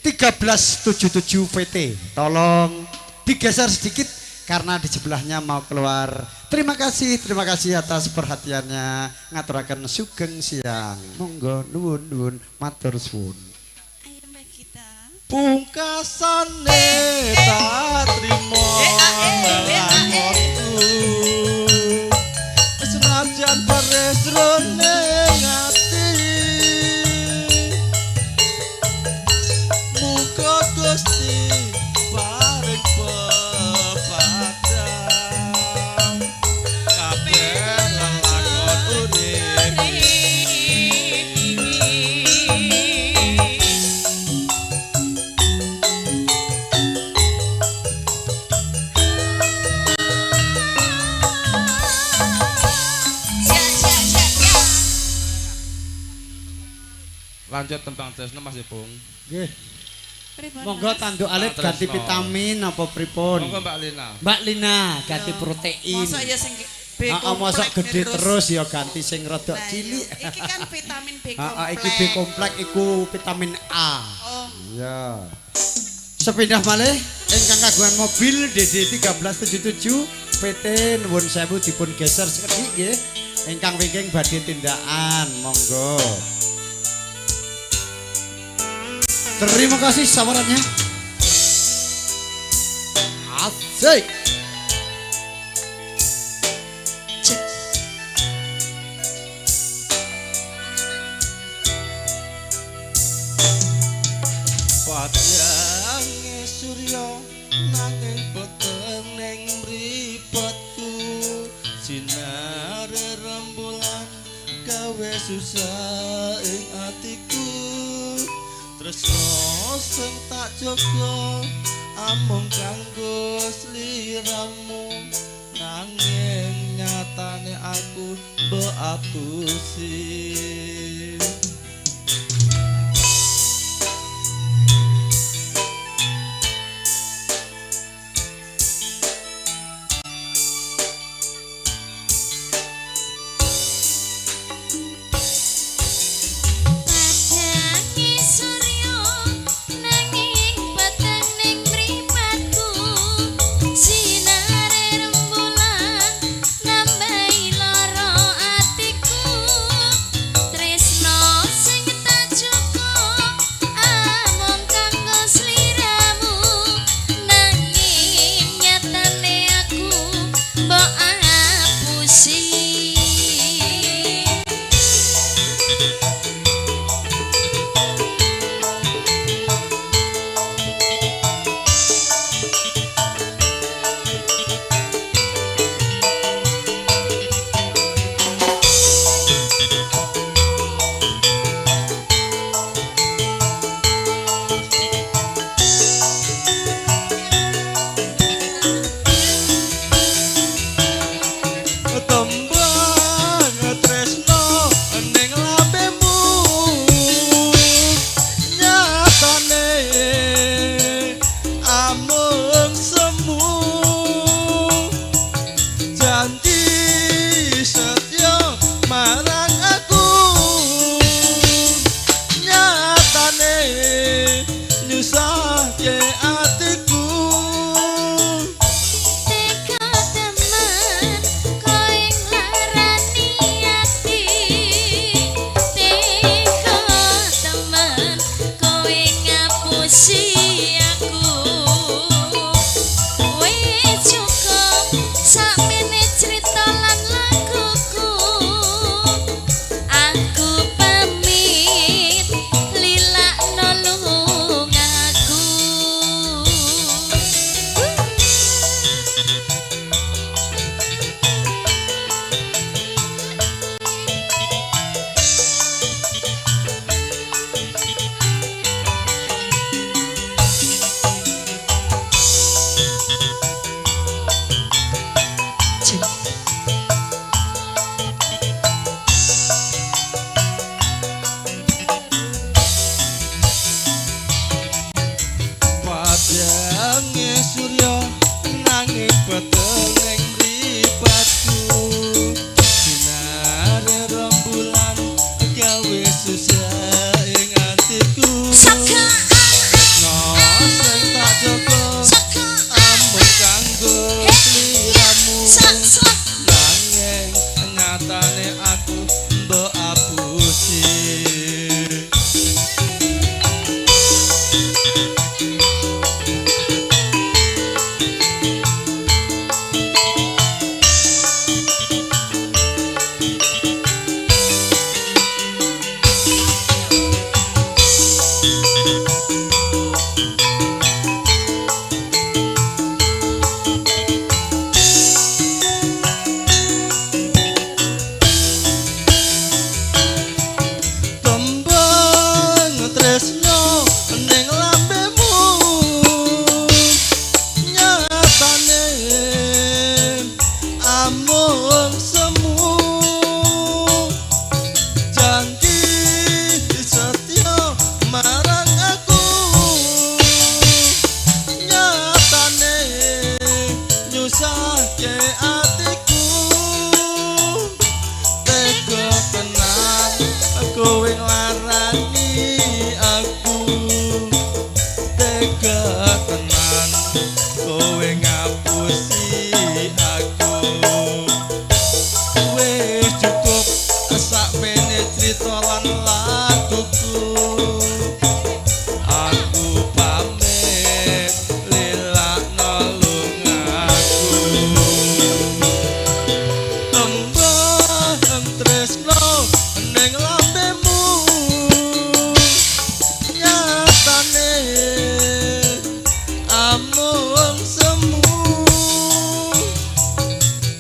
1377 VT. Tolong digeser sedikit karena di sebelahnya mau keluar. Terima kasih atas perhatiannya. Ngaturaken sugeng siang. Monggo nuwun nuwun matur suwun. Ayo Mbak Gita. Pungkasane tak trimo lelakonku senajan peres jroning ati muga Gusti paring pepadang kabeh lelakon urip Ya ya ya ya. Lanjut tembang tresno Mas Ipung. Nggih. Pripun, Monggo Mas? tanduk alit ganti Tresno. vitamin apa pripun? Monggo Mbak Lina. Mbak Lina ganti protein. Mosok ya sing B Heeh, mosok komplek gede terus ya ganti sing rada Lah, iya. cilik. Iki kan vitamin B Heeh, iki komplek. B komplek iku vitamin A. Oh, Iya. Sepindah malih ingkang kagungan mobil DD 1377 PT nuwun sewu dipun geser sekedhik nggih. Ingkang wingking badhe tindakan, monggo. Terima kasih sawerannya. Asik. cek. Padange surya nanging peteng ning mripatku sinare rembulan gawe susah ing atiku. Tresno sing tak jaga amung kanggo sliramu, nanging nyatane aku mbok apusi.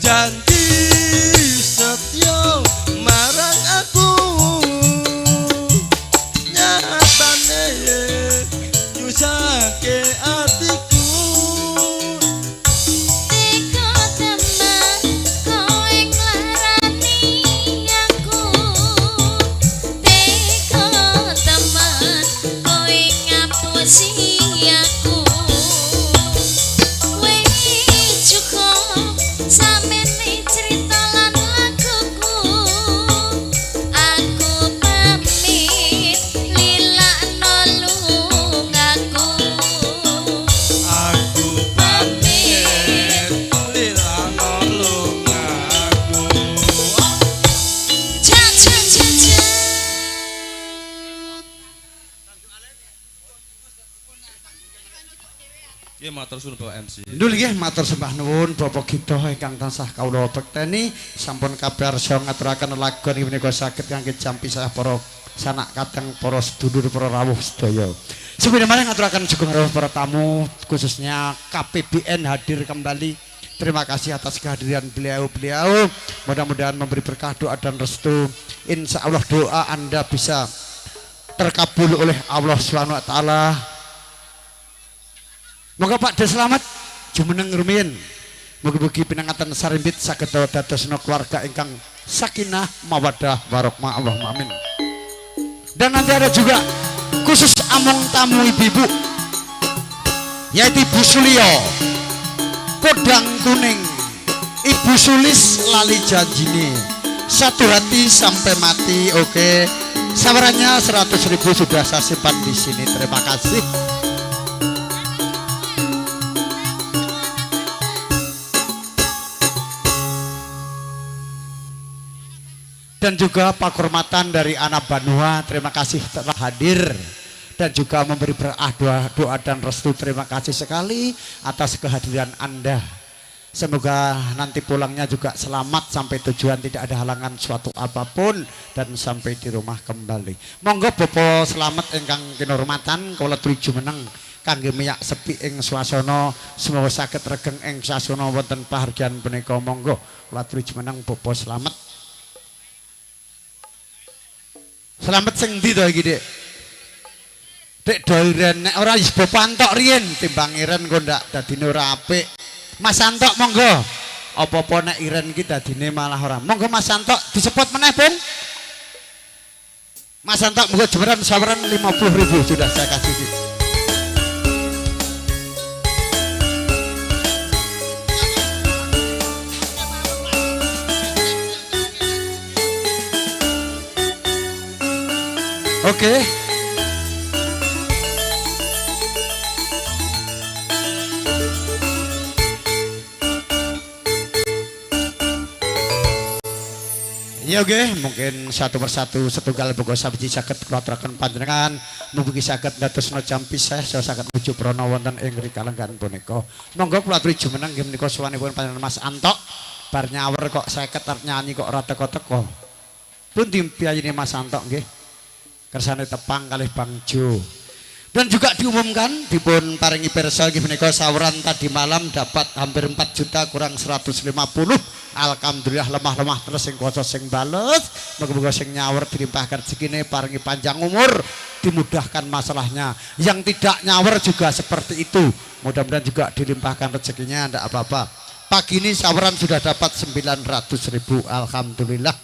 Janji setya marang aku. Nggih matur suwun Bapak MC. Ndul nggih matur sembah nuwun Bapak Gito ingkang tansah kawula bekteni sampun kabar saya ngaturaken lagon iki menika saged kangge jampi sah para sanak kadang para sedulur para rawuh sedaya. Sepindah malih ngaturaken sugeng rawuh para tamu khususnya KPBN hadir kembali. Terima kasih atas kehadiran beliau-beliau. Mudah-mudahan memberi berkah doa dan restu. Insya Allah doa Anda bisa terkabul oleh Allah Subhanahu wa taala. Moga Pak De selamat jumeneng rumiyin. Mugi-mugi pinangatan sarimbit saged dadosna keluarga ingkang sakinah mawaddah warahmah. Allahumma amin. Dan nanti ada juga khusus among tamu ibu-ibu yaitu Ibu Sulio Podang Kuning, Ibu Sulis lali janjine, satu hati sampai mati. Oke, sawerannya 100.000 sudah saya simpan di sini. Terima kasih. Dan juga pakurmatan dari Anak Banua, terima kasih telah hadir dan juga memberi berah doa dan restu. Terima kasih sekali atas kehadiran Anda. Semoga nanti pulangnya juga selamat sampai tujuan, tidak ada halangan suatu apapun dan sampai di rumah kembali. Monggo Bapak selamat ingkang kinurmatan kula turi jumeneng kangge miyak sepi ing swasana, semoga saged regeng ing sasana wonten pahargyan punika. Monggo kula turi jumeneng Bapak selamat. Selamat sing ndi to iki, Dik? Dik do iren nek ora wis Bapak Antok riyen timbang iren kok ndak dadine ora apik. Mas Antok monggo. Apa-apa nek iren iki dadine malah ora. Monggo Mas Antok disepot meneh, Bung. Mas Antok monggo jemeran saweran 50.000 sudah saya kasih. Dik. Oke. Ya oke, mungkin satu persatu setunggal boga sabiji saged kula aturaken panjenengan mugi saged ndadosna jampi seh saged nuju prana wonten ing rikalenggan punika. Monggo kula aturi jumeneng nggih menika sowanipun panjenengan Mas Antok bar nyawer kok 50 arep nyanyi kok ora teko-teko. Pundi piyayine Mas Antok nggih? Kersane tepang kalih Bang Jo. Dan juga diumumkan dipun paringi pirsa nggih menika sawuran tadi malam dapat hampir 4 juta kurang 150. Alhamdulillah lemah-lemah terus sing kuasa sing bales. Muga-muga sing nyawer dilimpahkan rezekine, paringi panjang umur, dimudahkan masalahnya. Yang tidak nyawer juga seperti itu. Mudah-mudahan juga dilimpahkan rezekinya, ndak apa-apa. Pagi ini sawuran sudah dapat 900.000, alhamdulillah.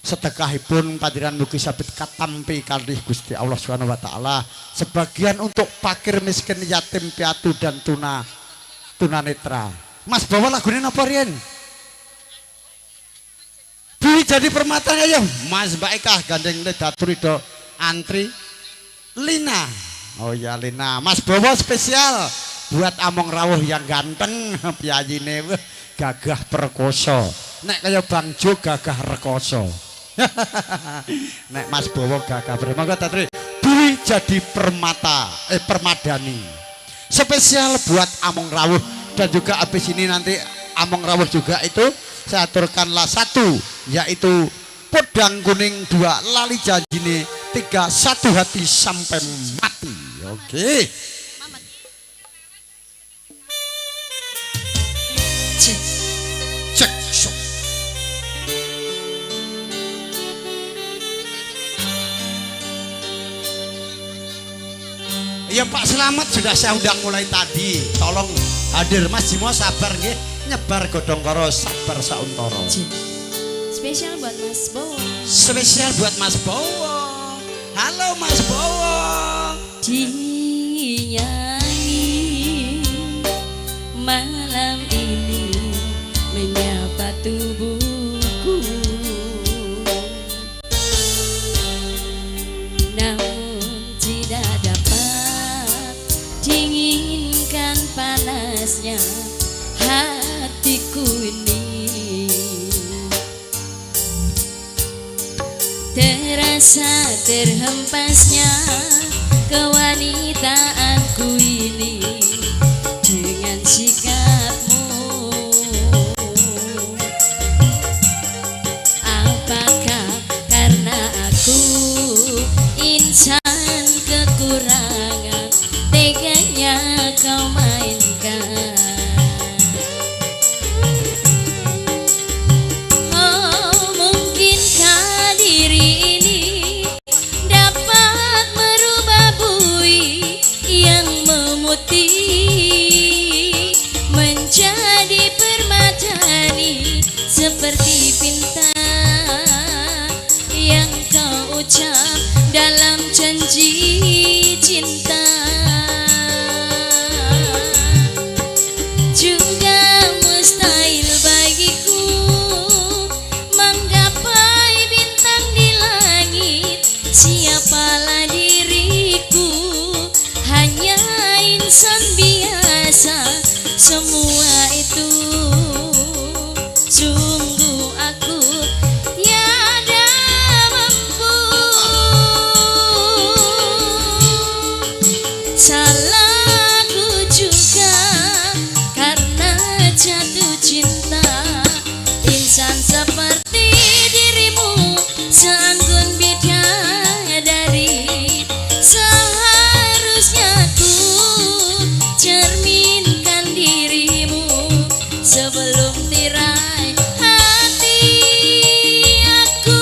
Sedekahipun panjenengan mugi sabit katampi kalih Gusti Allah Subhanahu wa taala, sebagian untuk fakir miskin yatim piatu dan tuna tunanetra. Mas bawa lagune napa riyen? Dwi jadi permata ya Mas Mbak Eka gandeng daturi do antri Lina. Oh ya Lina, Mas bawa spesial buat Among Rawuh yang ganteng piyayine gagah perkoso. Nek kaya Bang Jo gagah rekoso. Nek Mas Bowo gagah bermonggo tatri Dwi jadi permata permadani spesial buat Among Rawuh. Dan juga habis ini nanti Among Rawuh juga itu saya aturkanlah satu yaitu Podang Kuning, 2 lali janjine, 3 satu hati sampai mati. Oke. Cek sok. Ya Pak Selamat sudah saya undang mulai tadi. Tolong hadir Mas Jimo sabar nggih, nyebar godhong karo sabar sauntara. Spesial buat Mas Bowo. Spesial buat Mas Bowo. Halo Mas Bowo. Dinyanyi malam ini menyapa tubuhku, namun tidak dapat dinginkan panasnya hatiku ini. Terasa terhempasnya kewanitaanku ini. sikapmu. Apakah karena aku insan kekurangan, teganya kau mainkan? Oh, mungkinkah diri ini dapat merubah bui yang memutih menjadi permadani seperti pinta yang kau ucap dalam janji cinta. Juga mustahil bagiku menggapai bintang di langit. Siapalah diriku, hanya insan biasa. Semua itu sungguh aku tiada mampu. Salahku juga karena jatuh cinta. Insan seperti dirimu seanggun bidadari. Seharusnya ku cerminkan dirimu sebelum tirai hati aku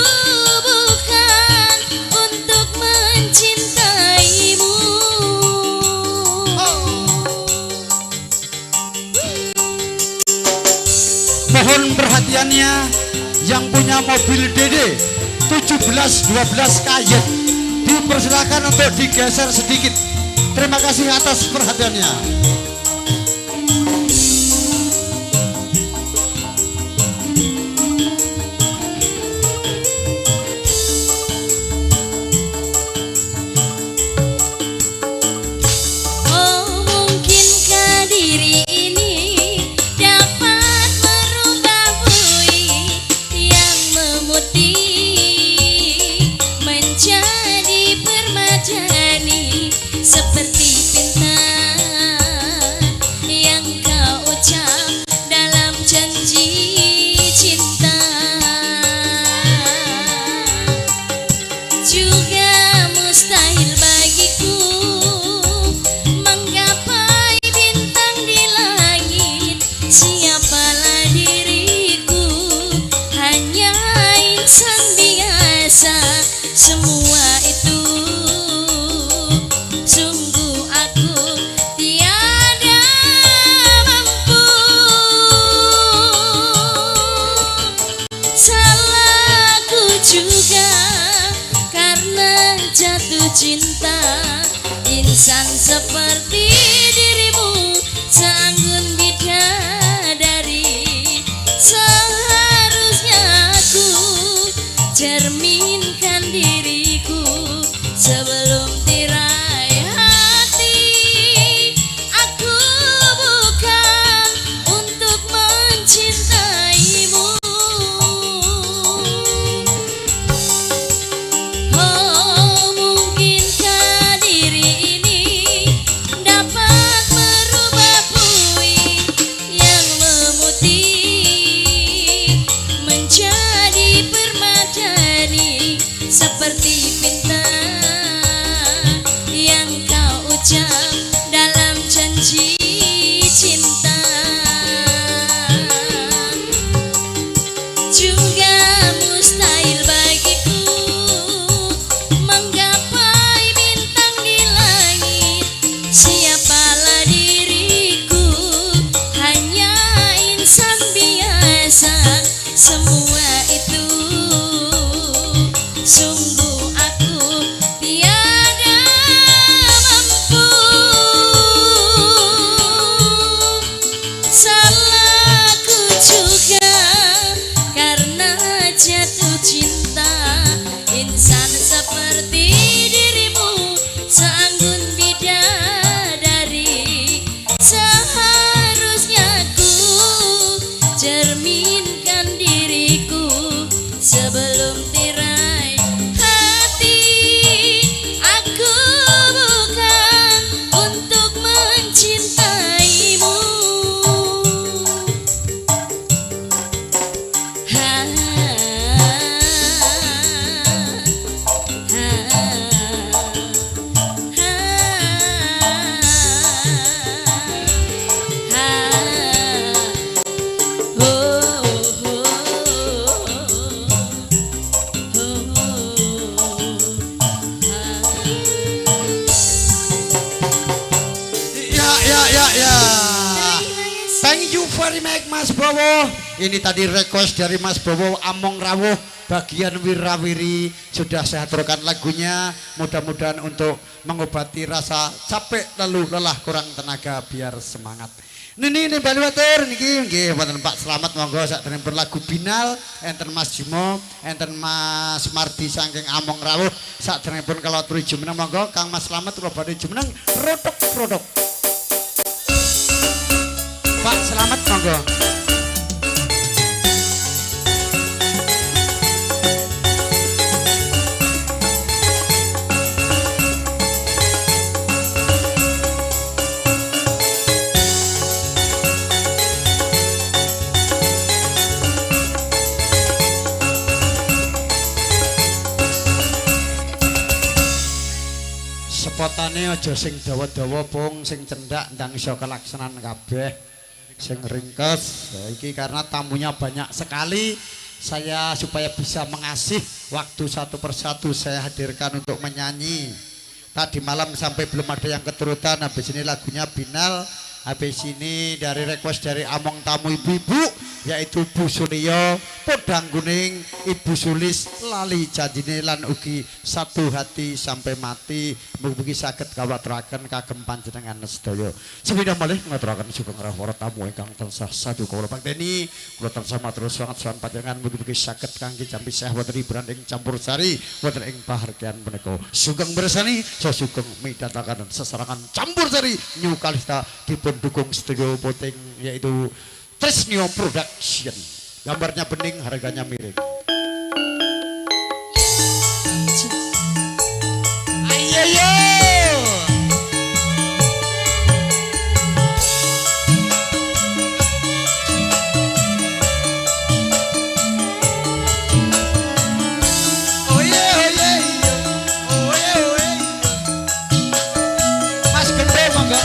bukan untuk mencintaimu. Mohon perhatiannya yang punya mobil DD 1712 KY, dipersilakan untuk digeser sedikit. Terima kasih atas perhatiannya. Oh, mungkinkah diri ini dapat merubah bui yang memutih menjadi permadani seperti pinta yang kau ucap dalam janji cinta. Juga mustahil bagiku menggapai bintang di langit. Siapalah diriku, hanya insan biasa. Semua itu sungguh aku tiada mampu. Salahku juga karena jatuh cinta. Insan seperti dirimu seanggun bidadari. Seharusnya aku cerminkan diriku sebelum tirai hati aku bukan untuk mencintaimu. Oh, mungkinkah diri ini dapat merubah bui yang memutih menjadi permadani seperti pinta yang kau ucap dalam janji cinta. Juga mustahil bagiku menggapai bintang di langit. Siapalah diriku, hanya insan biasa. Semua itu sungguh aku tiada mampu. Salahku juga karena jatuh cinta. Insan seperti dirimu seanggun bidadari. Seharusnya ku cerminkan diriku sebelum tirai hati aku bukan untuk mencintaimu. Remake Mas Bowo. Ini tadi request dari Mas Bowo Among Rawuh bagian Wirawiri. Sudah saya aturkan lagunya. Mudah-mudahan untuk mengobati rasa capek, lalu lelah, kurang tenaga biar semangat. Nini ini bali watur niki nggih wonten Pak Slamet monggo sakderengipun lagu Binal enten Mas Jimo enten Mas Mardi saking Among Rawuh sakderengipun kala aturi jumeneng monggo Kang Mas Slamet kula badhe jumeneng rotok-rotok. Pak Slamet monggo. Sepotane aja sing dawa-dawa pung sing cendak ndang iso kelaksanan kabeh sing ringkes. Ya, iki karena tamunya banyak sekali, saya supaya bisa mengasih waktu satu persatu saya hadirkan untuk menyanyi. Tadi malam sampai belum ada yang keturutan, habis ini lagunya Binal, habis ini dari request dari Among tamu ibu-ibu yaitu Bu Sulio, Podang Kuning, Ibu Sulis, Lali Janjine lan ugi Satu Hati Sampai Mati. Mugi-mugi saged kawaturaken kagem panjenengan sedaya. Sepindah malih ngaturaken sugeng rawuh para tamu ingkang tansah sadu kawula pakteni. Kula tansah matur sanget sowan panjenengan mugi-mugi saged kangge jampi sehat wonten hiburan ing campursari wonten ing pahargyan punika. Sugeng bersani, sugeng midhangetaken sesarengan campursari New Kalista dipun dukung studio voting yaitu Trisnio Production. Gambarnya bening, harganya miring. Ayo yo. Oye oye oye oye. Mas Gende monggo.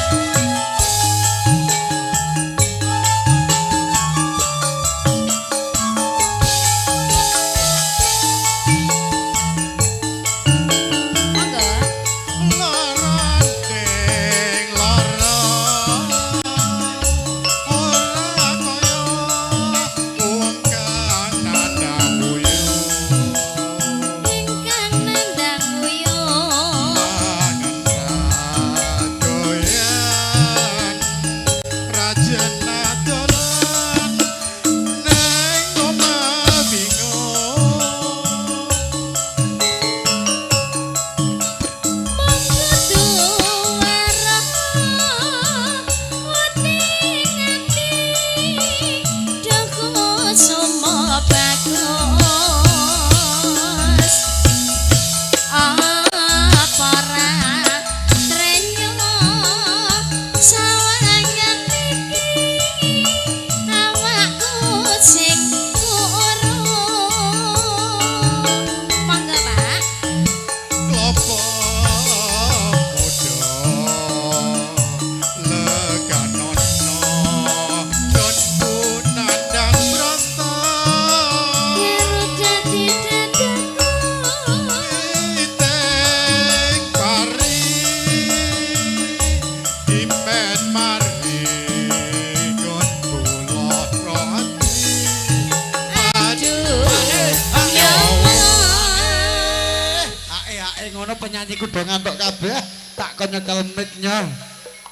Penyanyiku do ngantuk kabeh, tak kon nyekel mic-nya.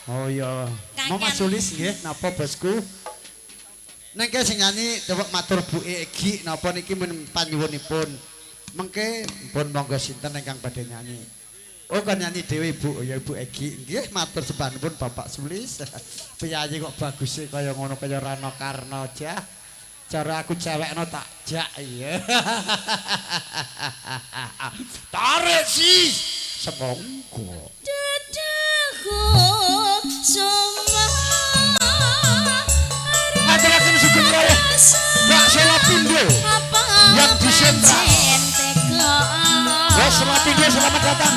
Oh iya. Mau Mas Sulis nggih, napa bosku? Nengke sing nyanyi coba matur Bu Egi napa niki men panyuwunipun. Mengke pun monggo sinten ingkang badhe nyanyi. Oh kon nyanyi dhewe Ibu, oh ya Ibu Egi. Nggih matur sembah nuwun Bapak Sulis. Piyayi kok baguse kaya ngono kaya Rano Karno jah. Cara aku cewekno tak jak iya. Tarik sih semongko. Dadaku semua. Aturaken sugeng rawuh Mbak Selapindo yang di sentral. Mbak Selapindo selamat datang.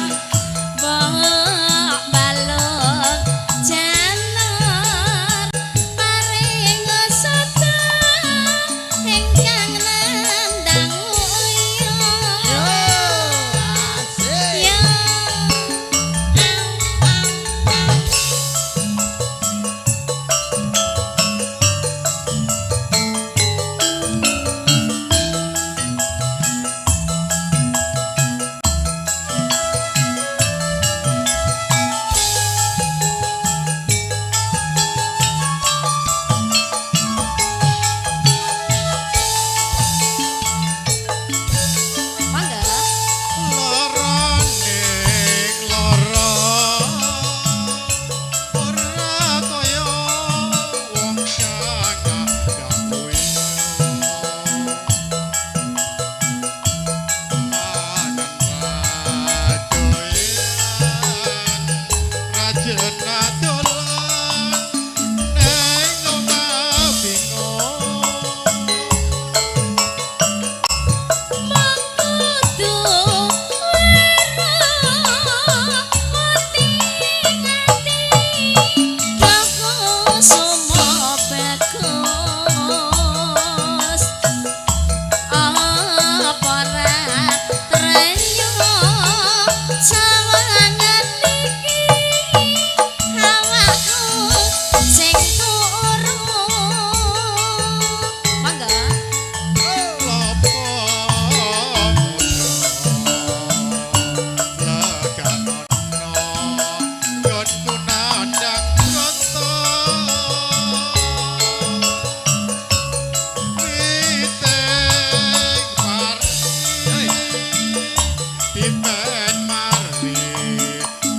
Ben marli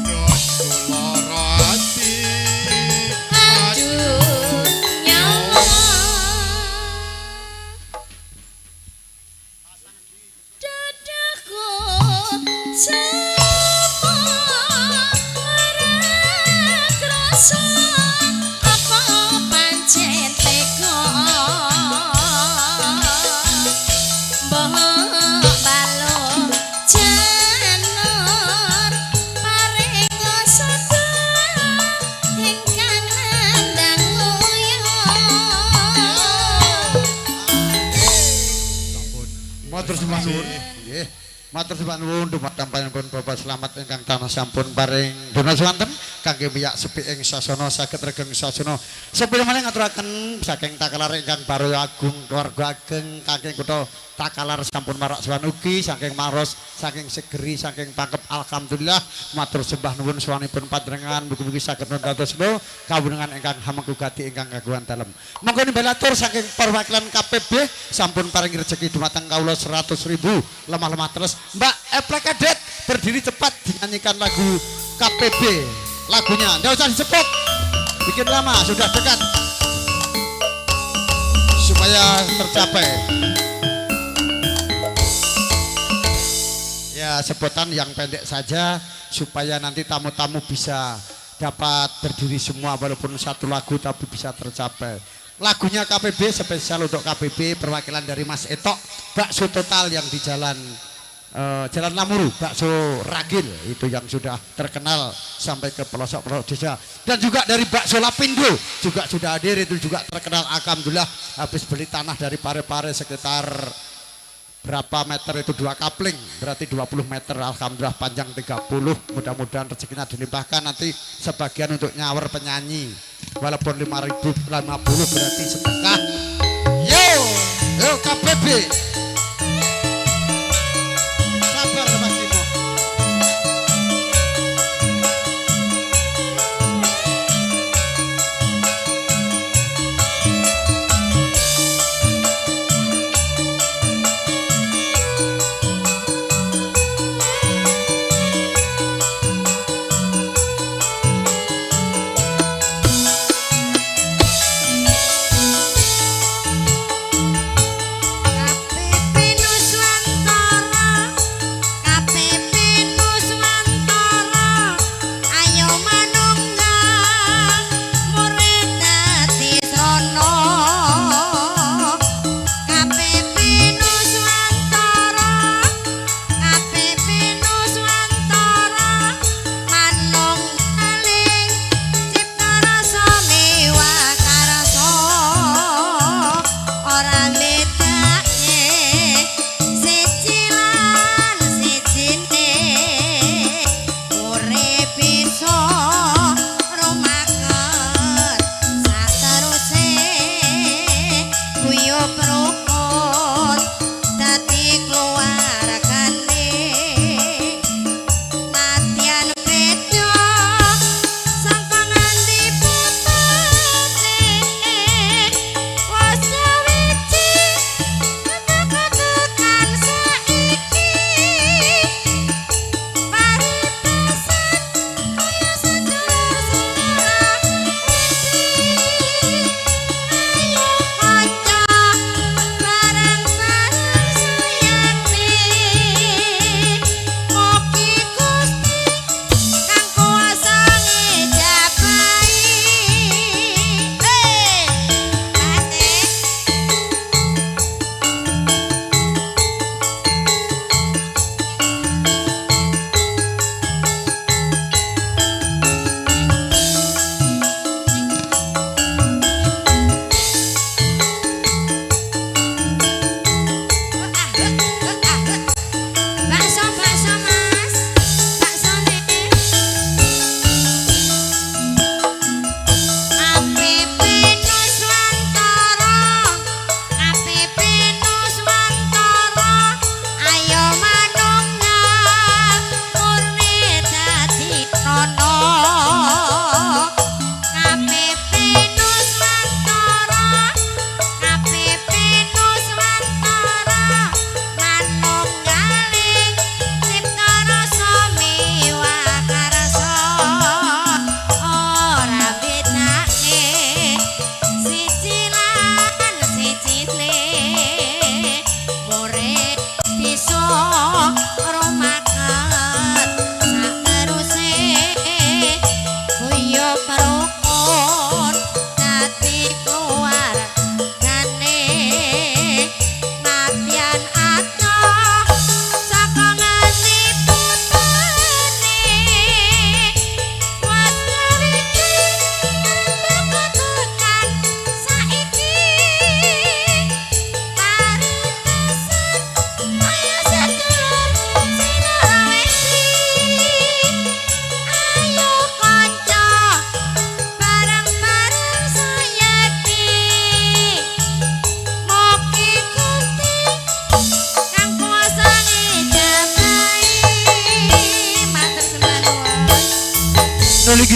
Yoso lara ati. Aduh nyawa dadaku semua ora krasa apa pancen tega mbok balung janur paring sedaya ingkang nandhang uyah. Matur sembah nuwun. Nggih. Matur sembah nuwun dumateng panjenengan Bapak Slamet ingkang tanah sampun paring dana swanten kangge miyak sepi ing sasana saged regeng sasana. Sepindah malih ngaturaken saking Takalar ingkang Baraya Agung keluarga ageng saking kutha Takalar sampun marak sowan ugi saking Maros, saking Segeri, saking Pangkep. Alhamdulillah matur sembah nuwun sowanipun panjenengan mugi-mugi saged dados kawunangan ingkang hamengku gati ingkang kagungan dalem. Monggo nimbalatur saking perwakilan KPB sampun paring rejeki dumateng kawula 100.000 lemah-lemah terus. Mbak Eplek Kadet berdiri cepat dinyanyikan lagu KPB. Lagunya ndak usah disebut. Bikin lama sudah dekat. Supaya tercapai. Ya, sebutan yang pendek saja supaya nanti tamu-tamu bisa dapat berdiri semua walaupun satu lagu tapi bisa tercapai. Lagunya KPB spesial untuk KPB perwakilan dari Mas Etok bakso total yang di jalan Jalan Lamuru, bakso Ragil itu yang sudah terkenal sampai ke pelosok-pelosok desa. Dan juga dari bakso Lapindo juga sudah hadir, itu juga terkenal. Alhamdulillah habis beli tanah dari Pare-Pare sekitar berapa meter itu 2 kapling berarti 20 meter. Alhamdulillah panjang 30, mudah-mudahan rezekinya dilimpahkan nanti sebagian untuk nyawer penyanyi walaupun 5.050 berarti sedekah. Yo yo KPB sabar Mas Timo. KPB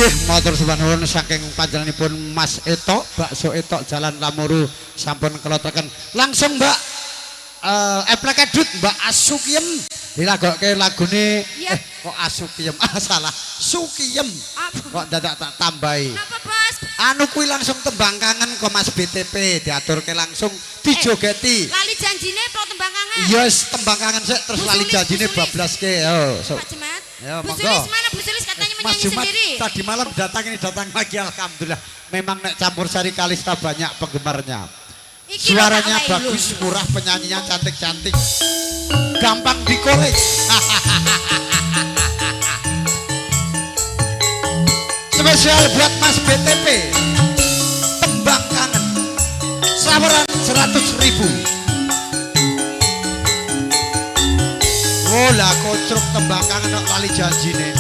Nggih, matur suwun saking panjenenganipun Mas Etok, bakso Etok Jalan Lamuru sampun kelotoken. Langsung Mbak eplek edut Mbak Asukiem dilagokke lagune kok Asukiem ah salah Sukiem kok dadak tak tambahi. Napa Bos? Anu kuwi langsung tembang kangen kok Mas BTP diaturke langsung dijogeti. Lali janjine apa tembang kangen? Iya yes, tembang kangen sik terus lali janjine bablaske. Yo. Pak Jumat. Ya, Bu Sulis mana Bu Sulis katanya menyanyi Mas Jumat, sendiri. Tadi malam datang ini datang lagi alhamdulillah. Memang nek campur sari Kalista banyak penggemarnya. Iki suaranya bagus, murah, penyanyinya cantik-cantik. Gampang dikorek. Spesial buat Mas BTP. Tembang kangen. Saweran 100.000. Oh lah kocruk tembang kangen kok lali janjine.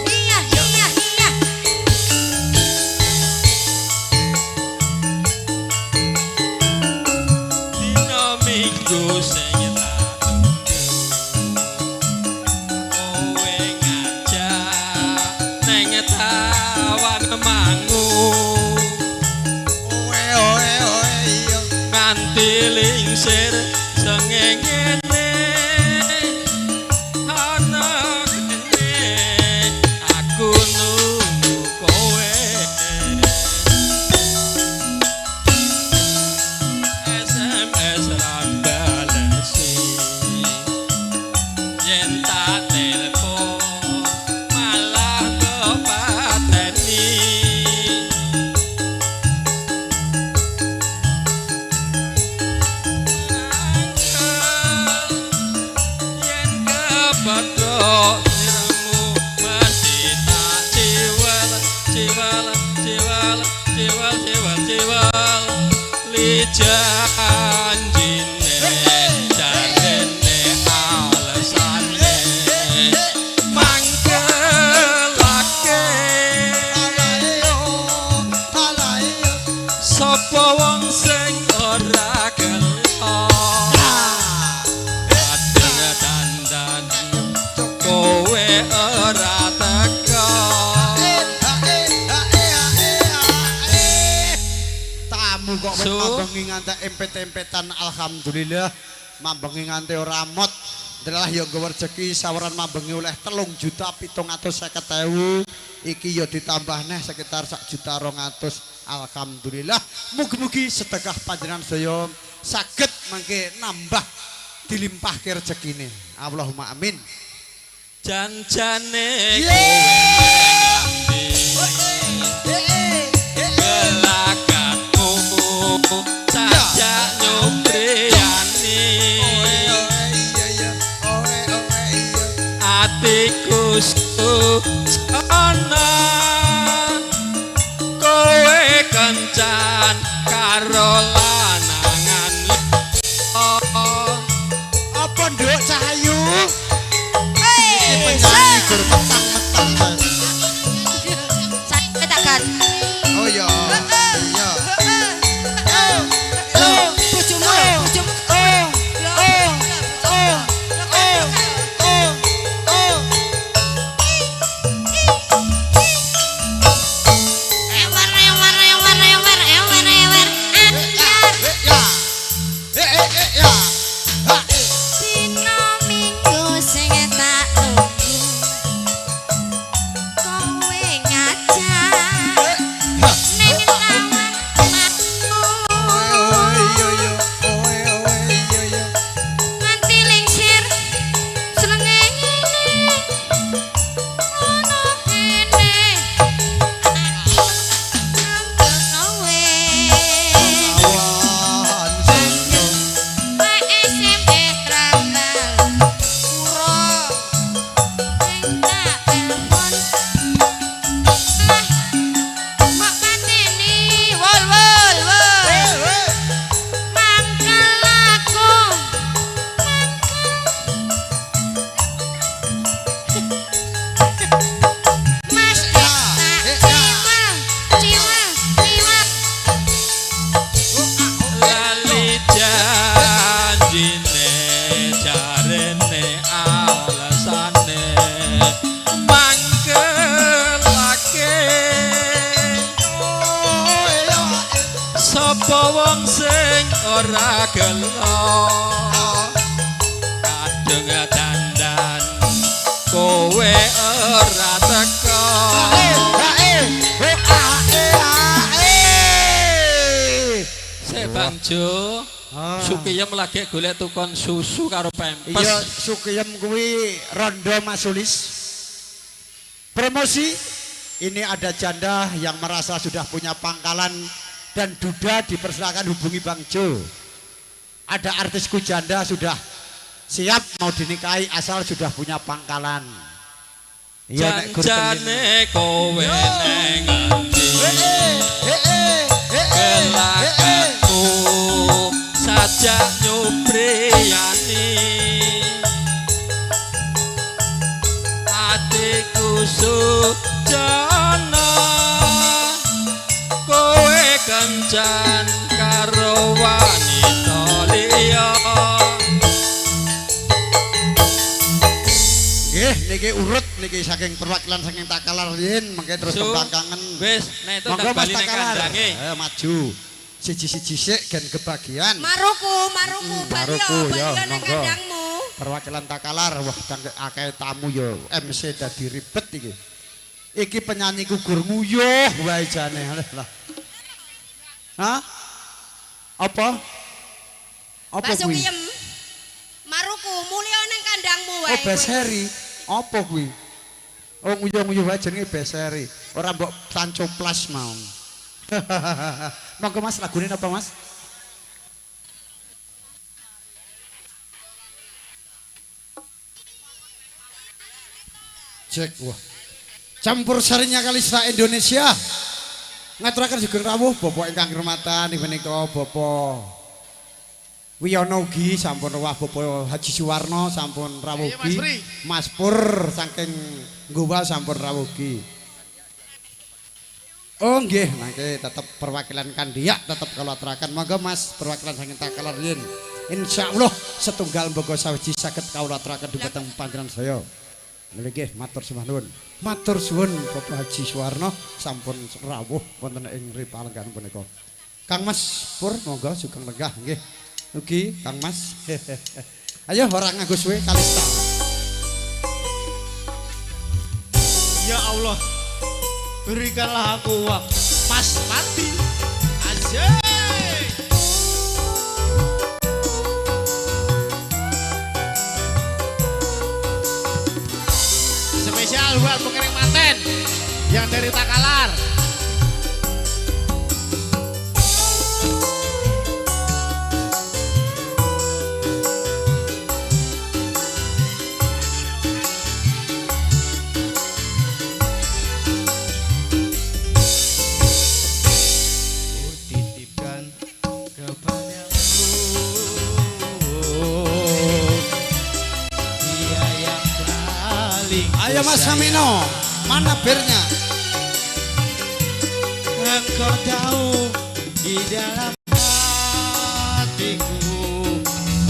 Iya iya iya. Dina Minggu sing tak tunggu, kowe ngajak neng Tawang Mangu. Nganti lingsir sengengene ana kene aku nunggu kowe. SMS ra balesi yen tak telepon malah kepateni. Kepethuk sirmu mesti tak ciwel ciwel ciwel ciwel ciwel ciwel li janjine jarene alesane mangkelake sapa wong sing ora gelo dandan kowe ora teko. Tamu kok wis mambengi nganti empet-empetan alhamdulillah mambengi nganti ora mot. Ndelah ya nggawa rejeki saweran mambengi oleh 3.750.000 iki ya ditambah neh sekitar 1.200.000 alhamdulillah. Mugi-mugi sedekah panjenengan sedaya saged mangke nambah dilimpahke rezekine. Allahumma amin. Janjane kowe gelakatmu sajak nyupriyani atiku susana kowe kencan karo lanangan. Apa nduk Cahayu? Iki penyanyi gur metang-metang. Saya tak kan. Oh iya. Iya. Bojomu, bojomu. Ewer ewer ewer ewer Sapa wong sing ora gelo kadung dandan kowe ora teko. Sik Bang Jo, Sukiyem lagi golek tukon susu karo pempes. Iya, Sukiyem kuwi rondo Mas Sulis. Promosi, ini ada janda yang merasa sudah punya pangkalan dan duda, dipersilakan hubungi Bang Jo. Ada artisku janda sudah siap mau dinikahi asal sudah punya pangkalan. Iya, nek gur Janjane kowe neng endi? Kelakatmu sajak nyubriyani atiku sujana kowe kencan karo wanita liya. Nggih, niki urut niki saking perwakilan saking Takalar yen mengke terus kebelakangan. Wis, nek itu monggo tak Mas bali ning Takalar. kandange. Ayo maju. Siji-siji sik gen kebagian. Maruku, maruku, bali Maruku, yo, yo, bali nang monggo. kandangmu. Perwakilan Takalar, wah cangke akeh tamu yo. MC dadi ribet iki. Iki penyanyi gugur nguyuh wae jane. Lah. Hah? Apa? Apa Mbak kuwi? Sukiyem. Maruku, mulya nang kandangmu wae. Oh, Beseri. Apa kuwi? Oh, nguyuh-nguyuh wae jenenge Beseri. Ora mbok sancoplas mau. Monggo Mas, lagune napa Mas? Cek wah. Campur sarinya Kalista Indonesia. Ngaturaken sugeng rawuh bapak ingkang kirmatan menika Bapak Wiyono ugi sampun rawuh, Bapak Haji Suwarno sampun rawuh ugi, Mas Pur saking Gowa sampun rawuh ugi. Oh nggih, mangke tetep perwakilan Kandiak tetep kula aturaken. Monggo Mas perwakilan saking Takalar yen. Insyaallah setunggal mboko sawiji saged kawula aturaken dumateng panjenengan sedaya. Nggih, matur sembah nuwun. Matur suwun Bapak Haji Suwarno sampun rawuh wonten ing ripalenggahan punika. Kang Mas Pur monggo sugeng lenggah nggih. Ugi Kang Mas. Ayo ora nganggo suwe Kalista. Ya Allah, berikanlah aku uang Mas Pati. Asik. Spesial buat pengiring manten yang dari Takalar. Kutitipkan kepadamu dia yang paling Ayo Mas Samino, mana birnya? Engkau tahu di dalam hatiku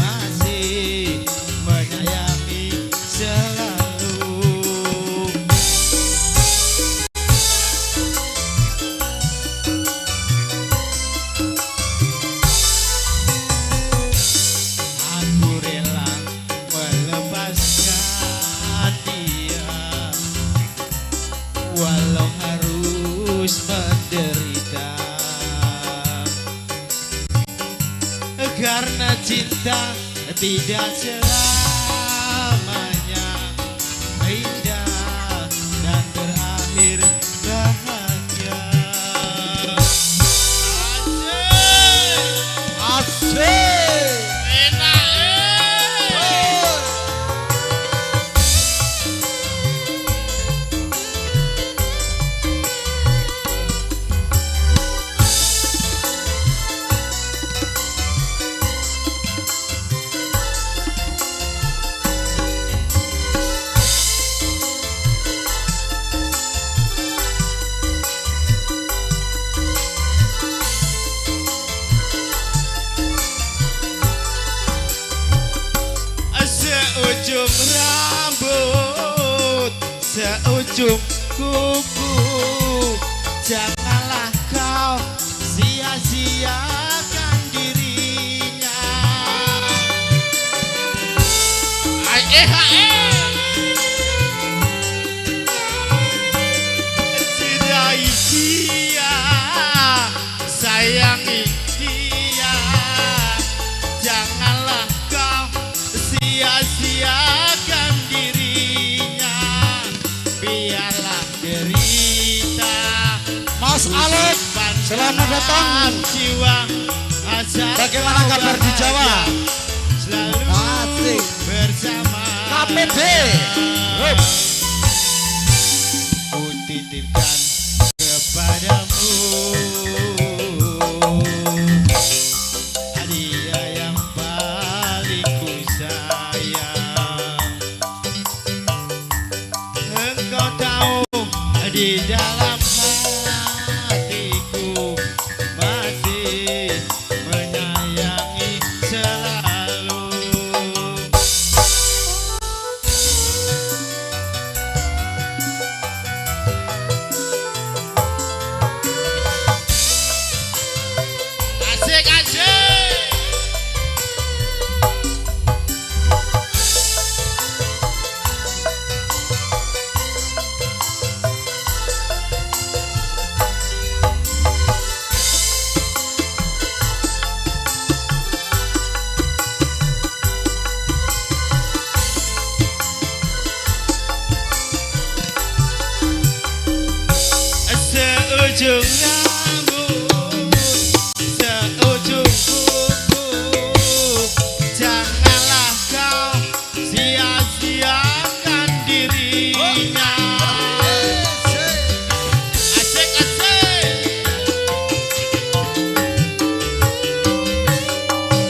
masih menyayangi selalu. Aku rela melepaskan dia walau harus menderita, karena cinta tidak selamanya indah dan berakhir bahagia. Asik. Enak. Seujung rambut, seujung kuku, janganlah kau sia sia-siakan dirinya. Cintai dia, sayangi dia, janganlah kau sia-siakan dirinya. Biarlah derita. Mas Alex, selamat datang. Jiwa, asal Bagaimana kabar di Jawa? Selalu Asik. bersama. KPD. Ku titipkan kepadamu hadiah yang paling ku sayang. Engkau tahu di dalam hatiku masih menyayangi selalu. Asik asik. Seujung rambut, seujung kuku, janganlah kau sia-siakan dirinya. Asik asik.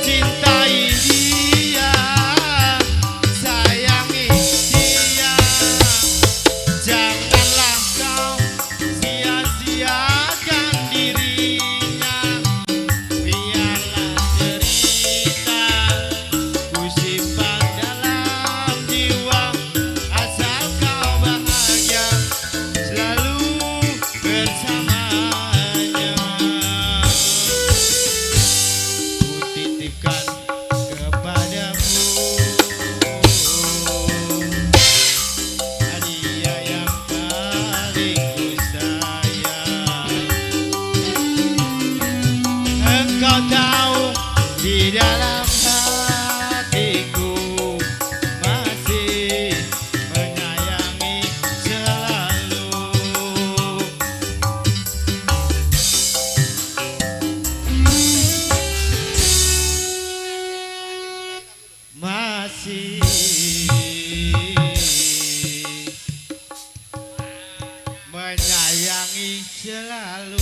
Cintai dia, sayangi dia, janganlah kau sia-siakan dirinya. Biarlah derita ku simpan dalam jiwa, asal kau bahagia selalu bersamanya. Ku titipkan kepadamu hadiah yang paling ku sayang. Engkau tahu di dalam hatiku masih menyayangi selalu. Masih menyayangi selalu.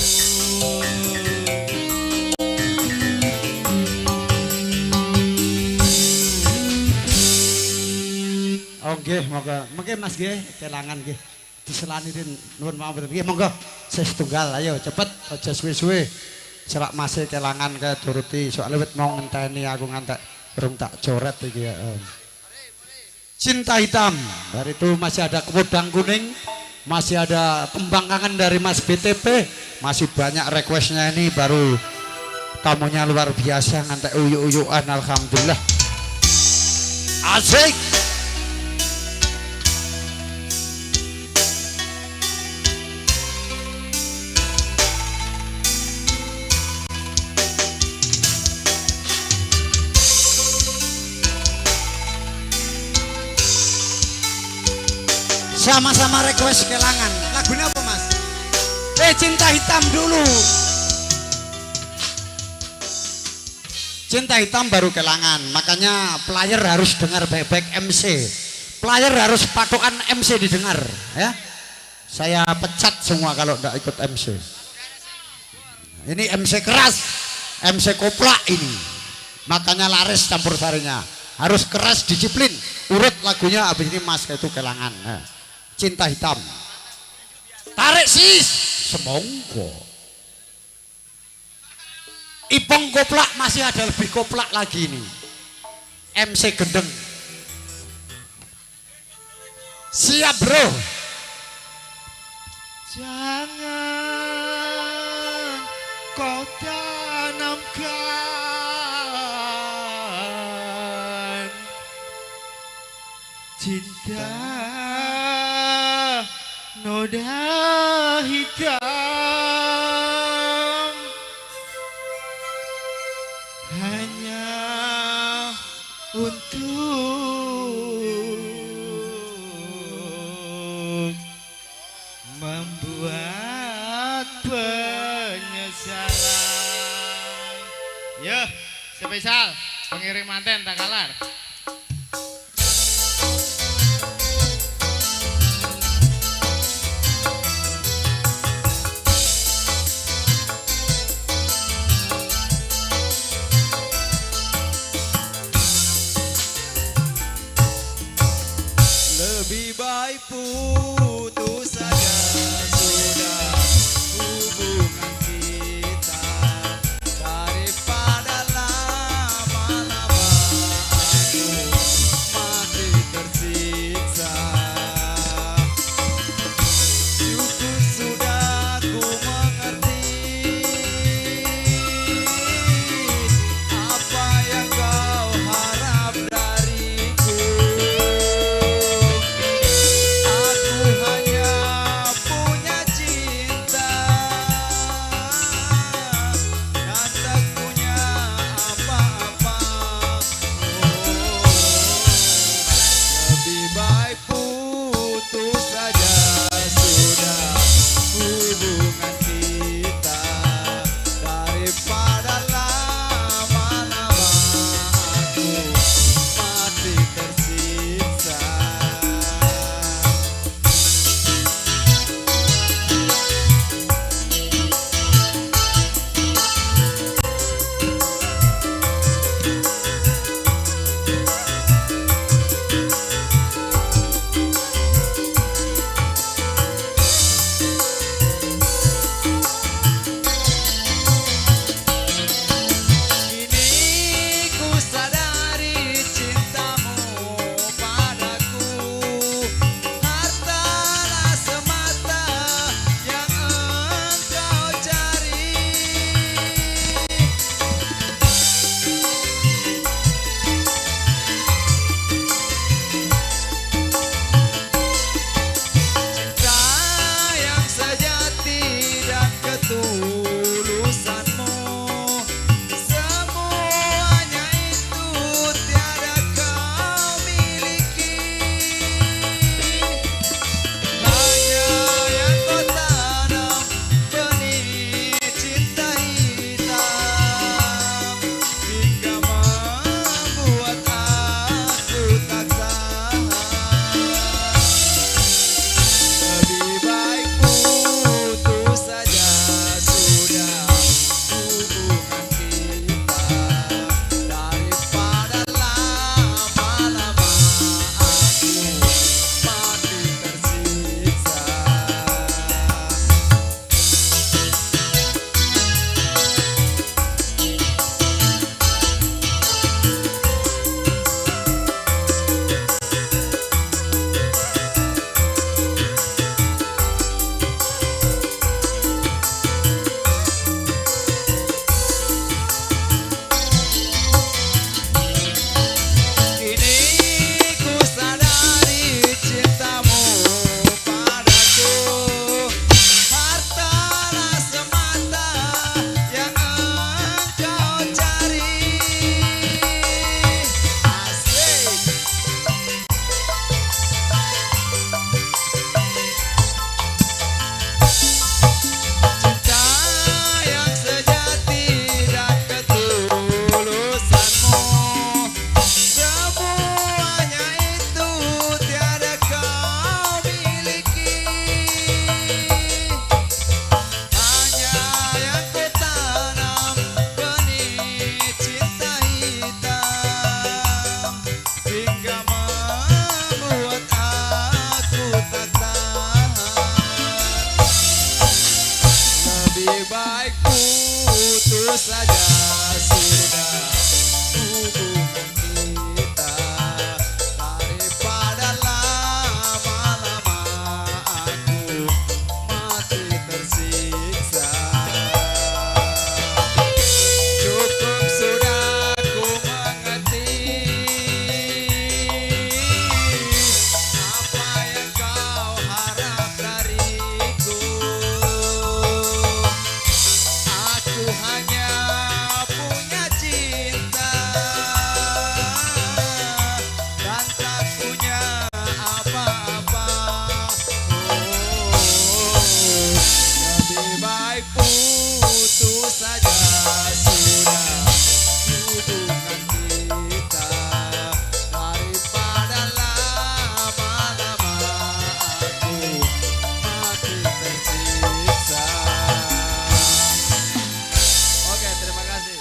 Oh nggih, monggo. Mengke Mas nggih kelangan nggih. Diselani rin nuwun mawon nggih monggo. Sing setunggal ayo cepet aja suwe-suwe. Selak masih kelangan ke Doroti soalnya wit mau ngenteni aku ngantek urung tak coret iki ya. Cinta Hitam. Dari itu masih ada Kepodang Kuning, masih ada Tembang Kangen dari Mas BTP, masih banyak requestnya ini baru tamunya luar biasa ngantek uyuk-uyukan alhamdulillah. Asik. Sama-sama request kelangan. Lagunya apa Mas? Cinta Hitam dulu. Cinta Hitam baru kelangan. Makanya player harus dengar baik-baik MC. Player harus patokan MC didengar ya. Saya pecat semua kalau ndak ikut MC. Ini MC keras, MC koplak ini. Makanya laris campur sarinya. Harus keras, disiplin. Urut lagunya habis ini Mas itu kelangan. Nah. Cinta Hitam. Tarik sis, semongko. Ipong koplak masih ada lebih koplak lagi ini. MC Gendeng. Siap bro. Jangan kau tanamkan cinta noda hitam hanya untuk membuat penyesalan. Yo, spesial pengiring manten Takalar. Lebih baik putus saja sudah hubungan kita, daripada lama-lama akhirnya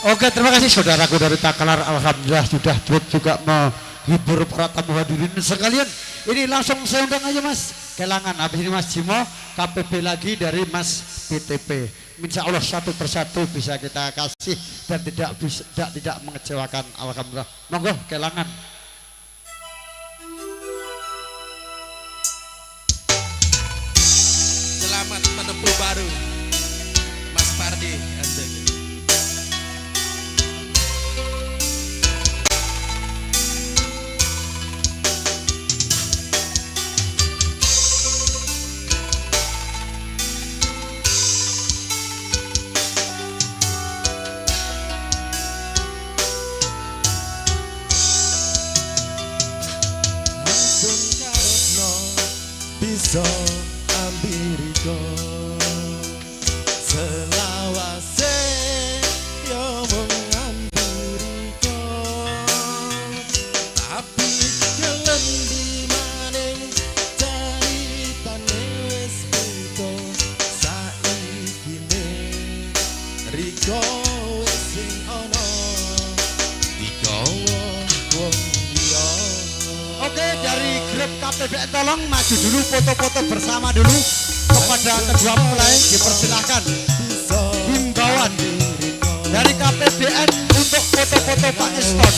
Oke, terima kasih saudaraku dari Takalar. Alhamdulillah sudah duet juga menghibur para tamu hadirin sekalian. Ini langsung saya undang aja Mas Kelangan. Habis ini Mas Jimo, KPB lagi dari Mas BTP. Insya Allah satu persatu bisa kita kasih dan tidak bisa tidak mengecewakan. Alhamdulillah. Monggo Kelangan. Selamat menempuh baru Mas Pardi STG. Sun karepno bisa ambiriko selawase yo mung ambiriko tapi kelendi maning caritane wis beda saikine riko wis sing ana digawa wong liya. Oke, dari grup KPBN tolong maju dulu, foto-foto bersama dulu kepada kedua mempelai dipersilahkan. Himbauan dari KPBN untuk foto-foto Pak Eston.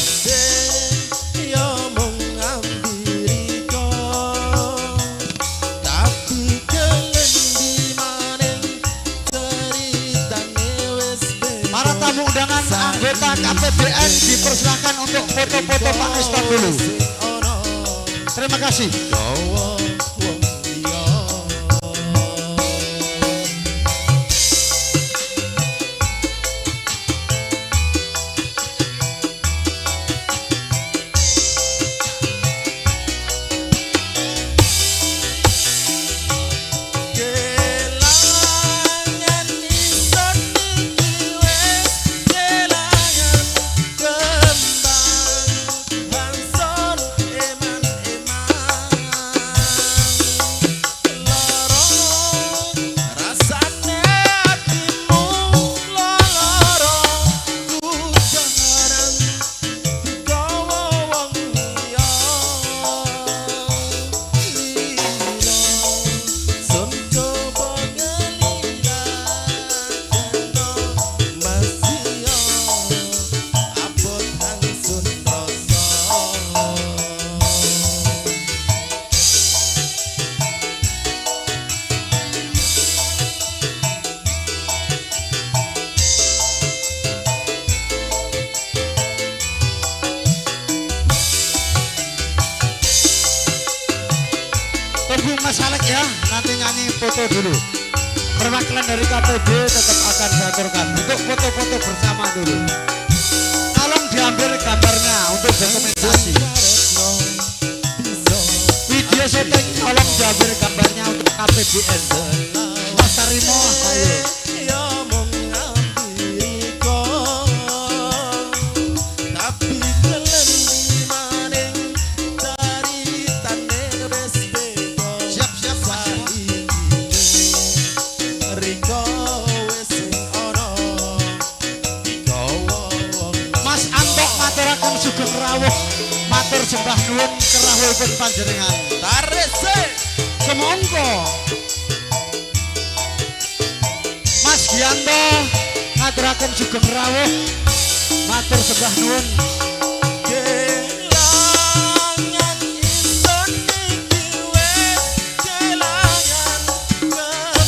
Yo mung ambiriko tapi kelendi maning ceritane wis beda. Para tamu undangan anggota KPBN dipersilahkan untuk foto-foto Pak Eston dulu. Terima kasih. Kelangan ison iki wis kelangan kembang hanson eman-eman loro rasane atimu loro kujaran digawa wong liya lilo sun coba ngelilakno masih abot hangsun rasa. Tunggu Mas Alek ya, nanti nyanyi foto dulu. Perwakilan dari KPB tetap akan diaturkan untuk foto-foto bersama dulu. Tolong diambil gambarnya untuk dokumentasi. Video syuting tolong diambil gambarnya untuk KPBN. Mas Tarimo, ayo. Yo mung ambiriko tapi kelendi maning caritane wis beda. Siap, siap, Mas Jimo. Saiki riko wis sing ana digawa wong Mas Antok maturaken sugeng rawuh, matur sembah nuwun kerawuhipun panjenengan. Tarik sik. Semongko. Mas Gianto ngaturaken sugeng rawuh, matur sembah nuwun. Kelangan ison iki wis kelangan kembang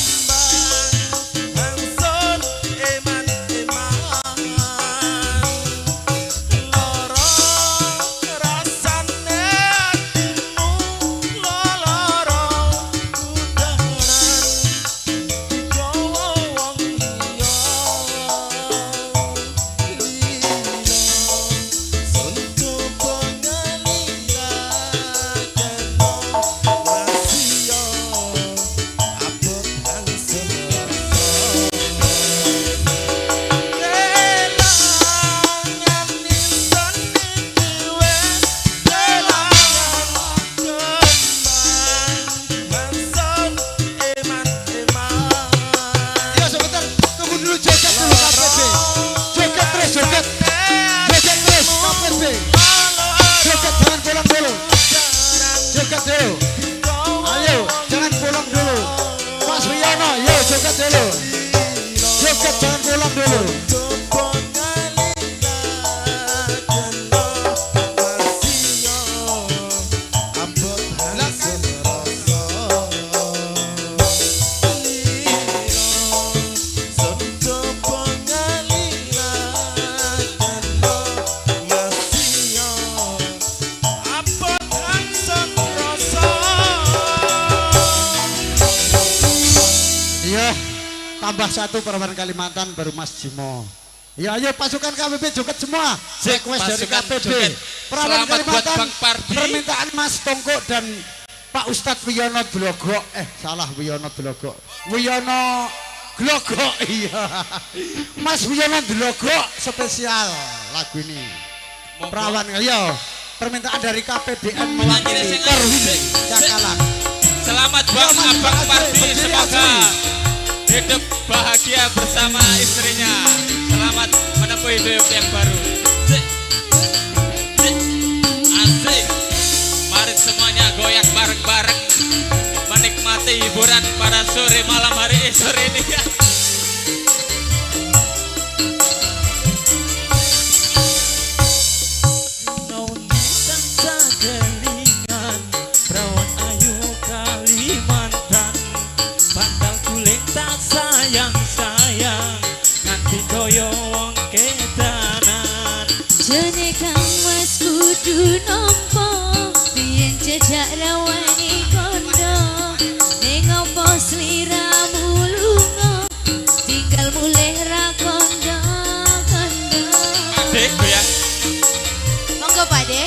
hangsun eman-eman loro rasane atimu loro kudaran digawa wong liya lilo. Tambah satu Perawan Kalimantan baru Mas Jimo. Ya ayo pasukan KPB joget semua. Request dari KPB. Perawan Selamat buat Kalimantan. Bang Pardi. Permintaan Mas Tongkok dan Pak Ustadz Wiyono Blogok. Salah Wiyono Blogok. Wiyono Glogok iya. Mas Wiyono Glogok spesial lagu ini. Perawan iya. Permintaan dari KPBN mewakili Korwil Cakalang. Selamat Bang Abang Pardi, semoga hidup bahagia bersama istrinya. Selamat menempuh hidup yang baru. Cik. Cik. Asik. Mari semuanya goyang bareng-bareng menikmati hiburan pada sore malam hari sore ini. Sayang-sayang nganti koyo wong kedanan. Jane kang mas kudu nampa biyen jejak rawani kondo ning opo sliramu lunga tinggal mulih ra kondo kondo. Adek goyang. Monggo Pak De.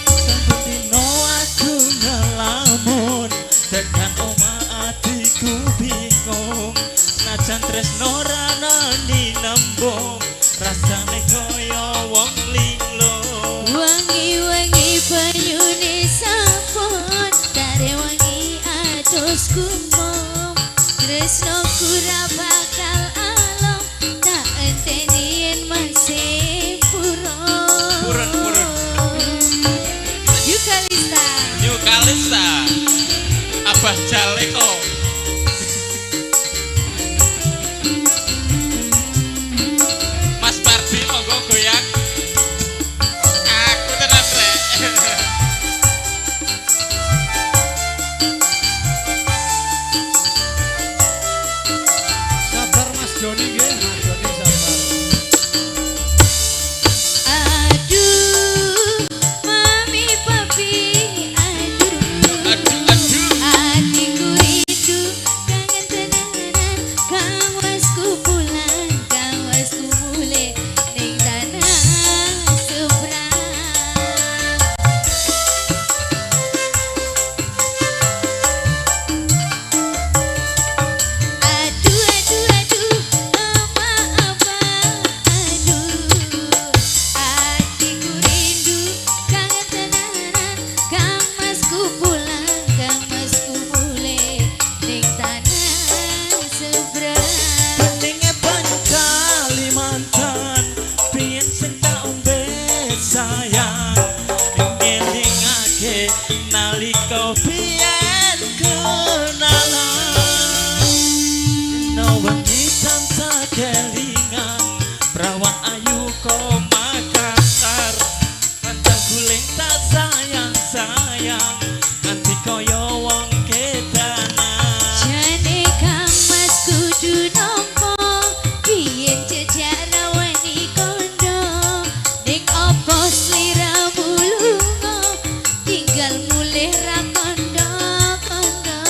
Saben dino aku ngelamun tekan omah atiku bingung senajan tresno ra nani nembung rasane kaya wong linglung. Wangi-wangi banyune sabun tare wangi atus kumom tresno ku ra bakal alom tak enteni yen masih purun. Purun purun. New Kalista. New Kalista. Abah Jaleko. Mas Pardi monggo goyang. Aku tenan rek. Sabar Mas Joni nggih, Mas Joni sabar. Aduh, mami papi, aduh. Aduh aduh. Atiku rindu kangen tenanan kang wasku pulang kang wasku mulih ning tanah seberang. Aduh aduh aduh ama apa aduh atiku rindu kangen tenanan kang masku pulang kang masku mulih ning tanah seberang. Beninge banyu Kalimantan biyen sing tak ombe sayang ngelingake nalika biyen kenalan. Dina wengi tansah kelingan prawan ayu ko Makassar kanca guling tak sayang-sayang nganti kaya wong kedanan. Jane kang mas kudu nampa biyen jejak rawani kondo ning opo sliramu lunga tinggal mulih ra kondo kondo.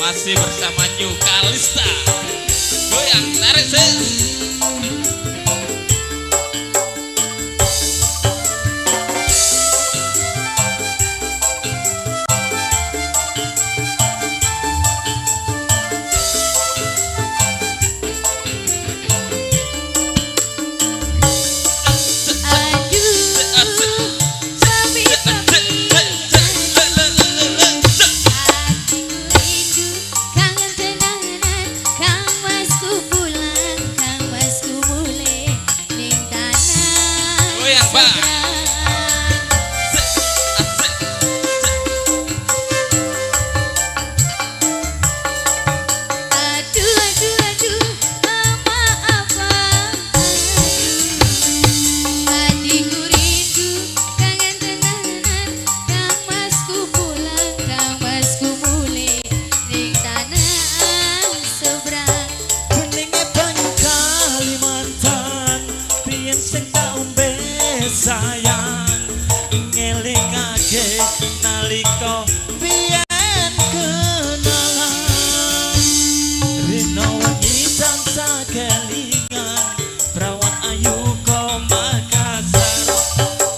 Masih bersama New Kalista. Goyang tarik sis. Aduh, mami papi, atiku rindu kangen tenanan kang masku pulang kang masku mulih. nalika biyen kenalan. Rino wengi tansah kelingan prawan ayu ko Makassar.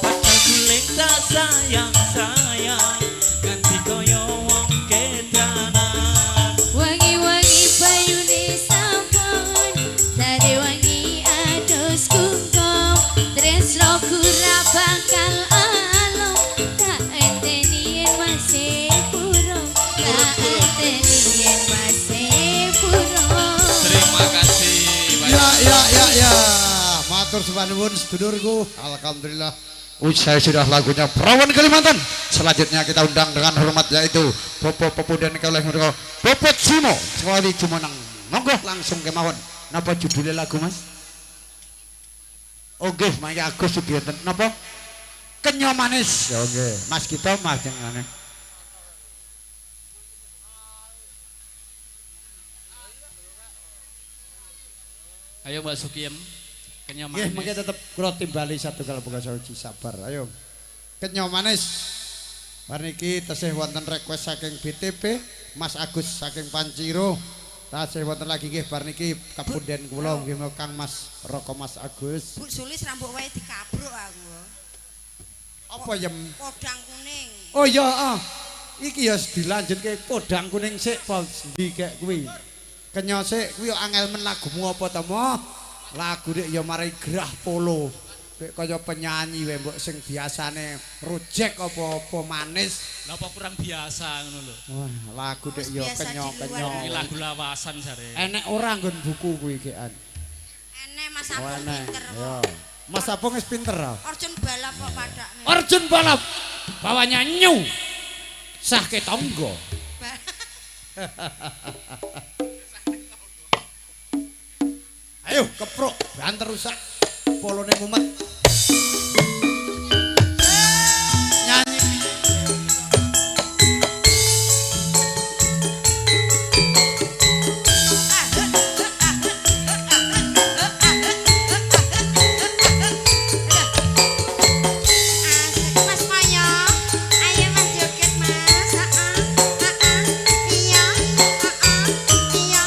Padahal guling tak sayang-sayang ganti kaya wong kedanan. Wangi-wangi payune sampun, dadi wangi adus kungkum. Tresnoku ra bakal alum, tak enteni yen masih purung, tak enteni yen masih purung. Terima kasih. Ya ya ya ya. Matur sembah nuwun sedulurku. Alhamdulillah. Usai sudah lagunya Perawan Kalimantan. Selanjutnya kita undang dengan hormat yaitu Popo Pepunden kalih menika Popot Simo Sekali Jumeneng. Monggo langsung kemawon. Napa judulnya lagu Mas? Oke, mangke Agus Sugiyanten. Napa? Kenyo Manis. Ya oke. Mas kita Mas jengane. Ayo Mbak Sukiem. Kenyo Nggih, Manis. mangke tetep kula timbali satunggal buka sawiji sabar. Ayo. Kenyo Manis. Bar niki tesih wonten request saking BTP Mas Agus saking Panciro. Tasih wonten lagi nggih bar niki kepunden kula nggih Kang Mas Roko Mas Agus. Bu Sulis rambut wae dikabruk aku. Apa yem? Podang kuning. Oh iya, ah. Iki ya dilanjutke podang kuning sik po endi kek kuwi. Kenyo sik kuwi angel men lagumu apa to, Moh? Lagu nek ya marai gerah polo. Nek kaya penyanyi wae mbok sing biasane rujek apa-apa manis. Lah apa kurang biasa ngono lho. Wah, lagu nek ya Biasa di luar. kenyo-kenyo. Iki lagu lawasan jare. Enek ora nggon buku kuwi gekan. Enek Mas Oh, Apung enek. pinter Ya. kok. Mas Apung wis pinter ah. Arjun balap kok padakne. Arjun balap bawanya nyu sah ke tonggo. Ayo keprok banter rusak polone mumet. Nyanyi. Asik Mas Maya. Ayo Mas joget Mas. Heeh. Heeh. Iya. Heeh. Iya.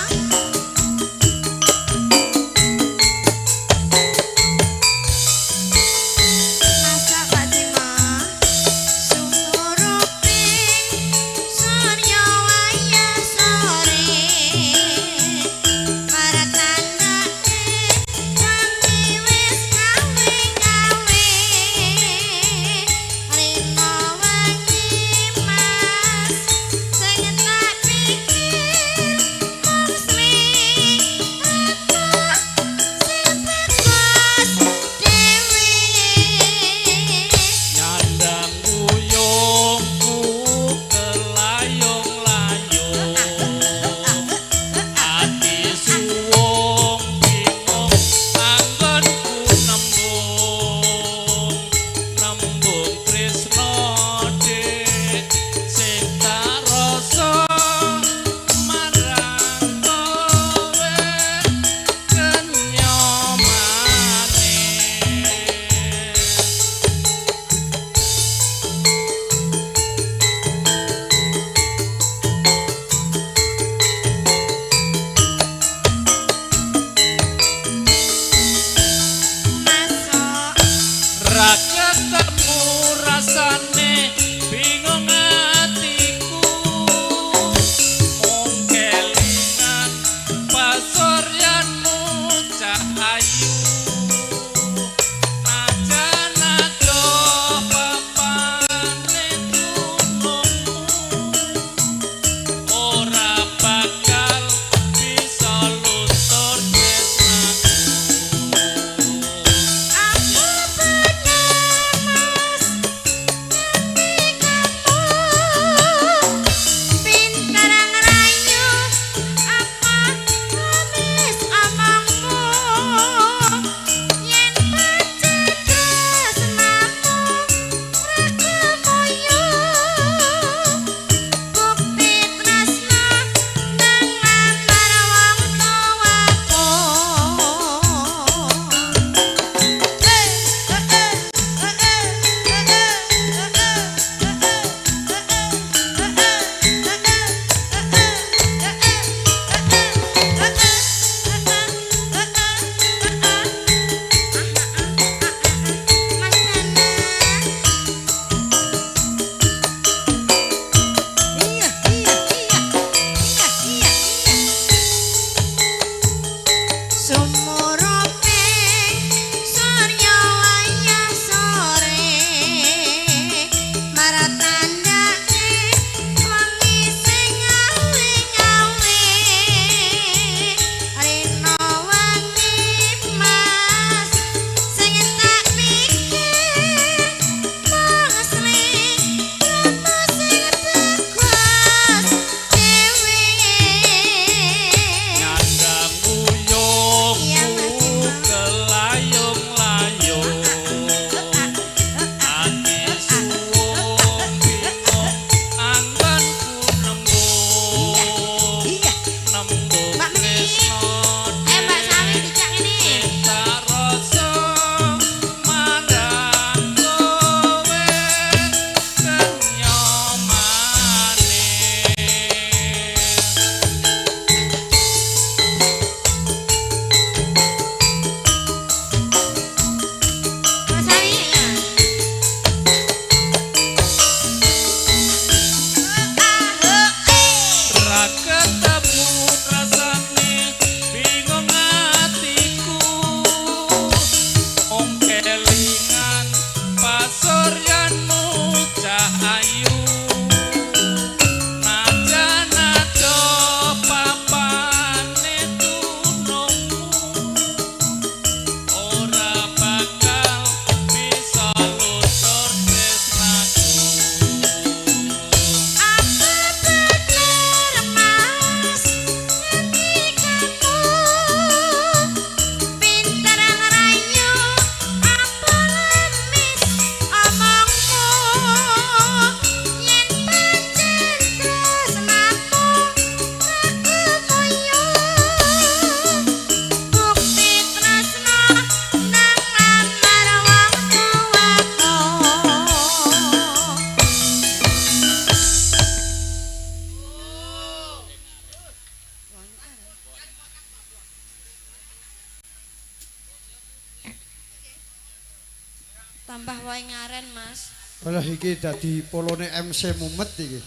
Tambah wae ngaren, Mas. Alah iki dadi polone MC mumet iki.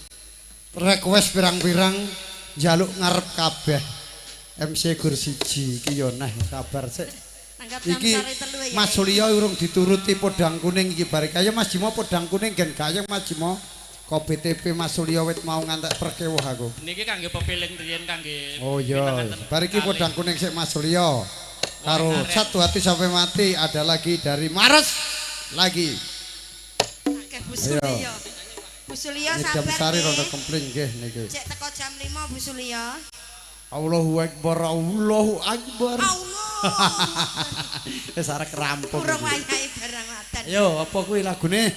Request pirang-pirang njaluk ngarep kabeh. MC gur siji iki yo neh sabar sik. Iki Mas Surya urung dituruti podang kuning iki barek. Ayo Mas Jimo podang kuning gen gayeng Mas Jimo. Ko BTP Mas Surya wit mau ngantek perkewuh aku. Niki kangge pepiling riyen kangge. Oh iya, bar iki podang kuning sik Mas Surya. Karo satu hati sampai mati ada lagi dari Mares lagi. Akeh Bu Surya. Bu Surya sabar. Jam sari rondo kempling nggih niki. Cek teko jam 5 Bu Surya. Allahu Akbar, Allahu Akbar. Allah. Wis arek rampung. Urung wayahe barang wadan. Ayo, apa kuwi lagune?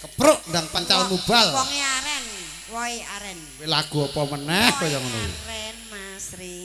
Kepruk ndang pancal mubal. Wonge aren, woe aren. Kuwi lagu apa meneh kaya ngono kuwi. Aren Mas Ri.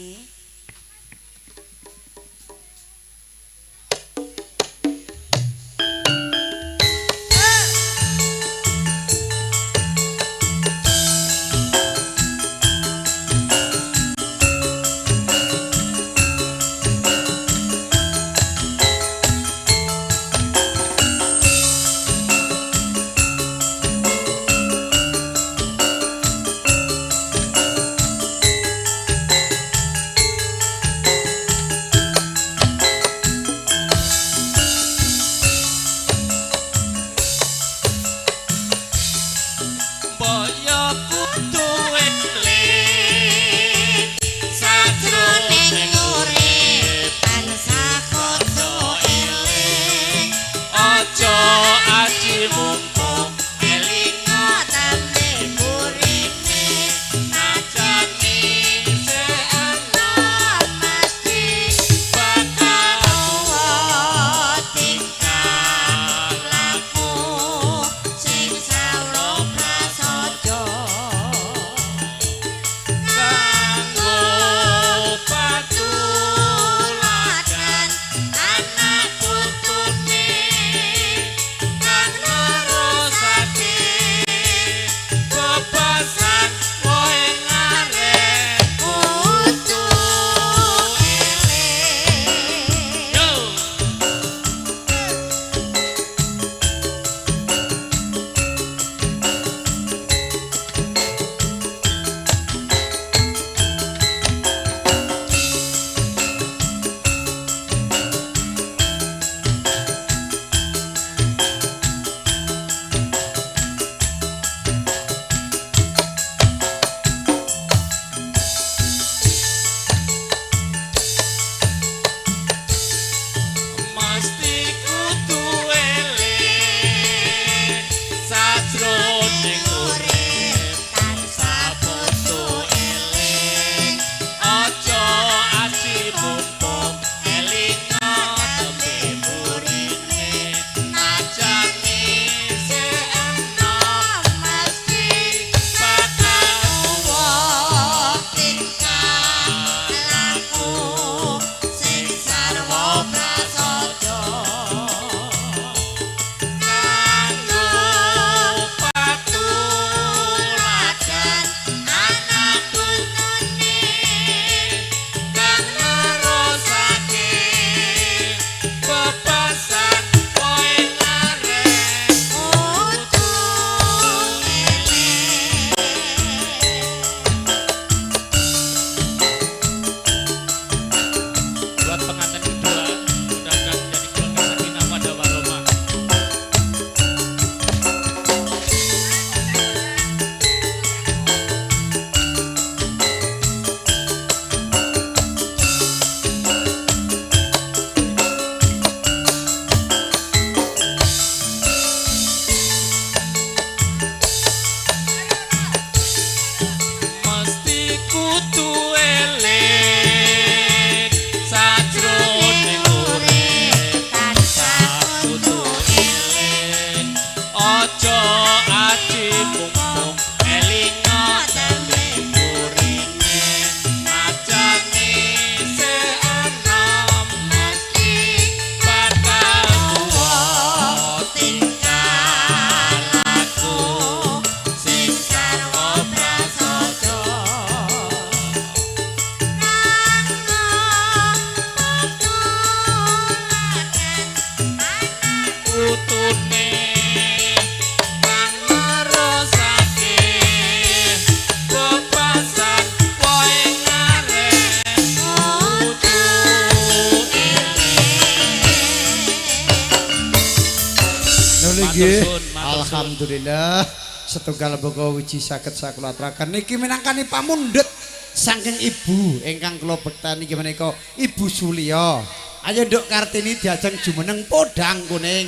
Nggih. Alhamdulillah setunggal boko wiji saged sakula aturaken niki minangkani pamundhut saking ibu ingkang kula bektani inggih menika Ibu Suliya. Ayo Nduk Kartini diajeng jumeneng podang kuning.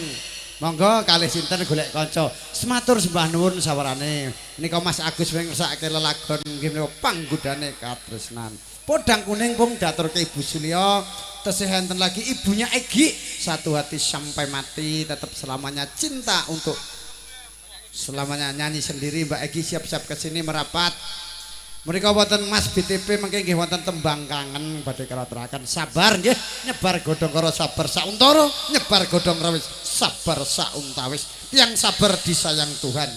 Monggo kalih sinten golek kanca. Sematur sembah nuwun sawarane. Menika Mas Agus wing ngersakake lelagon nggih menika panggudane katresnan. Podang kuning pung diaturke Ibu Suliya. Tesih enten lagi ibunya Egi, satu hati sampai mati tetap selamanya cinta untuk selamanya nyanyi sendiri. Mbak Egi siap-siap ke sini merapat. Mereka wonten Mas BTP mengke nggih wonten tembang kangen badhe kalaturaken. Sabar nggih, nyebar godhong karo sabar sauntara, nyebar godhong rawis sabar sauntawis. Tiyang sabar disayang Tuhan.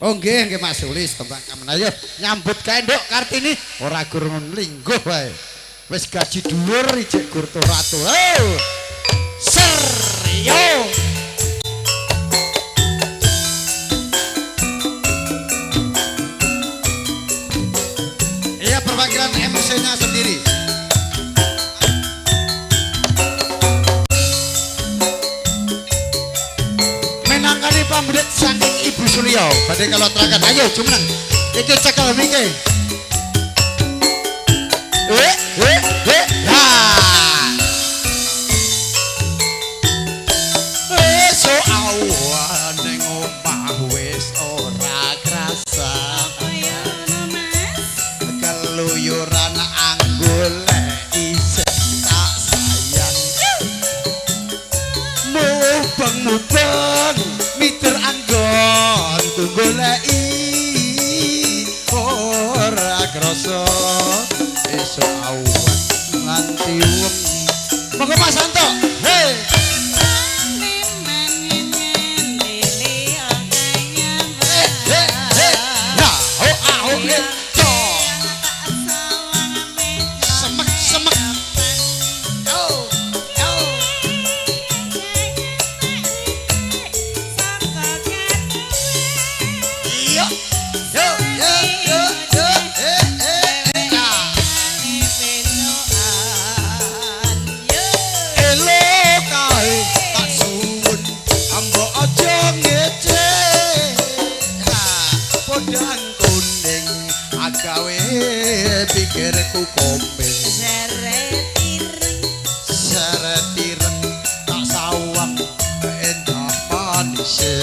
Oh nggih nggih Mas Sulis tembang kangen. Ayo nyambut kae Nduk Kartini, ora gur lingguh wae. Wis gaji dhuwur ijek gur turatu. Oh. Ser yo. Perwakilan MC-nya sendiri. Menangkani pamundhut saking Ibu Suliya. Badhe kaloturaken. Ayo jumeneng. Iki cekel mike. Ha. Esuk awan ning omah wis ora krasa. Keluyuran anggolek isih tak sayang. Mubeng-mubeng miter anggon ku goleki ora krasa esuk awan nganti wengi. Monggo Mas Anto. Hei. Pikirku kombe seret ireng tak sawang endah manise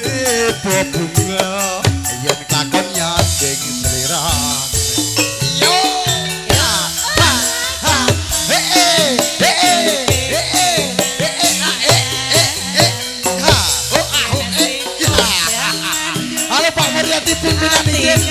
ibu bunga yen kakon nyanding slirane. Yo ya ha ha he he he he he a e e e ha ho a ho e. Halo Pak Muryati pimpinan izin.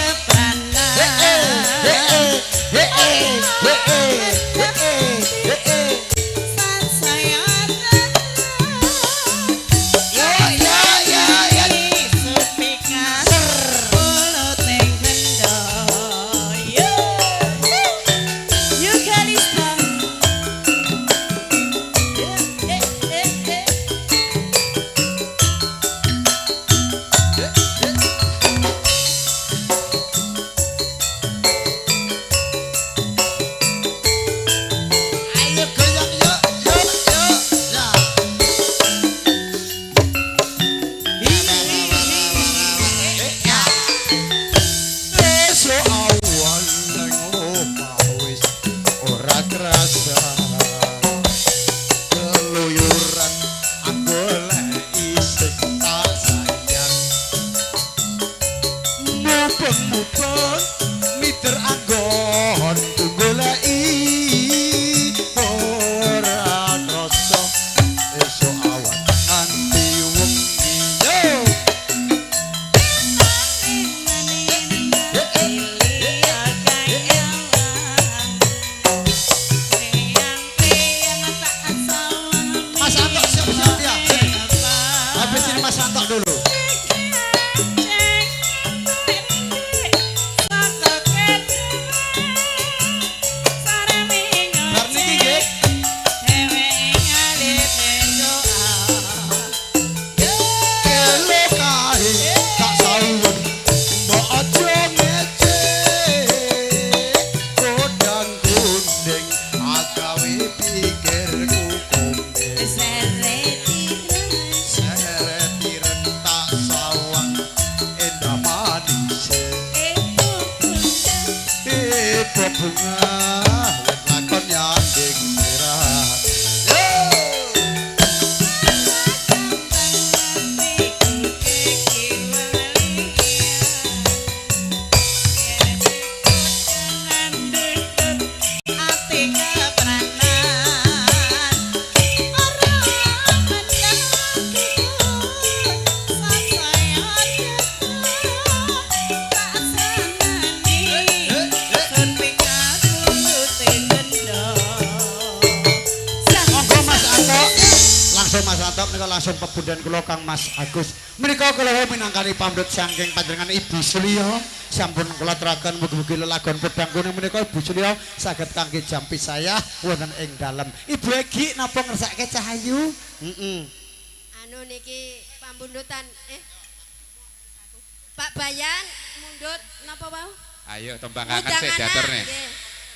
sinden kula Kang Mas Agus. Menika kula minangkani pamrut saking panjenengan Ibu Sulio sampun kula aturaken mugi-mugi lelagon pedang kuning menika Ibu Sulio saged kangge jampi saya wonten ing dalem. Ibu Egi napa ngersake Cahayu? Heeh. Anu niki pambundutan Pak Bayan mundut napa wau? Ayo tembang kangen sedaturne.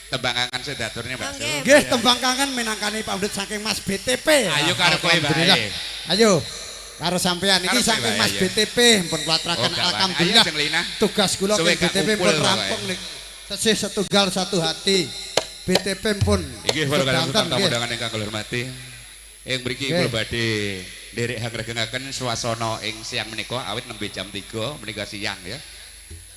Tembang kangen sedaturne Mbak Su. Nggih, tembang kangen minangkani pamrut saking Mas BTP. Ayo karo kowe bae. Ayo. Karo sampean iki saking Mas BTP pun kula aturaken alhamdulillah. Tugas kula ke BTP pun rampung niki. Tesih setunggal satu hati. BTP pun. Nggih para tamu undangan ingkang kula hormati. Ing mriki kula badhe nderek hangregengaken swasana ing siang menika awit nembe jam 3 menika siang ya.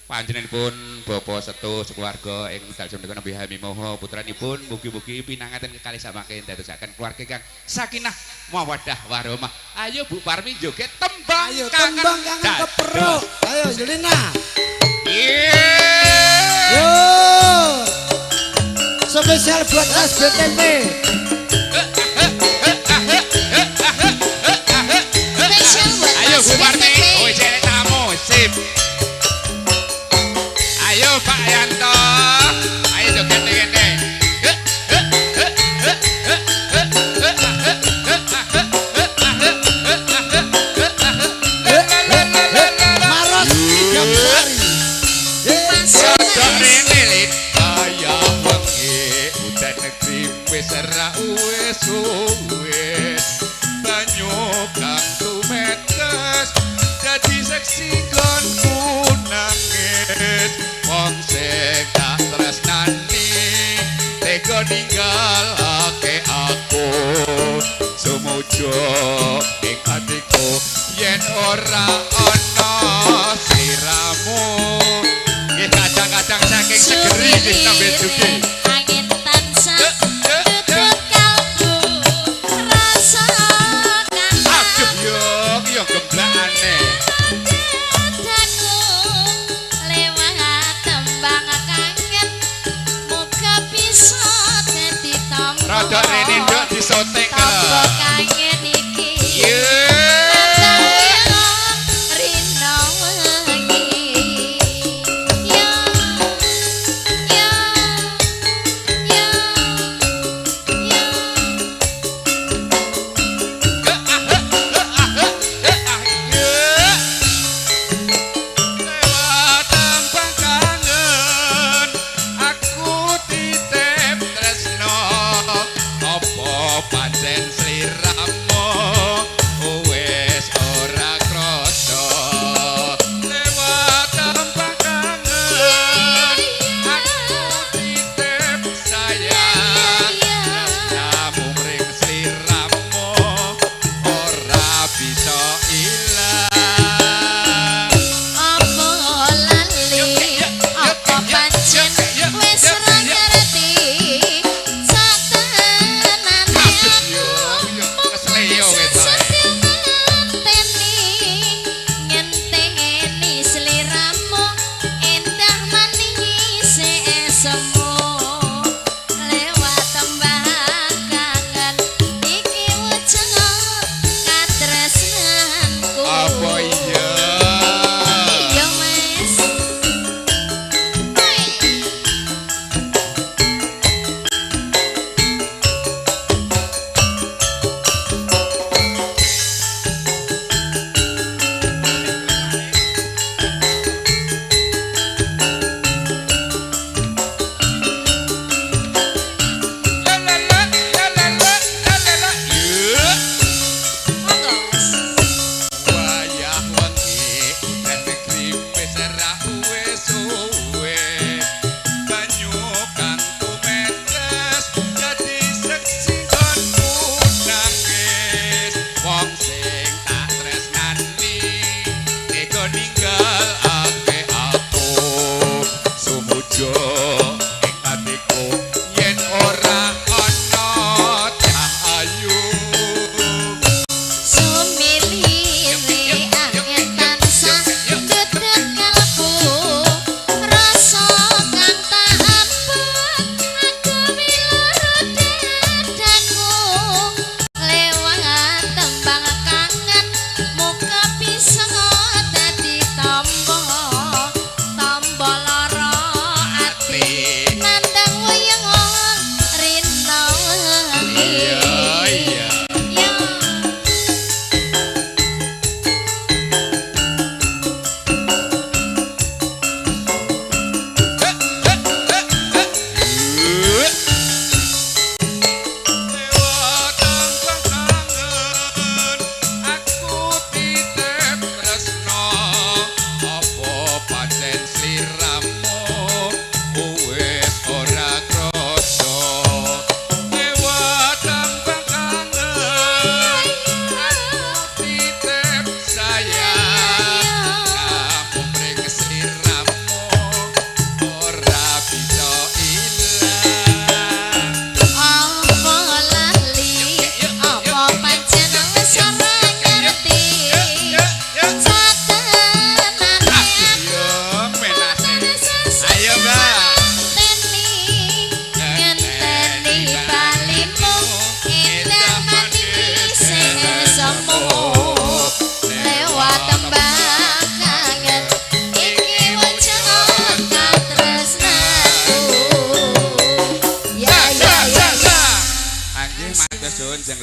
Panjenenganipun Bapak Setu sekeluarga ing dalem menika nembe hamimoho putranipun mugi-mugi pinanganten kekalih samangke dadosaken keluarga kang sakinah mawaddah warahmah. Ayo Bu Parmi joget tembang. Ayo tembang kangen keperuk. Ayo Yulina. Yo. Spesial buat SBTP. Spesial buat Ayo Bu Parmi, oh jere tamu, sip. Ayo Pak Yanto, ayo joget ngene. Maros idam sari. Rodok rene lin kaya wengi udan negeri wis ora wis wis banyu kang tumetes dadi seksi nggonku nangis wong sing tak tresnani tega ninggalake aku sumujo ing atiku yen ora ana sliramu. Nggih kadang-kadang saking segeri nggih nembe jugi. Angin tansah tutut kalbu rasa kangen. Aduh yo yo gemblakane. Dadaku lewat tembang kangen muga bisa dadi tombo. Rada rene nduk disoting lho. Tombo kangen iki. Yo.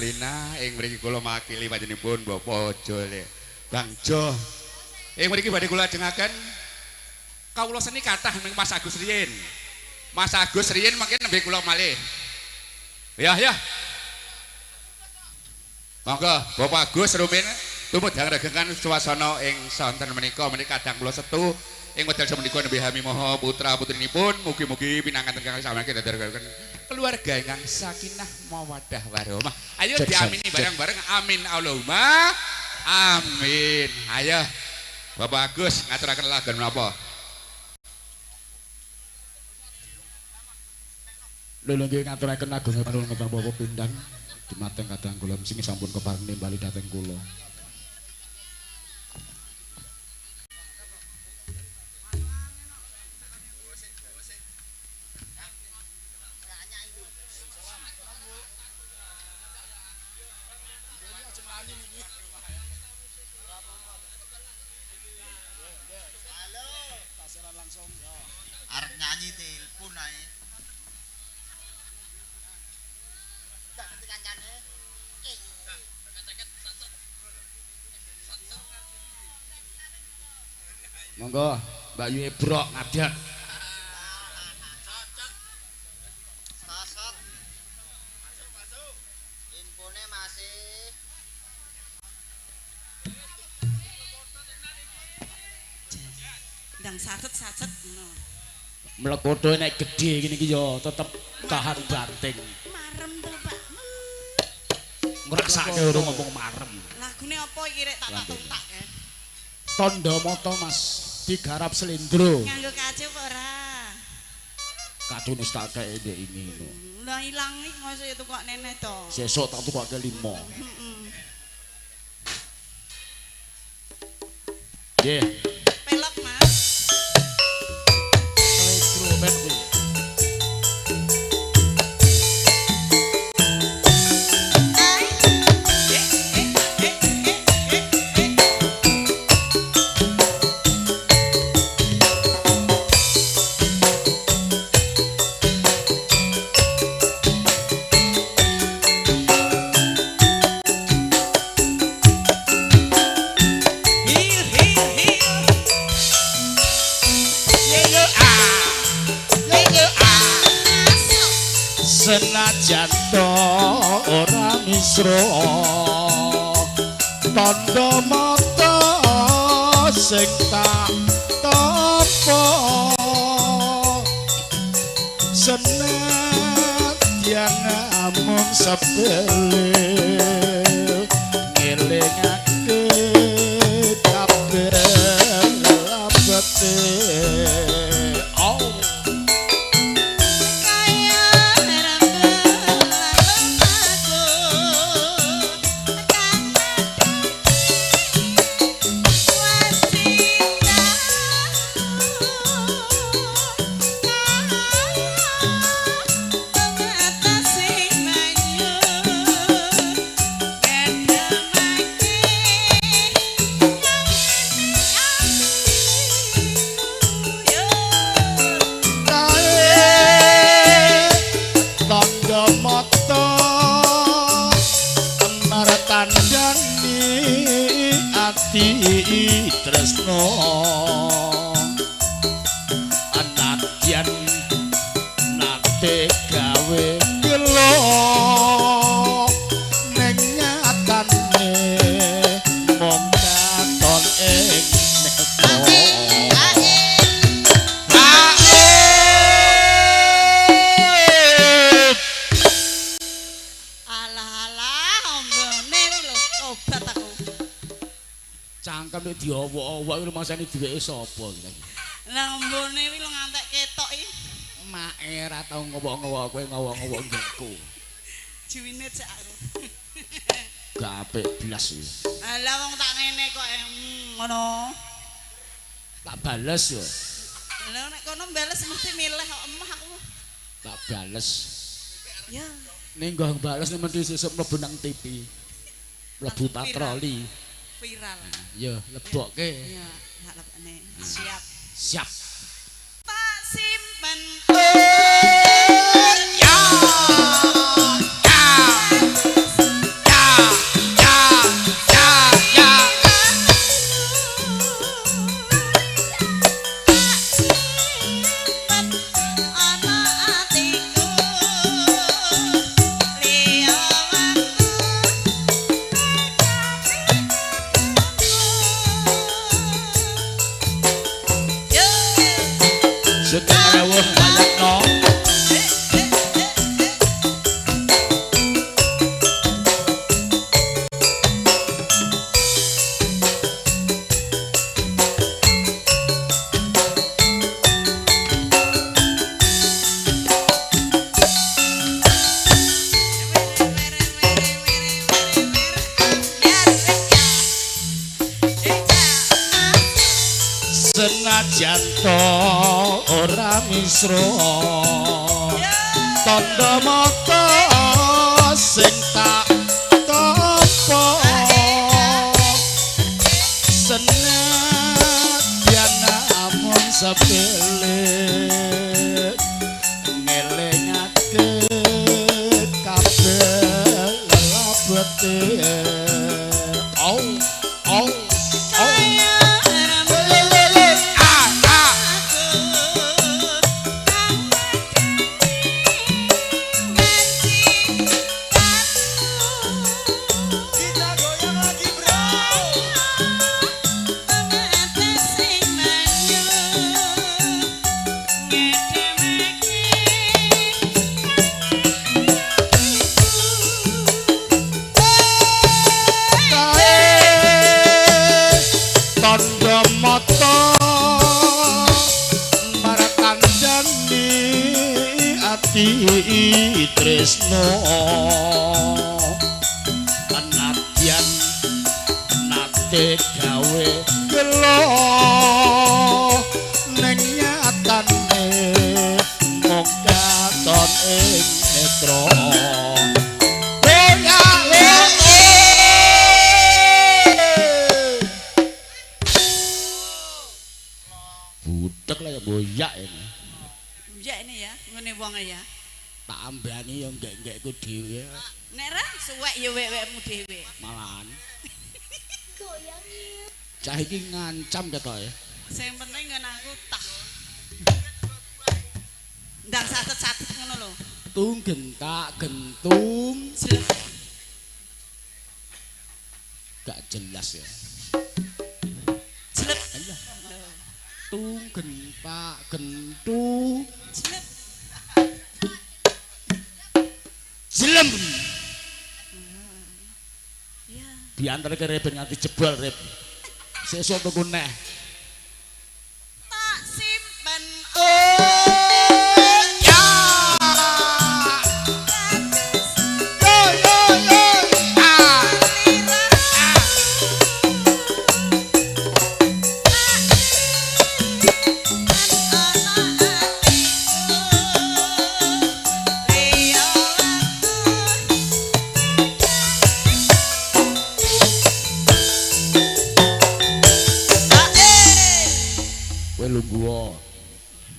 Erlina ing mriki kula makili panjenenganipun Bapak Jole Bang Jo. Ing mriki badhe kula ajengaken kawula seni kathah ning Mas Agus riyin. Mas Agus riyin mangke nembe kula malih. Ya ya. Monggo Bapak Agus rumin tumut regengan suasana ing sonten menika menika kadang kula setu ing wedal semenika nembe hami maha putra putrinipun mugi-mugi pinanganten kang samangke dados keluarga ingkang sakinah mawaddah warahmah. Ayo diamini bareng-bareng amin Allahumma amin. Ayo Bapak Agus ngaturaken lagon menapa? Lho nggih ngaturaken lagu panuwun Bapak Pindang dumateng kadang kula sing sampun kepareng nimbali dhateng kula. Arep nyanyi telepon ae. Gak ngerti kancane. Monggo Mbak Yu Ebrok ngadeg. Sosok. Infone masih ndang saset-saset ngono. Mlekodo nek gedhe ngene iki ya tetep tahan banting. Marem to, Pak. Ngrasake urung ngomong marem. Lagune apa iki rek tak tuntak ya. Tandha mata Mas digarap slendro. Nganggo kacu apa ora? Kacune wis tak kei ndek ini lho. Lah ilang iki mosok ya tukok nene to. Sesuk tak tukokke 5. Heeh. Nggih. Pelok Mas. Slendro men kuwi. Senajan to ora misra tandha mata sing tak tapa senadyan amung sepele ngelingake kabeh labete. Tresno anadyan nate gawe gelo ning nyatane mung katon ing neta. Alah alah ombone lho obat aku. Cangkem nek diowok-owok iki rumasane duweke sapa iki? Lah ombone iki lho ngantek ketok iki. Make ora tau ngowok-ngowok kowe ngowok-ngowok nggonku. Juwine cek aku. Gak apik blas iki. Lah wong tak ngene kok ngono. Tak bales yo. Lah nek kono bales mesti milih kok emah aku. Tak bales. Ya. Ning nggo bales nek mesti sesuk mlebu nang TV. Mlebu patroli. Viral. Ya, lebokke. Ya, tak lebokne. Siap. Siap. Tak simpen. Ya. Ya. Sugeng rawuh Wayatno. Senajan to ora misro tandha mata sing tak tapa senadyan namung sepele ngelingake kabeh lelabete. Au au au. Tresno anadyan nate gawe gelo ning nyatane mung katon ing netra. Budek lah ya boyak ini. Boyak ini ya, ngene wong ya. Tak ambani ya nggek-nggekku dhewe. Nek ra suwek ya wek-wekmu dhewe. Malahan. Cah iki ngancam ketok ya. Sing penting ngene aku tah. Ndang satet-satet ngono lho. Tung gentak gentung. Gak jelas ya. Jlep. Tung gentak gentung. Jlep. Jelem. Ya. Diantar ke Reben nganti jebol Reb. Sesuk tuku neh. Tak simpen. Oh ya. Yo yo yo. Ah.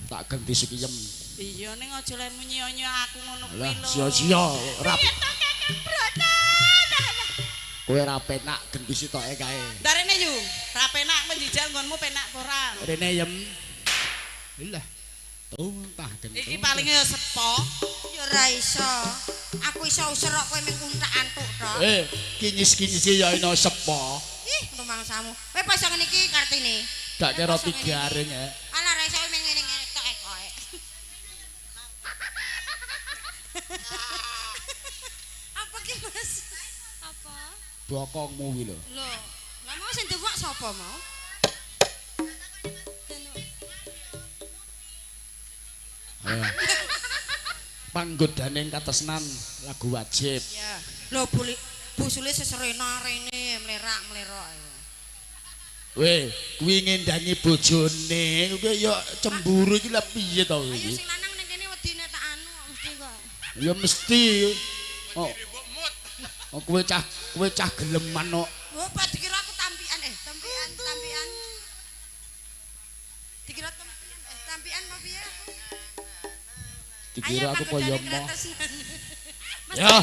Tak ganti sukiyem. Iya ning aja lemu nyonya aku ngono kuwi lho. Sia-sia ora. Kowe ora penak ganti sitoke kae. Ndarene yu, ora penak menjijal nggonmu penak apa ora? Rene yem. Lah, tuntah gentung. Iki paling ya sepo. Ya ora iso. Aku iso user kok kowe mung untak-antuk tok. Eh, kinyis-kinyis ya ino sepo. Ih, rumangsamu. Kowe pas ngene iki Kartini. Gak kira roti garing ya. Alah ra iso mung ngene-ngene tok ekoke. Apa ki Mas? Apa? Bokongmu kuwi lho. Lho, lah mau sing dewok sapa mau? Panggodane katresnan lagu wajib. Iya. Lho busule seserena rene mlerak-mlerok. Weh, kuwi ngendangi bojone, kuwi ya cemburu iki lha piye to iki? Ayo sing lanang ning kene wedine tak anu mesti kok. Ya mesti. Oh. Oh kowe cah geleman kok. Oh, pak dikira aku tampian tampian, tampian. Dikira tampian, tampian apa piye aku? Dikira aku kaya moh. Ya.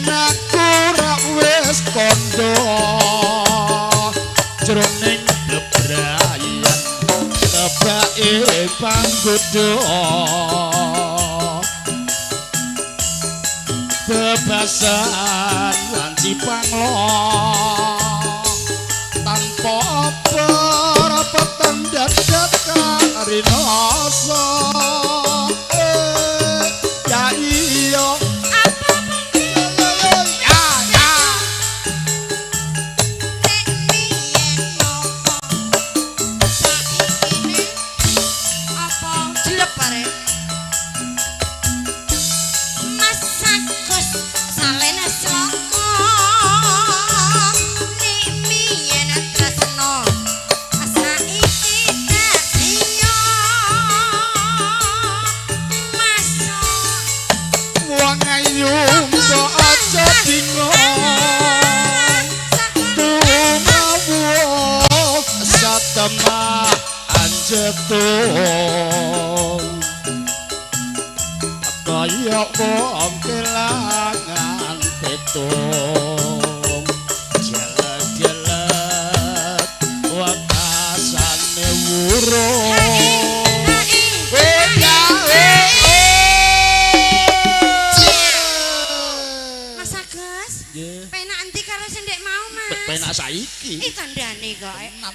Biyen aku ra wis kandha jroning bebrayan tebake panggodha bebasan lan cipanglo tanpa apa-apa dadak karinasa. Ya iya ya ya Nek biyen nopo saiki apa jelek bare Mas Agus salene sloko nek biyen tresno saiki tak iya Mas wong ayu mbok aja bingung tumawu satemah anjetung kaya wong kelangan pitung jelek-jelek wekasane wurung. Mas Agus, Nggih. penak endi karo sing ndek mau, Mas? Penak saiki. Ih kandhane kok. Alah,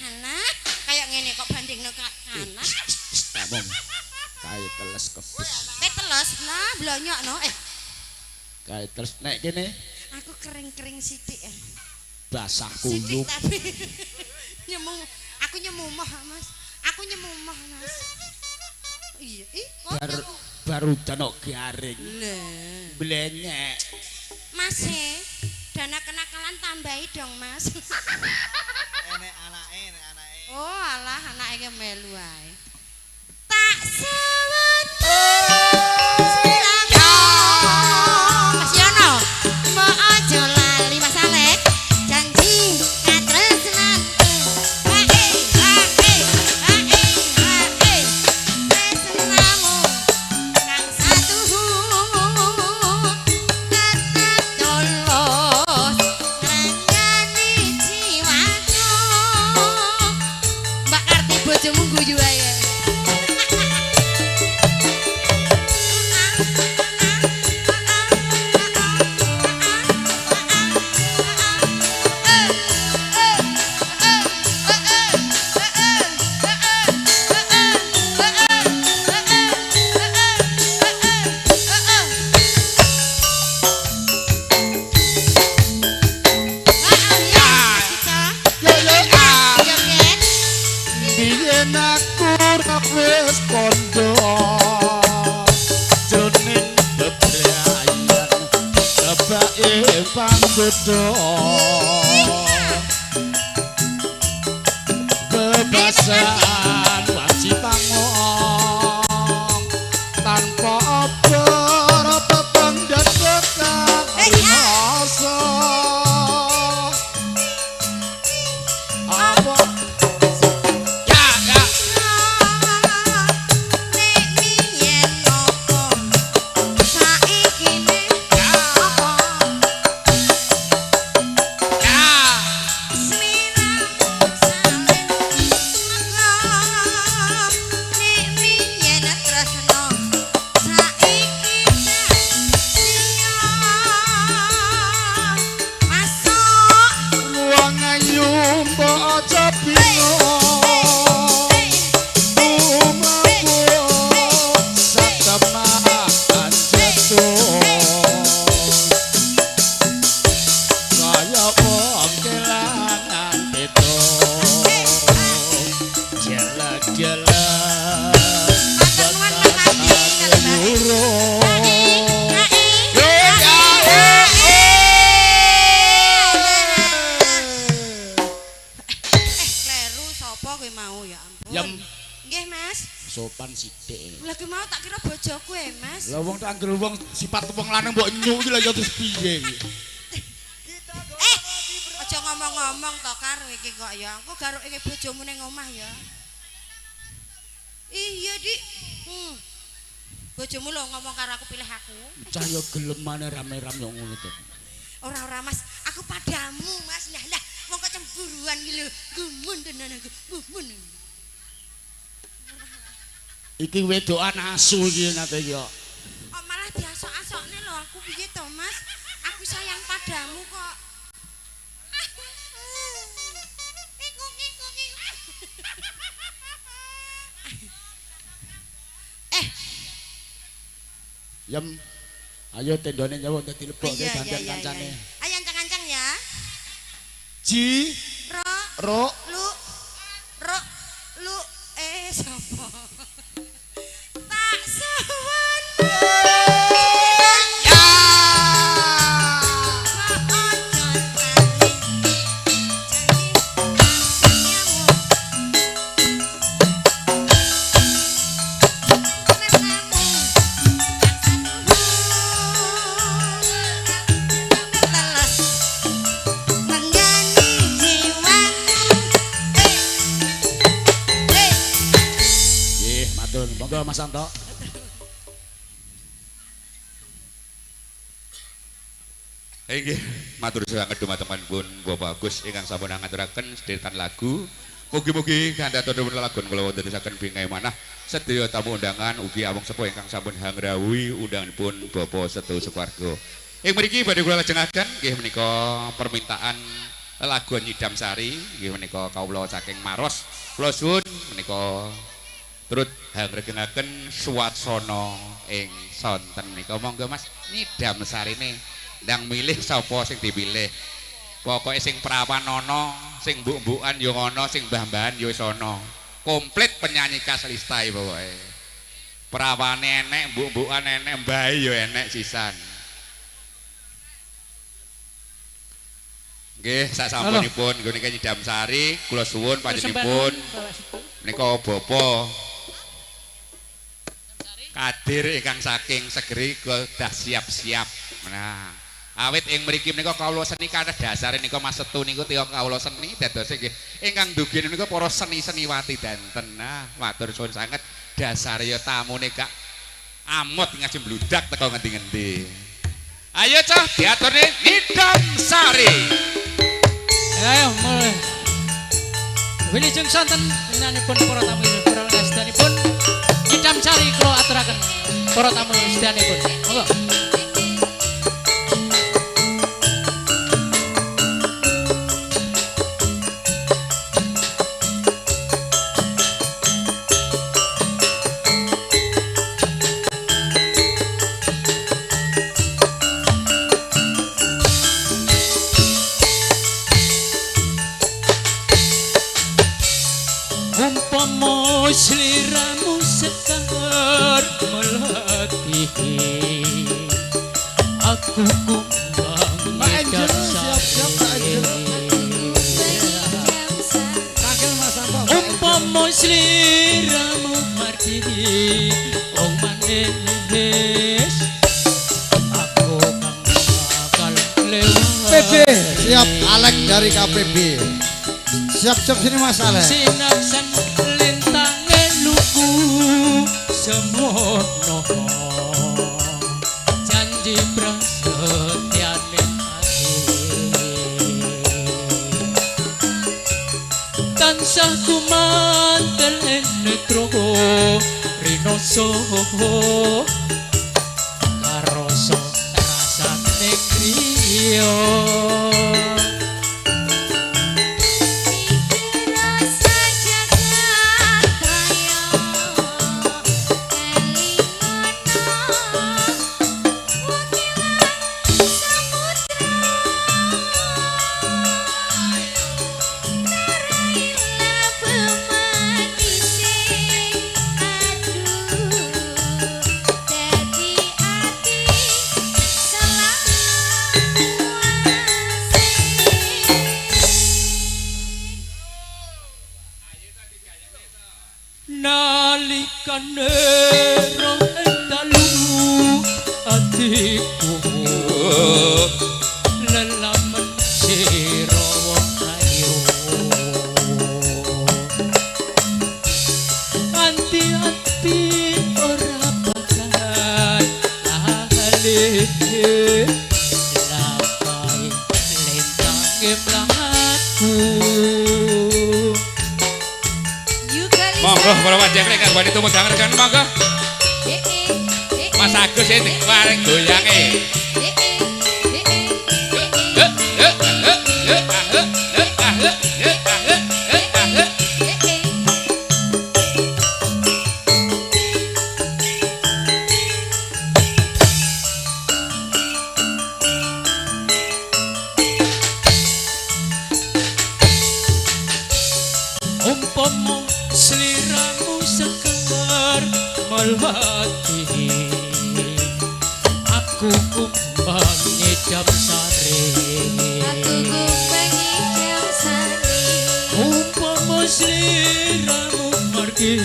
alah, kaya ngene kok bandingno kak kanan. Ngomong. Kae teles kebes. Kae teles lah blonyokno. Kae teles nek kene Aku kering-kering sithik. Basah Sithik kuyup. tapi nyemu aku nyemumoh, Mas. Aku nyemumoh, Mas. Iya, ih kok Bar baru danok garing. Lah. Blenyek. Mas e, dana kenakalan tambahi dong, Mas. Enek anake, enek anake. Oh, alah anake ki melu ae. Tak sewet. Mas Yono, mbok aja lali Mas Alek. Janji katresnanku. Hae, hae, hae, hae. Tresnamu kang satuhu. Tetep tulus ngrengani jiwaku. Mbak Karti bojomu guyu ae. Biyen aku ra wis kandha jroning bebrayan tebake panggodha bebasan waji pangong tanpa apa-apa pangdadekan rinasa apa. Ya ya. Nek biyen opo saiki ne apa Ya. Sliramu saling nek biyen tresno saiki tak siya masuk Wong ayu mbok aja bingung tumaku satemah anjetung kaya wong kelangan pitung jelek-jelek Matur nuwun Mas Adi wekasane wurung. Kleru sapa kowe mau ya ampun. Yem. Nggih, Mas. Sopan sithik. Lah ki mau tak kira bojoku e, Mas. Lah wong tak anggere wong sifat wong lanang mbok nyuk iki lha ya terus piye iki. Aja ngomong-ngomong to karo iki kok ya. Engko garuke bojomu ning omah ya. Iya, Dik. Bojomu lho ngomong karo aku pilih aku. Cah yo gelemane rame-ram yo ngono to. Ora-ora Mas, aku padamu Mas. Lah lah wong kok cemburuan iki lho. Gumun tenan aku, gumun. Iki wedokan asu iki nate iki kok. Kok malah diasok-asokne lho aku piye to Mas? Aku sayang padamu kok. Yem. Ayo tendone nyawa dadi lebokke dandan kancane. Ayo ancang-ancang ya. Ji ro ro lu ro lu sapa? Tak suwun. Ya. Monggo Mas Anto. Inggih, matur sanget dumateng Bapak Agus ingkang sampun ngaturaken sedheretan lagu. Mugi-mugi kanthi lagun kula wonten saken bingkai manah sedaya tamu undangan ugi awong sepuh ingkang sampun hangrawuhi undanganipun Bapak Setu Suwarga. Ing mriki badhe kula lajengaken nggih menika permintaan lagu Nyidam Sari nggih menika kawula saking Maros. Kula suwun menika turut hangregenaken swasana ing sonten menika. Monggo Mas nyidam sarine ndang milih sapa sing dipilih. Pokoke sing prawan ana, sing mbuk-mbukan ya ana, sing mbah-mbahan ya wis ana. Komplit penyanyi khas Lista iki pokoke. Prawane enek, mbuk-mbukan enek, mbahe ya enek sisan. Nggih, sasampunipun nggone nyidam sari, kula suwun panjenenganipun menika bapa Kadir ingkang saking Segeri kedah siap-siap. Nah, awit ing mriki menika kawula seni kathah dasare nika Mas Setu niku tiyang kawula seni dadose nggih ingkang dugi menika para seni-seniwati danten. Nah, matur suwun sanget dasare ya tamune gak amot ngaji mbludak teko ngendi-ngendi. Ayo cah diaturne Nyidam Sari. Ayo mulai. Wilujeng sonten panjenenganipun para tamu para sedanipun Nyidam Sari kula aturaken para tamu sedanipun. Monggo. Umpama sliramu sekar melati aku kumbang nyidam siap-siap Pak Angel. Umpama sliramu marti wong manis aku kang bakal lewat. PB siap Alek dari KPB. Siap-siap sini Mas Alek. Sinaksan lintange luku semono janji prasetyane ati tansah kumantel netro rinoso karoso rasane kriya. Nalikane roh dalu atiku lelamen sira wong ayu anti-anti ora bakal lentange mlaku. Monggo para wajah kang badhe tumedang regan monggo. Mas Agus iki waring goyange. Umpama sliramu seger melati, aku kumbang ngidam sare. Aku kumbang ngidam sare. Umpama sliramu margi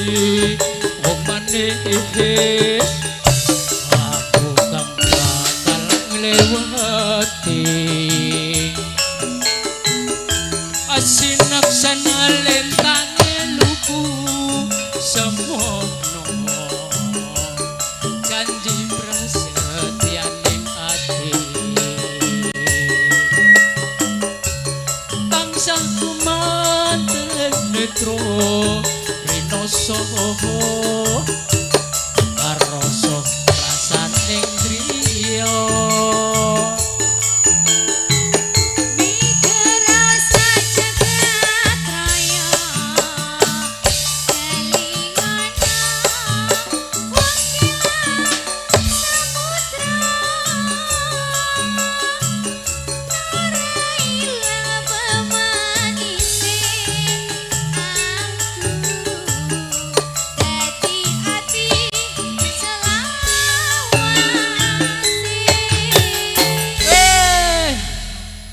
wong manis, aku kang bakal nglewati. Asinaksana lentange luku semono, janji prasetyaning ati. Tansah kumanten netro rinoso, karoso rasaning driya.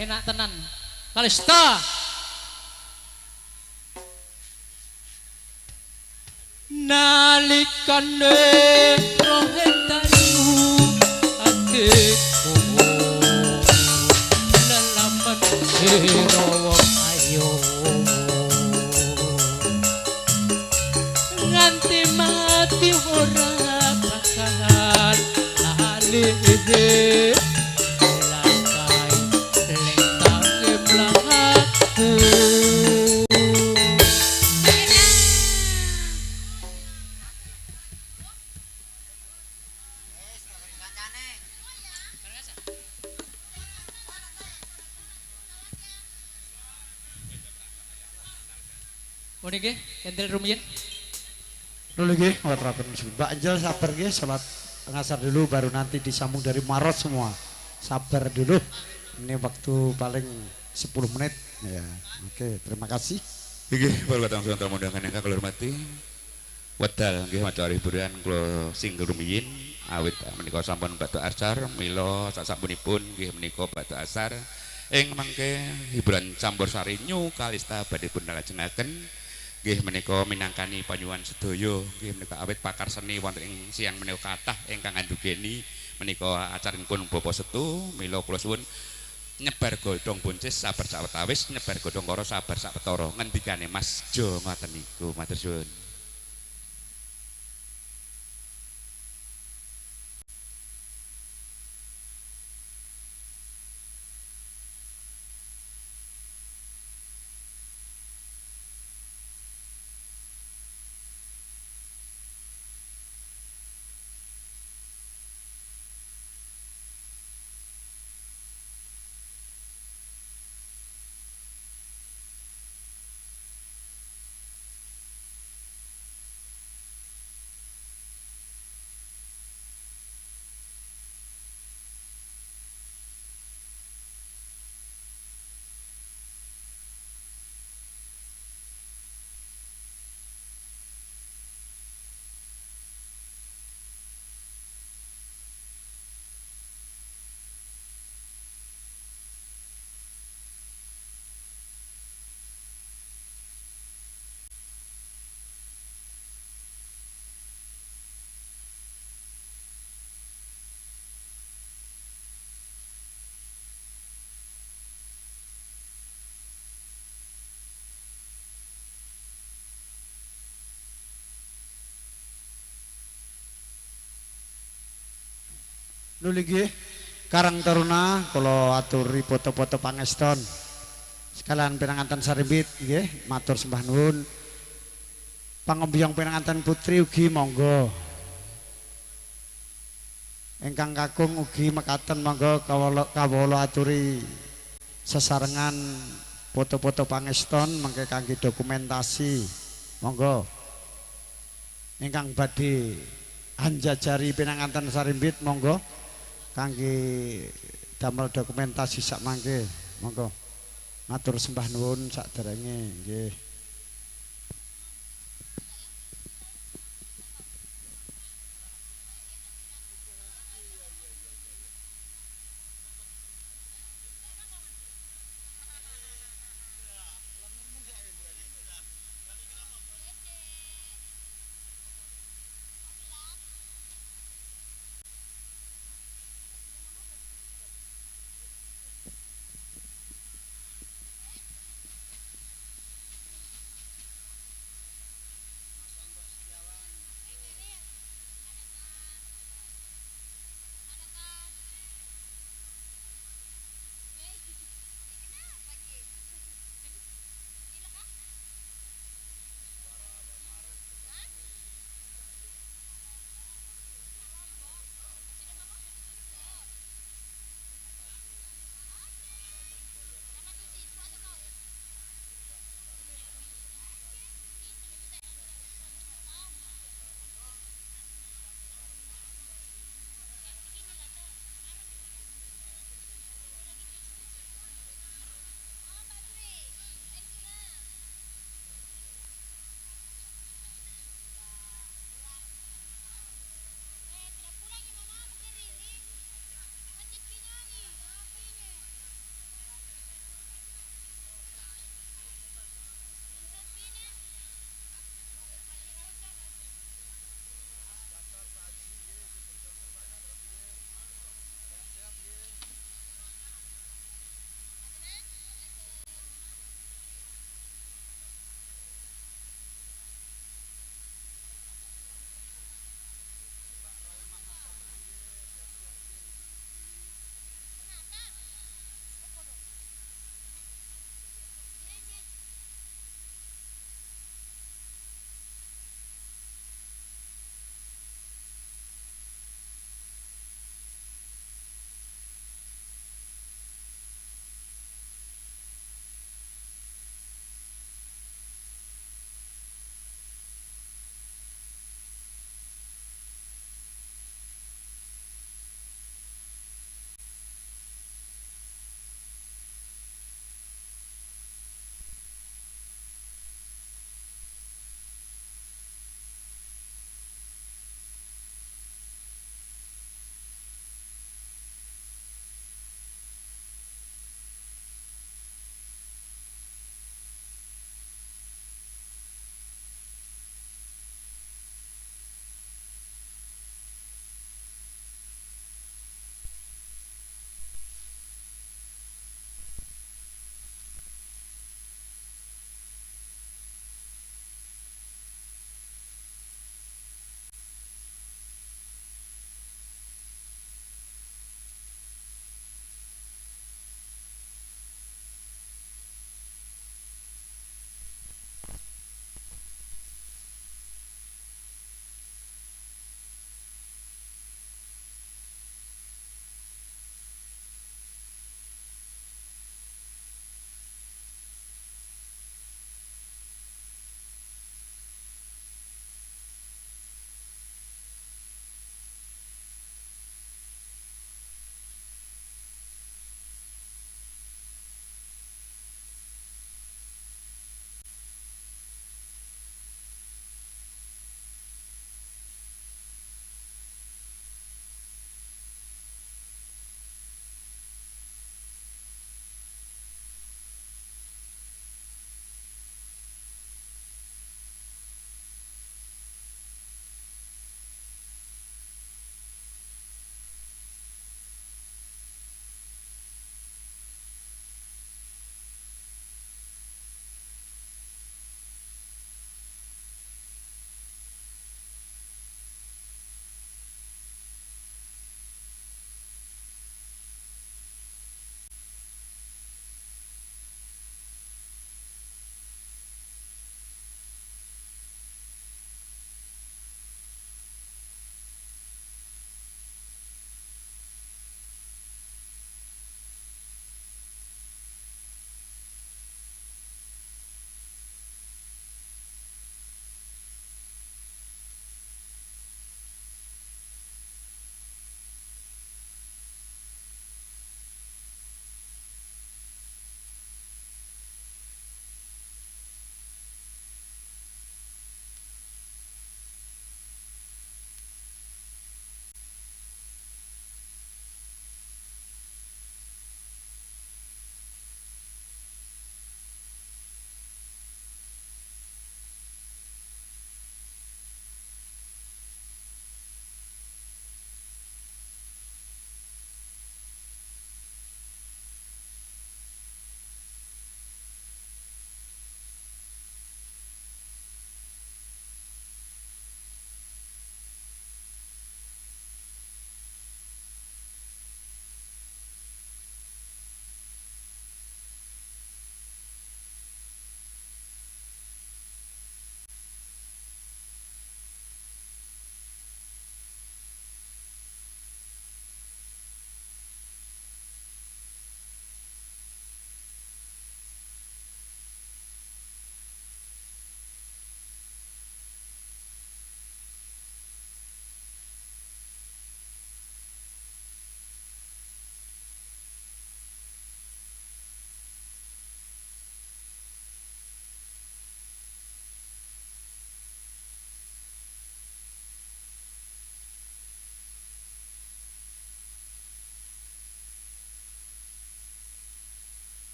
Enak tenan Kalista. Nalikane rohe dalu atiku lelaman sira wong ayu, nganti mati ora bakal lali. Niki kentil rumiyin. Lho nggih, ngaturaken Mbak Angel sabar nggih, salat ngasar dulu baru nanti disambung dari Maros semua. Sabar dulu. Ini waktu paling 10 menit ya. Oke, terima kasih. Nggih, para tamu undangan ingkang kula hormati. Wedal nggih maca hiburan kula single rumiyin awit menika sampun badhe asar, mila sasampunipun nggih menika badhe asar. Ing mangke hiburan campur sari New Kalista badhe pun lajengaken. Nggih menika minangkani panyuwun sedaya, nggih menika awit pakar seni wonten ing siang menika kathah ingkang andugeni menika acaranipun Bapak Setu. Mila kula suwun nyebar godhong buncis sabar sawetawis, nyebar godhong kara sabar sawetara. Ngendikane Mas Jo ngoten niku, matur suwun. Nuli nggih Karang Taruna kula aturi foto-foto pangeston. Sekalian pinanganten sarimbit nggih, matur sembah nuwun. Pangembyong pinanganten putri ugi monggo. Ingkang kakung ugi mekaten monggo kawula kawula aturi sesarengan foto-foto pangeston mangke kangge dokumentasi. Monggo. Ingkang badhe anjajari pinanganten sarimbit monggo kangge damel dokumentasi sak mangke. Monggo. Matur sembah nuwun saderenge nggih.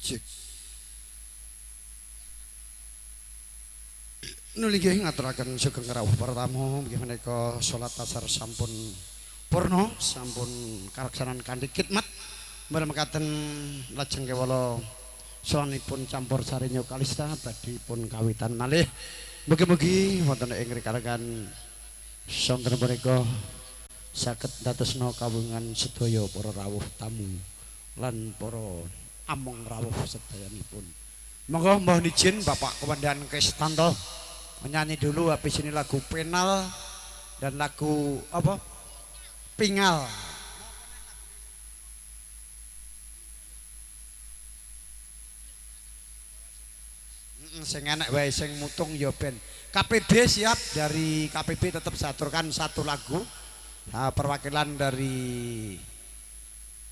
Cek. Nuli nggih ngaturaken sugeng rawuh para tamu nggih menika salat asar sampun purna, sampun kalaksanan kanthi khidmat. Mekaten lajeng kewala sowanipun campur sari New Kalista badhe pun kawitan malih. Mugi-mugi wonten ing rekan-rekan sonten punika saged dadosna kawungan sedaya para rawuh tamu lan para among rawuh sedayanipun. Monggo mohon izin Bapak Komandan Kristanto menyanyi dulu habis ini lagu penal dan lagu apa? Pingal. Sing enak wae sing mutung ya ben. KPB siap, dari KPB tetap saya aturkan satu lagu. Nah, perwakilan dari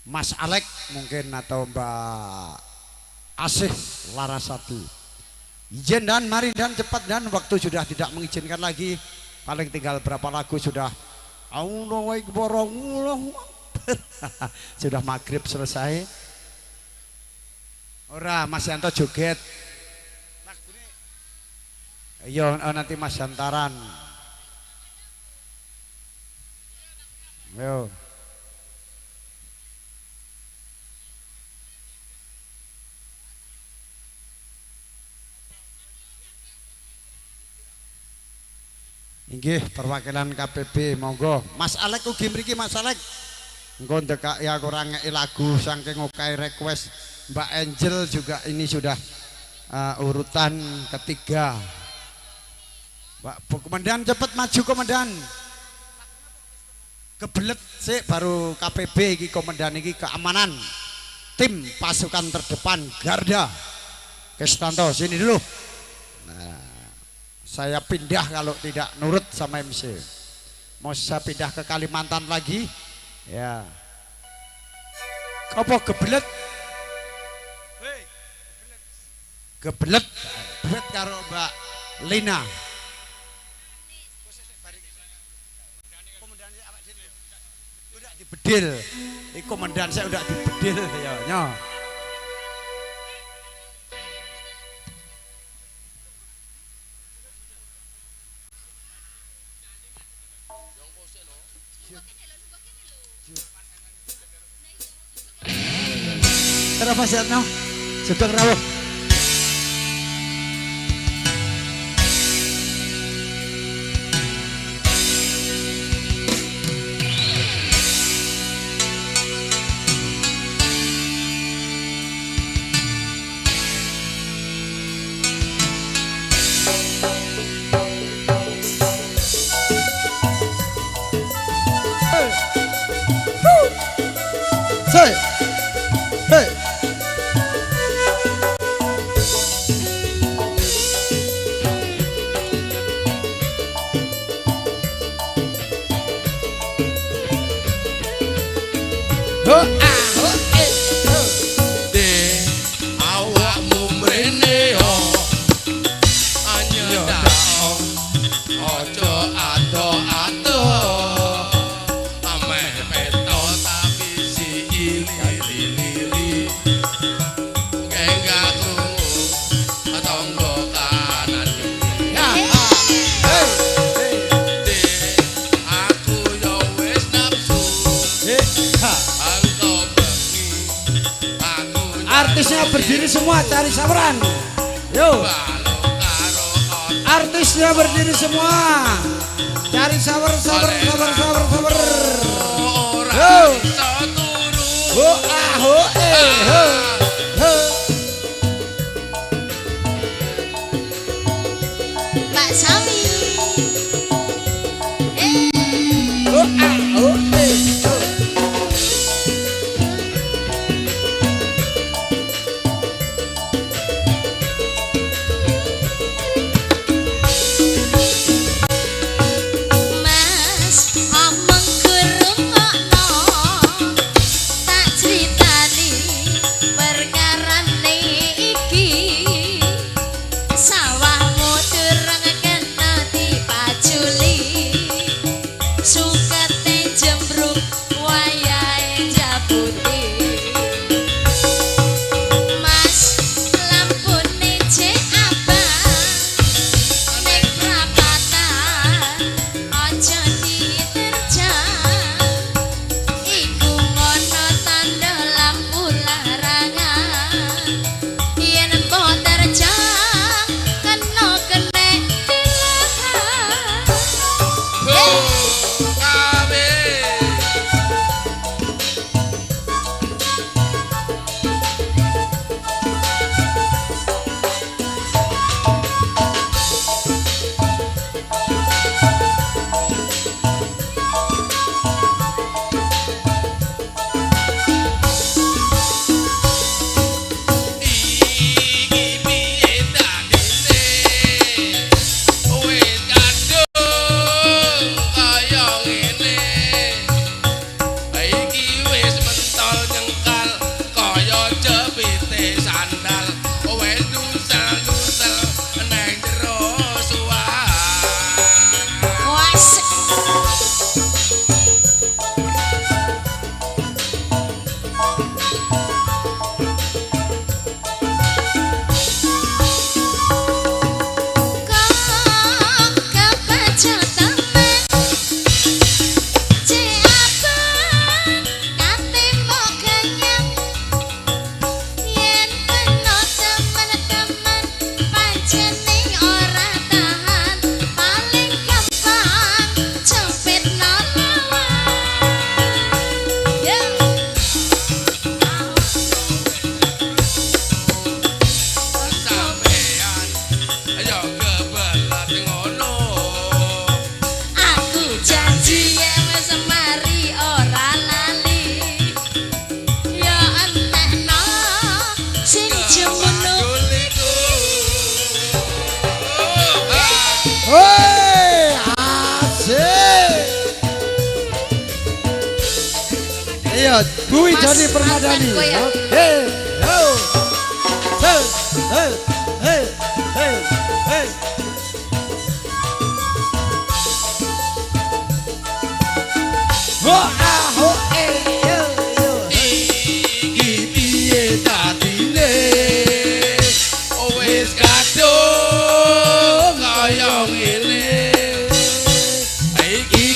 Mas Alek mungkin atau Mbak Asih Larasati. Izin dan mari dan cepat dan waktu sudah tidak mengizinkan lagi. Paling tinggal berapa lagu sudah. Allahu Akbar, Allahu Akbar. Sudah maghrib selesai. Ora Mas Yanto joget. Iya nanti Mas Yantaran. Yo. Inggih perwakilan KPB monggo. Mas Alek ugi mriki Mas Alek. Engko ndekak ya kurang ngeki lagu saking okai request Mbak Angel juga ini sudah urutan ketiga. Pak Komandan cepat maju Komandan. Kebelet sik baru KPB iki komandan iki keamanan. Tim pasukan terdepan Garda. Kestanto sini dulu. Nah, saya pindah kalau tidak nurut sama MC. Mau saya pindah ke Kalimantan lagi? Ya. Apa kebelet? Kebelet duet karo Mbak Lina. Dibedil. Iki komandan saya udah dibedil ya nyo. Terima kasih Atno. Sugeng rawuh. Hey. Hey. Ho a ho e ho. De awakmu mrene ho. Anyedak aja ado-ado. Ameh peto tapi si lili-lili. Enggak krungu tangga kanan. Ya. Hey. De aku yo wis nafsu. Ha. Aku Artisnya berdiri semua cari saweran. Yo. Artisnya berdiri semua. Cari sawer sawer sawer sawer sawer. Yo. Ho a ho e ho. Ho. Pak Sami. Ho a ho e ho. Mas, Ayo, Bui Mas, Joni Permadani. mantan kowe ya. Oke. Yo. Hey, hey, hey, hey, hey. Ho ah ho eh yo yo. Iki piye dadine? Wis kadung kaya ngene. Iki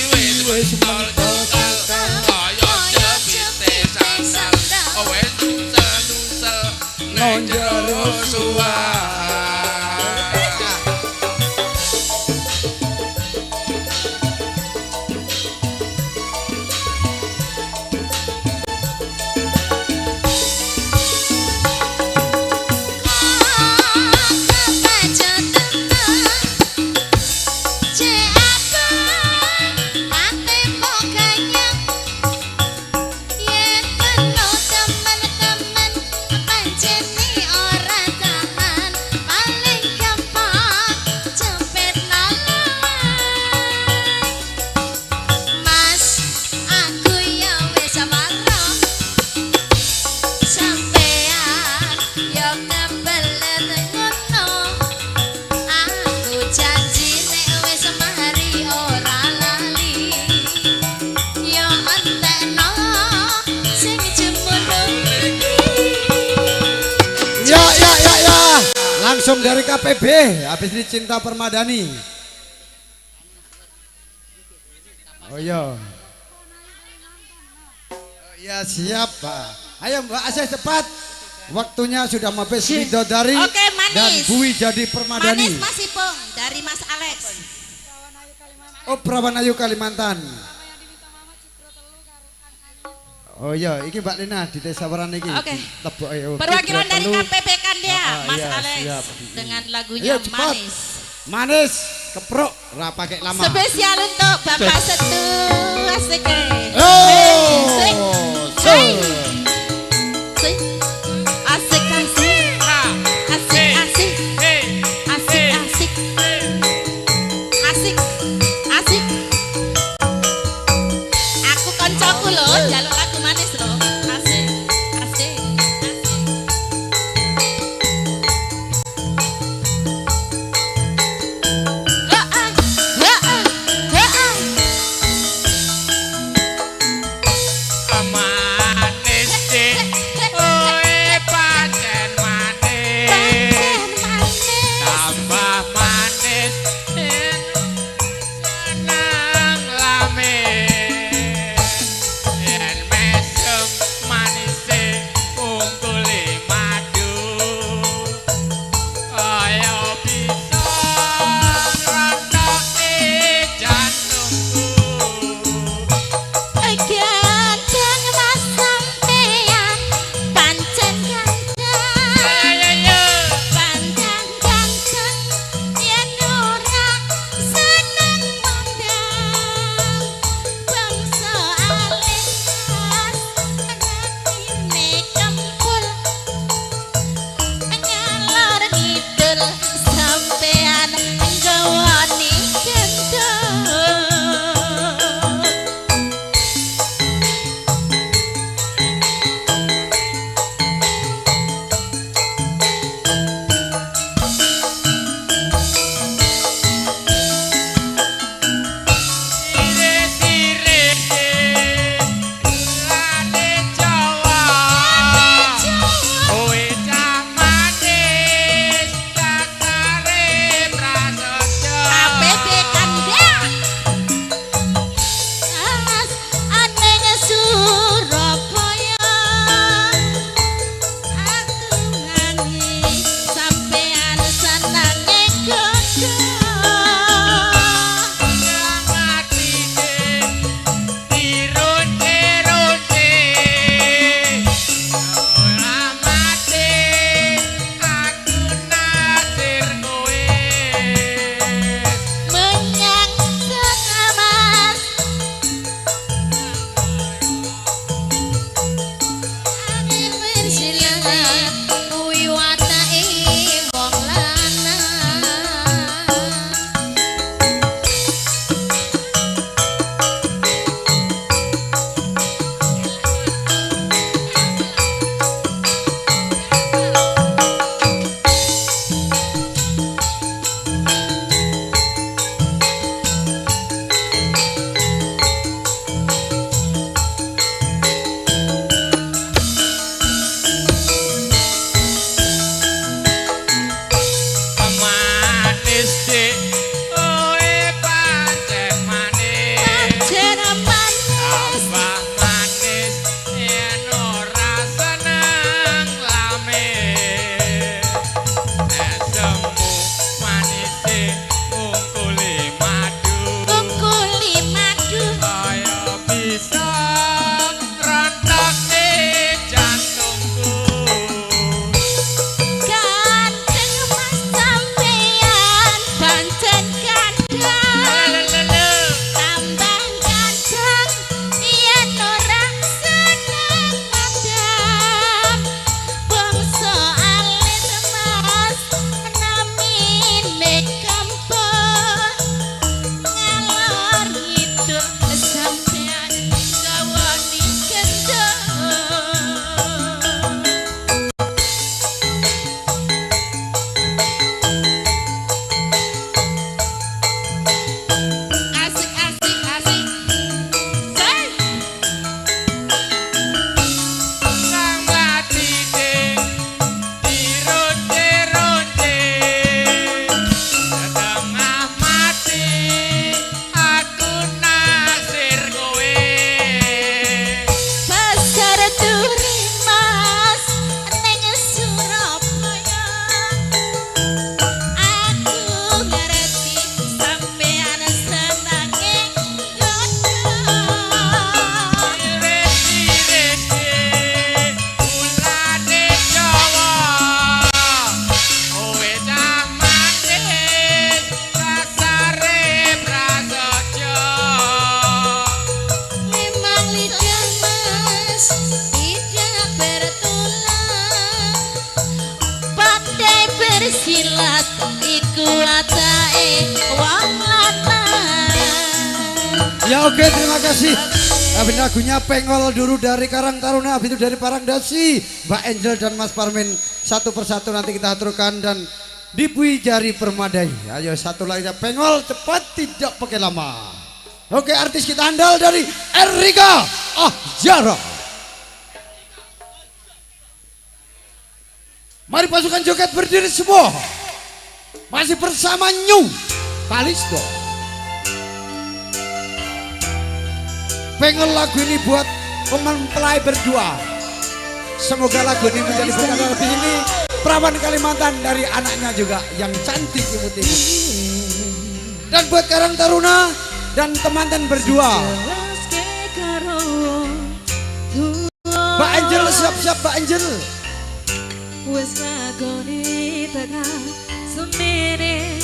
wis mental kaya jepite sandal. Wis nusel nang jero suwah. Ya ya ya ya. Langsung dari KPB, habis ini Cinta Permadani. Oh iya. Oh iya siap, Pak. Ayo Mbak Asih cepat. Waktunya sudah mabes Widodari Oke, manis. dan Bui Jadi Permadani. Manis Mas Ipung dari Mas Alex. Oh, Perawan Ayu Kalimantan. Oh iya, iki Mbak Lina di Desa Waran iki. Oke. Teboke, oh, Perwakilan dari Telu. KPP Kandia, Ah, Mas iya, Alex siap. dengan lagunya Ayo, cepat. Manis. Manis, keprok, ra pakai lama. Spesial untuk Bapak Setu asik. Oh, Asik. so. Asik. Asik asik. Asik asik. Asik asik. Asik. Asik. Aku koncoku lho, njaluk lagu manis lho. Asik. Asik. Heeh. Heeh. Heeh. wadake wong lanang. Ya oke, terima kasih. Habis lagunya Pengol dulu dari Karang Taruna, habis itu dari Parangdasi, Mbak Angel dan Mas Parmin satu persatu nanti kita aturkan dan dibui jari permadai. Ayo satu lagi Pengol cepat tidak pakai lama. Oke, artis kita andal dari Erika Ahjara. Mari pasukan joget berdiri semua. Masih bersama New Kalisto. Pengol lagu ini buat mempelai berdua. Semoga lagu ini menjadi berkat lebih ini. Perawan Kalimantan dari anaknya juga yang cantik imut-imut. Dan buat Karang Taruna dan teman-teman berdua. Mbak Angel siap-siap Mbak Angel. Wis lakoni tekan semene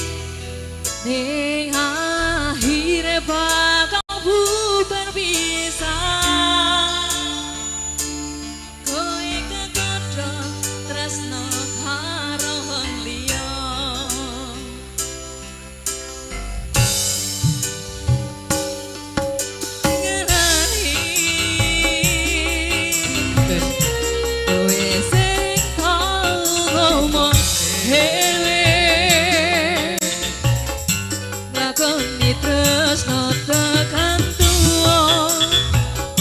ning akhire bakal bubar pisan. Kowe kegodho tresno karo wong liya. Ngerani kowe sing tau ngomong dhewe lakoni tresno tekan tuwa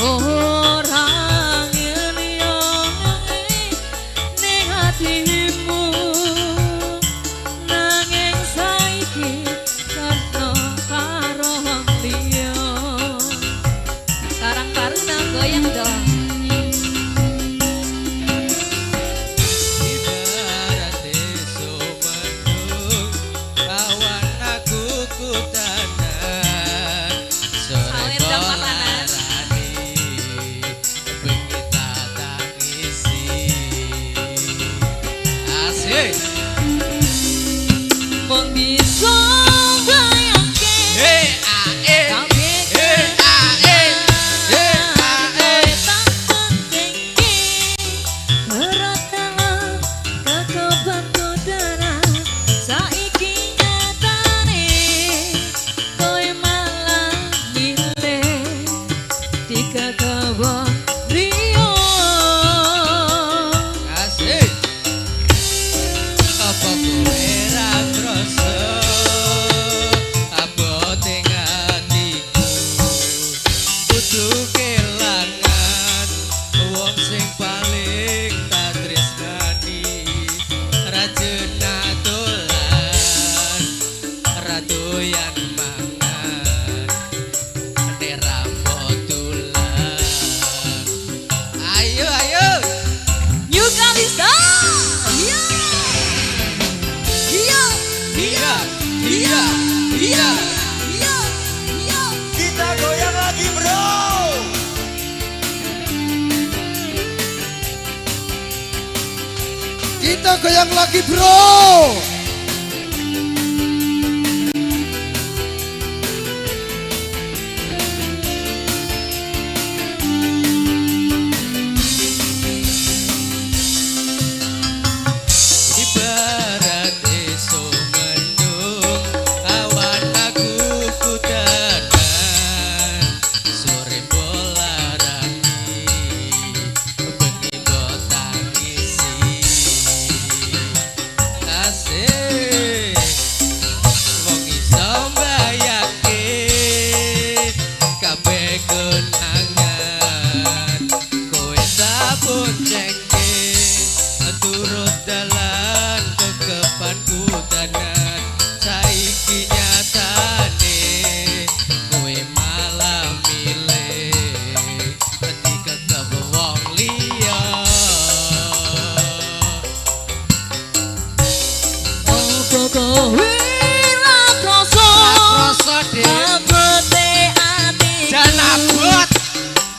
ora ngeliyo ning atimu nanging saiki tresno karo wong liya. Karang Taruna goyang dong. Ibarate sumendung awan aku kutanan sore Sawer dong Mas Anas. bolarani bengi tak tangisi asik. Mung bisa bayangke Hey a e kabeh hey a e hey a e kowe tak pentingke berat dalam kekebanku darah saiki nyatane kowe malah milih dikekewong liya. Asik. Apa kowe ra krasa abote atiku kudu kelangan wong sing paling tak tresnani rajena dolan ratuyan mangan nek ra dolan. Ayo ayo. New Kalista. Iya. Iya. Iya, iya, iya. Iya. Iya. Kita goyang lagi bro. Kita goyang lagi bro. Ibarat esuk mendung awan aku kudanan sore bolarani bengi mbok tangisi asik wong iso mbayangke kabeh kenangan kowe sabun cengke turut dalan kekepanku danan saiki nyatane kowe malah milih dikekep wong liya. Apa kowe ra krasa Krasa Dik. abote atiku Jan abot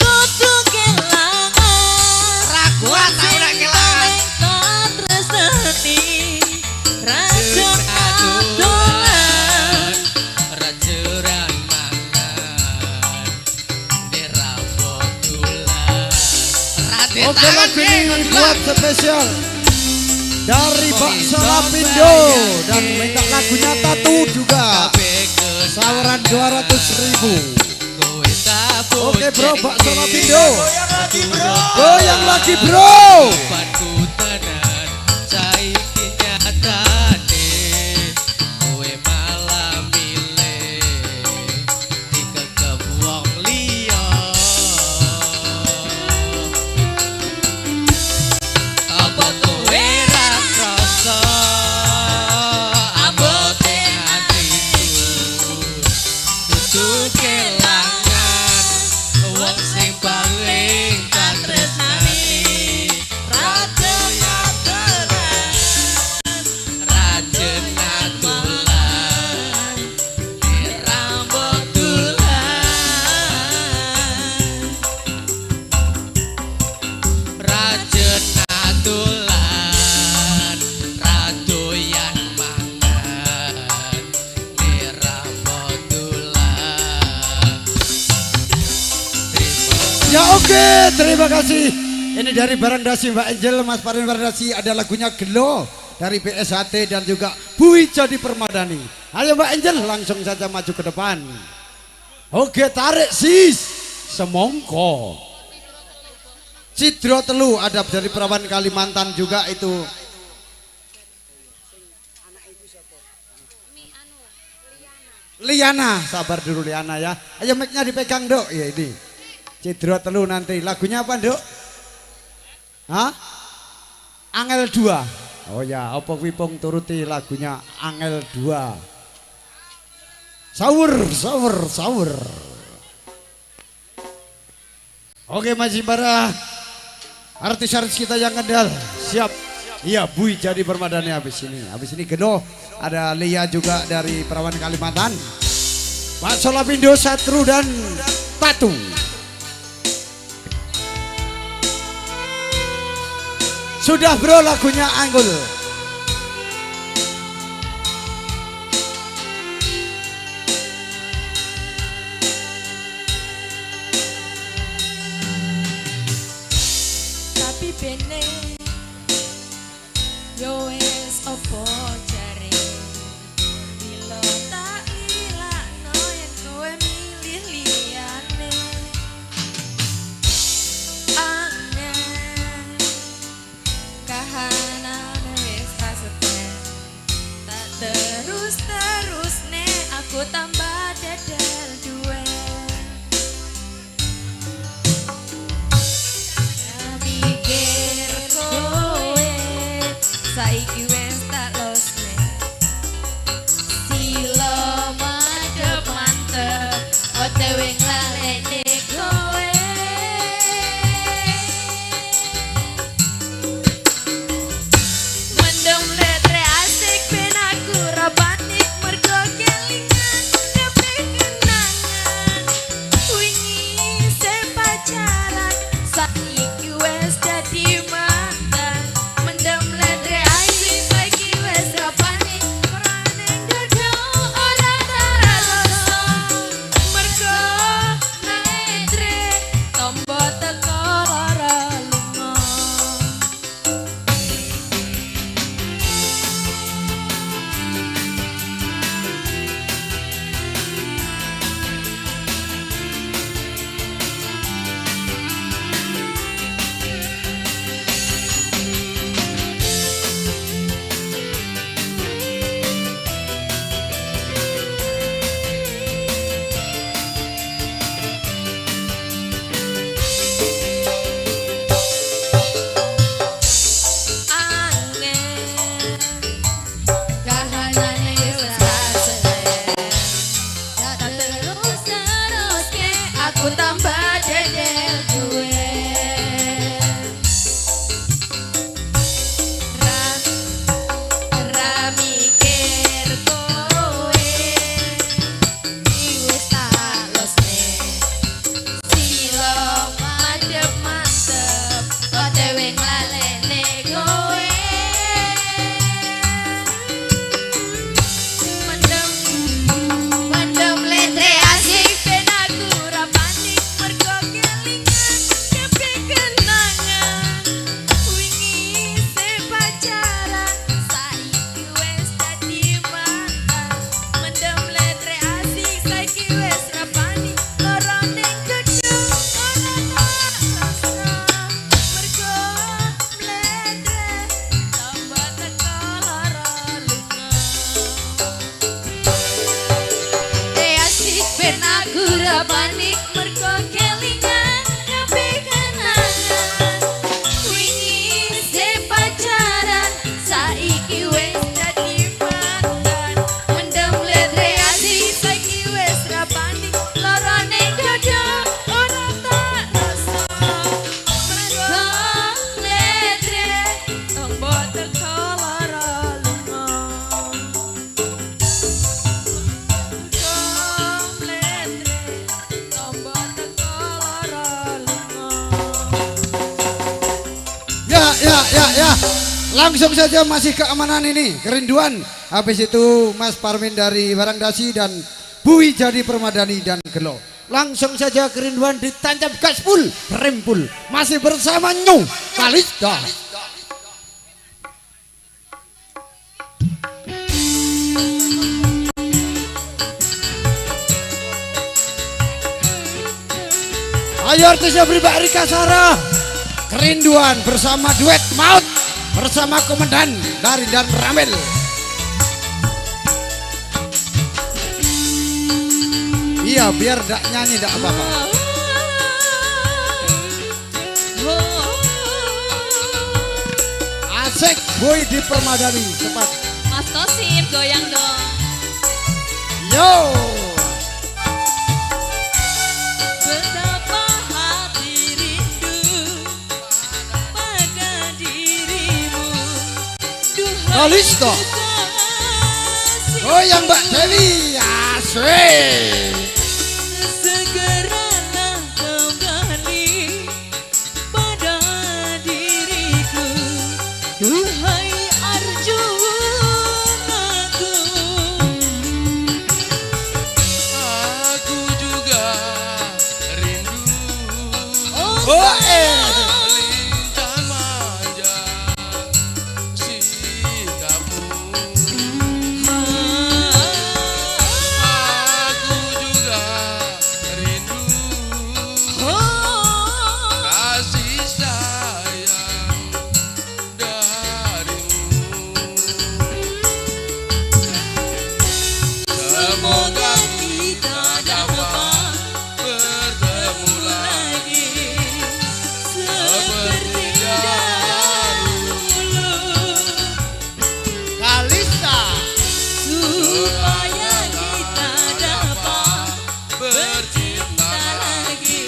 kudu kelangan ra kuat aku nek kelangan. tak tresnani racun adolan rajuran mangan nek ra dolan. Oke lagu ini buat spesial Dari Pak Solapindo dan minta lagunya Tatu juga. Saweran 200.000. Oke bro, Pak Solapindo. Goyang lagi bro. Ya oke, terima kasih. Ini dari Barangdasi Mbak Angel, Mas Parin Barangdasi, ada lagunya Gelo dari BSHT dan juga Bu Jadi Permadani. Ayo Mbak Angel langsung saja maju ke depan. Oke, tarik sis. Semongko. Cidro Telu ada dari Perawan Kalimantan juga itu. Liana, sabar dulu Liana ya. Ayo mic-nya dipegang, Dok. Ya ini. Cidro Telu nanti lagunya apa, Nduk? Hah? Angel 2. Oh ya, apa kuwi pung turuti lagunya Angel 2. Sahur, sahur, sahur. Oke, masih para artis-artis kita yang kendal. Siap. Iya, Bui jadi Permadani habis ini. Habis ini Geno, ada Lia juga dari Perawan Kalimantan. Pak Solapindo, Satru dan Tatu. Sudah bro lagunya Anggul. Tapi bene yo wis opo jare lilo tak lilakno yen kowe milih liyane. Kahanan wis rasete tak terus-terusne aku tambah dedel duwe. Mikir kowe saiki wis tak losne. Silo madhep mantep otewe nglalekne kowe. Mendem letre asik ben aku ra panik mergo ya, ya, ya. Langsung saja masih keamanan ini, kerinduan. Habis itu Mas Parmin dari Barangdasi dan Bui Jadi Permadani dan Gelo. Langsung saja kerinduan ditancap gaspul, rempul. Masih bersama New Kalista. Ayo artisnya beri Mbak Rika Sarah. Kerinduan bersama duet maut bersama komandan dari dan Ramel. Iya, biar ndak nyanyi ndak apa-apa. Asik boy di Permadani cepat. Mas Kosim goyang dong. Yo. Betapa hati rindu pada dirimu. Duhai Kalisto. Goyang Mbak Dewi. Asik. Segeralah kembali pada diriku. Duhai Arjunaku. Aku juga rindu. Oh, eh. Lincah manja sikapmu. Aku juga rindu. Kasih sayang darimu. Semoga kita dapat bertemu lagi seperti dahulu. Kalista. Supaya kita dapat bercinta lagi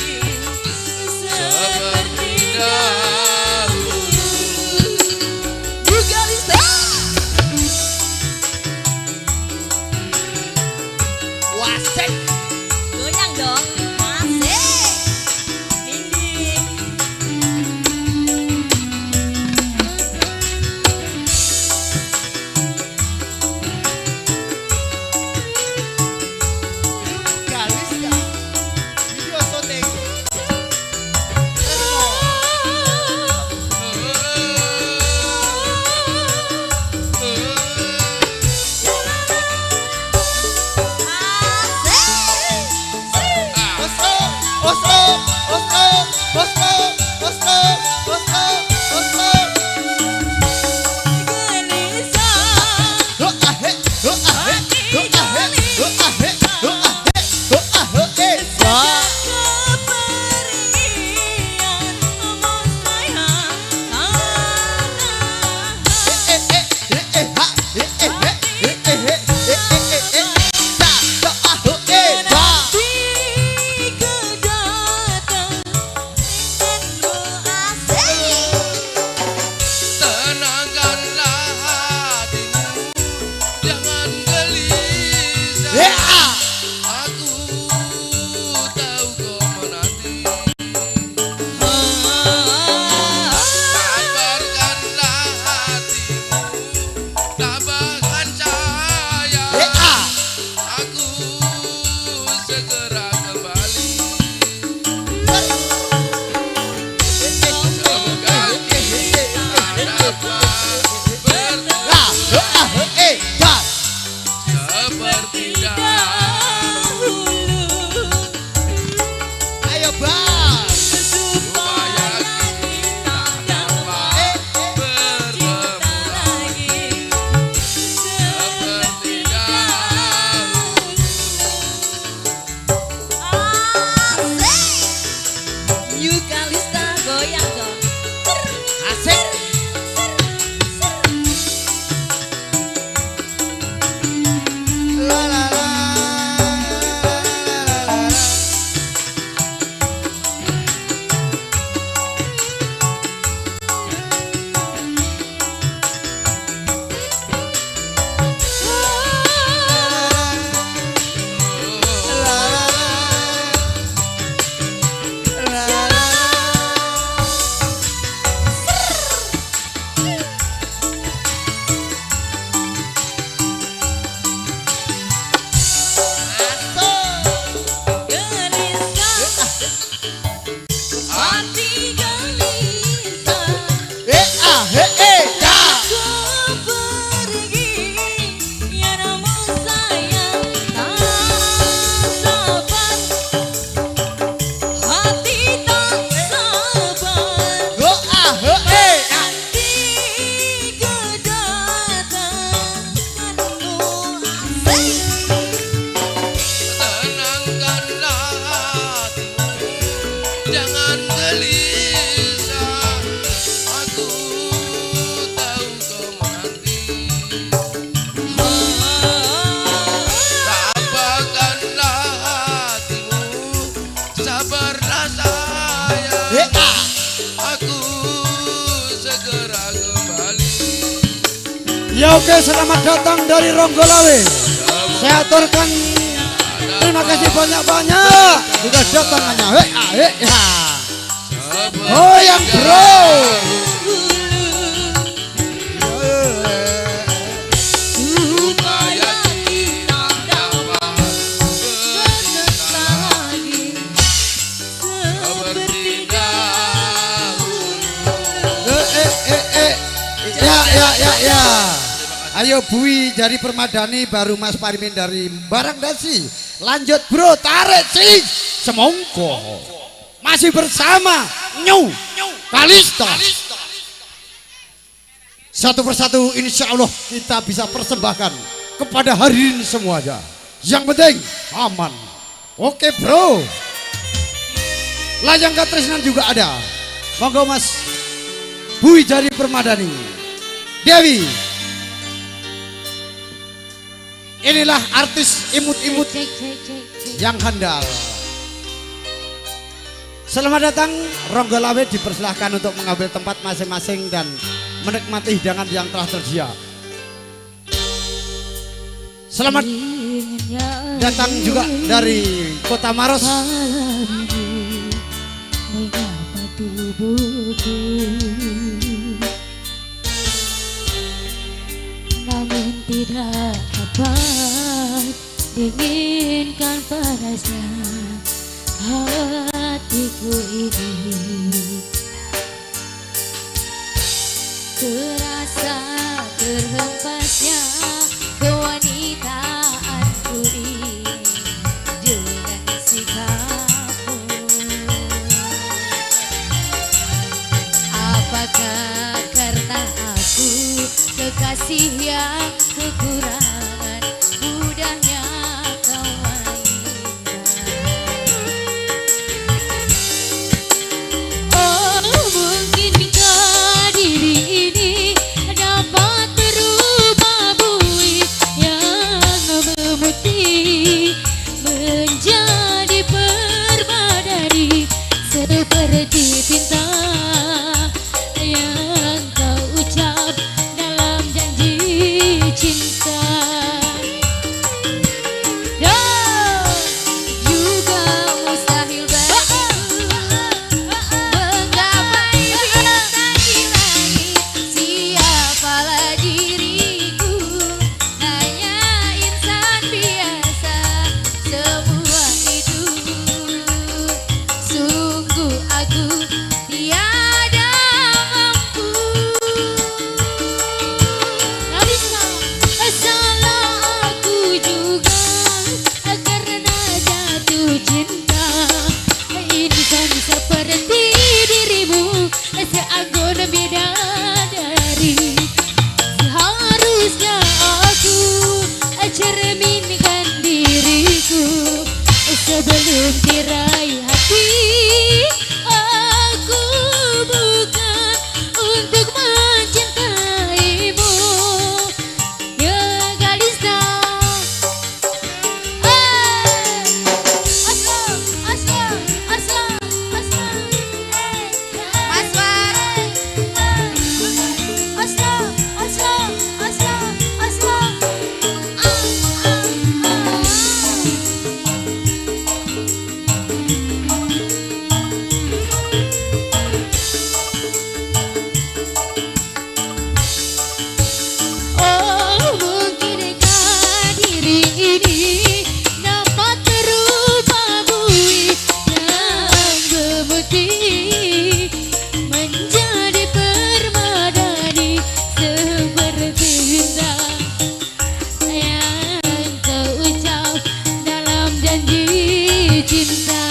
seperti dahulu. Bu Kalista. Wasik. Goyang dong. Asik. Nindi. Kalista. Video syuting. Oslo, Oslo, Oslo, Oslo, Oslo, Oslo, Oslo. Gelisah. Ho ah he, ho ah he, ho ah he, ho ah he, ho ah he, ho ah ho eh. Wah. Kepergianmu sayang Eh eh eh eh ha, eh eh eh eh eh eh eh eh eh. Ta ta ah ho eh ta. Nanti kedatanganmu. Jangan gelisah, aku tahu kau menanti. Tabahkanlah hatimu, sabarlah sayang, aku segera kembali. Ya oke, selamat datang dari Ronggolawe. Saya aturkan terima kasih banyak-banyak sudah datangannya. Hei, hei, ya. Oh yang bro. Supaya kita dapat bercinta lagi seperti dahulu. Ya ya ya ya. Ayo Bui dari Permadani, baru Mas Parimin dari Barangdasi. Lanjut bro, tarik sih. Semongko. Masih bersama New Kalista. Satu persatu insya Allah kita bisa persembahkan kepada hadirin semuanya. Yang penting aman. Oke bro. Layang Katresnan juga ada. Monggo Mas Bui dari Permadani. Dewi. Inilah artis imut-imut yang handal. Selamat datang Ronggolawe, dipersilahkan untuk mengambil tempat masing-masing dan menikmati hidangan yang telah tersedia. Selamat datang juga dari Kota Maros. Mengapa tubuhku, namun tidak dapat dinginkan panasnya hatiku ini. Terasa terhempasnya kewanitaanku ini dengan sikapmu. Apakah karena aku kekasih yang kekurangan, mudahnya kau mainkan? Oh, mungkinkah diri ini dapat berubah buih yang memutih menjadi permadani seperti tinta yang kau ucap dalam janji cinta. Dan juga mustahil bagiku menggapai bintang di langit. Siapalah diriku, hanya insan biasa. Semua itu sungguh aku tiada mampu. Salah aku juga karena jatuh cinta. Insan seperti dirimu seanggun bidadari. Seharusnya aku cerminkan diriku sebelum tirai hati aku buka untuk mencintaimu. Ya Kalista. Aslo, aslo, aslo, aslo. Mas War. Aslo, aslo, aslo, aslo. Oh, mungkinkah diri ini dapat berubah buih yang memutih menjadi permadani seperti bintang yang kau ucap dalam janji cinta.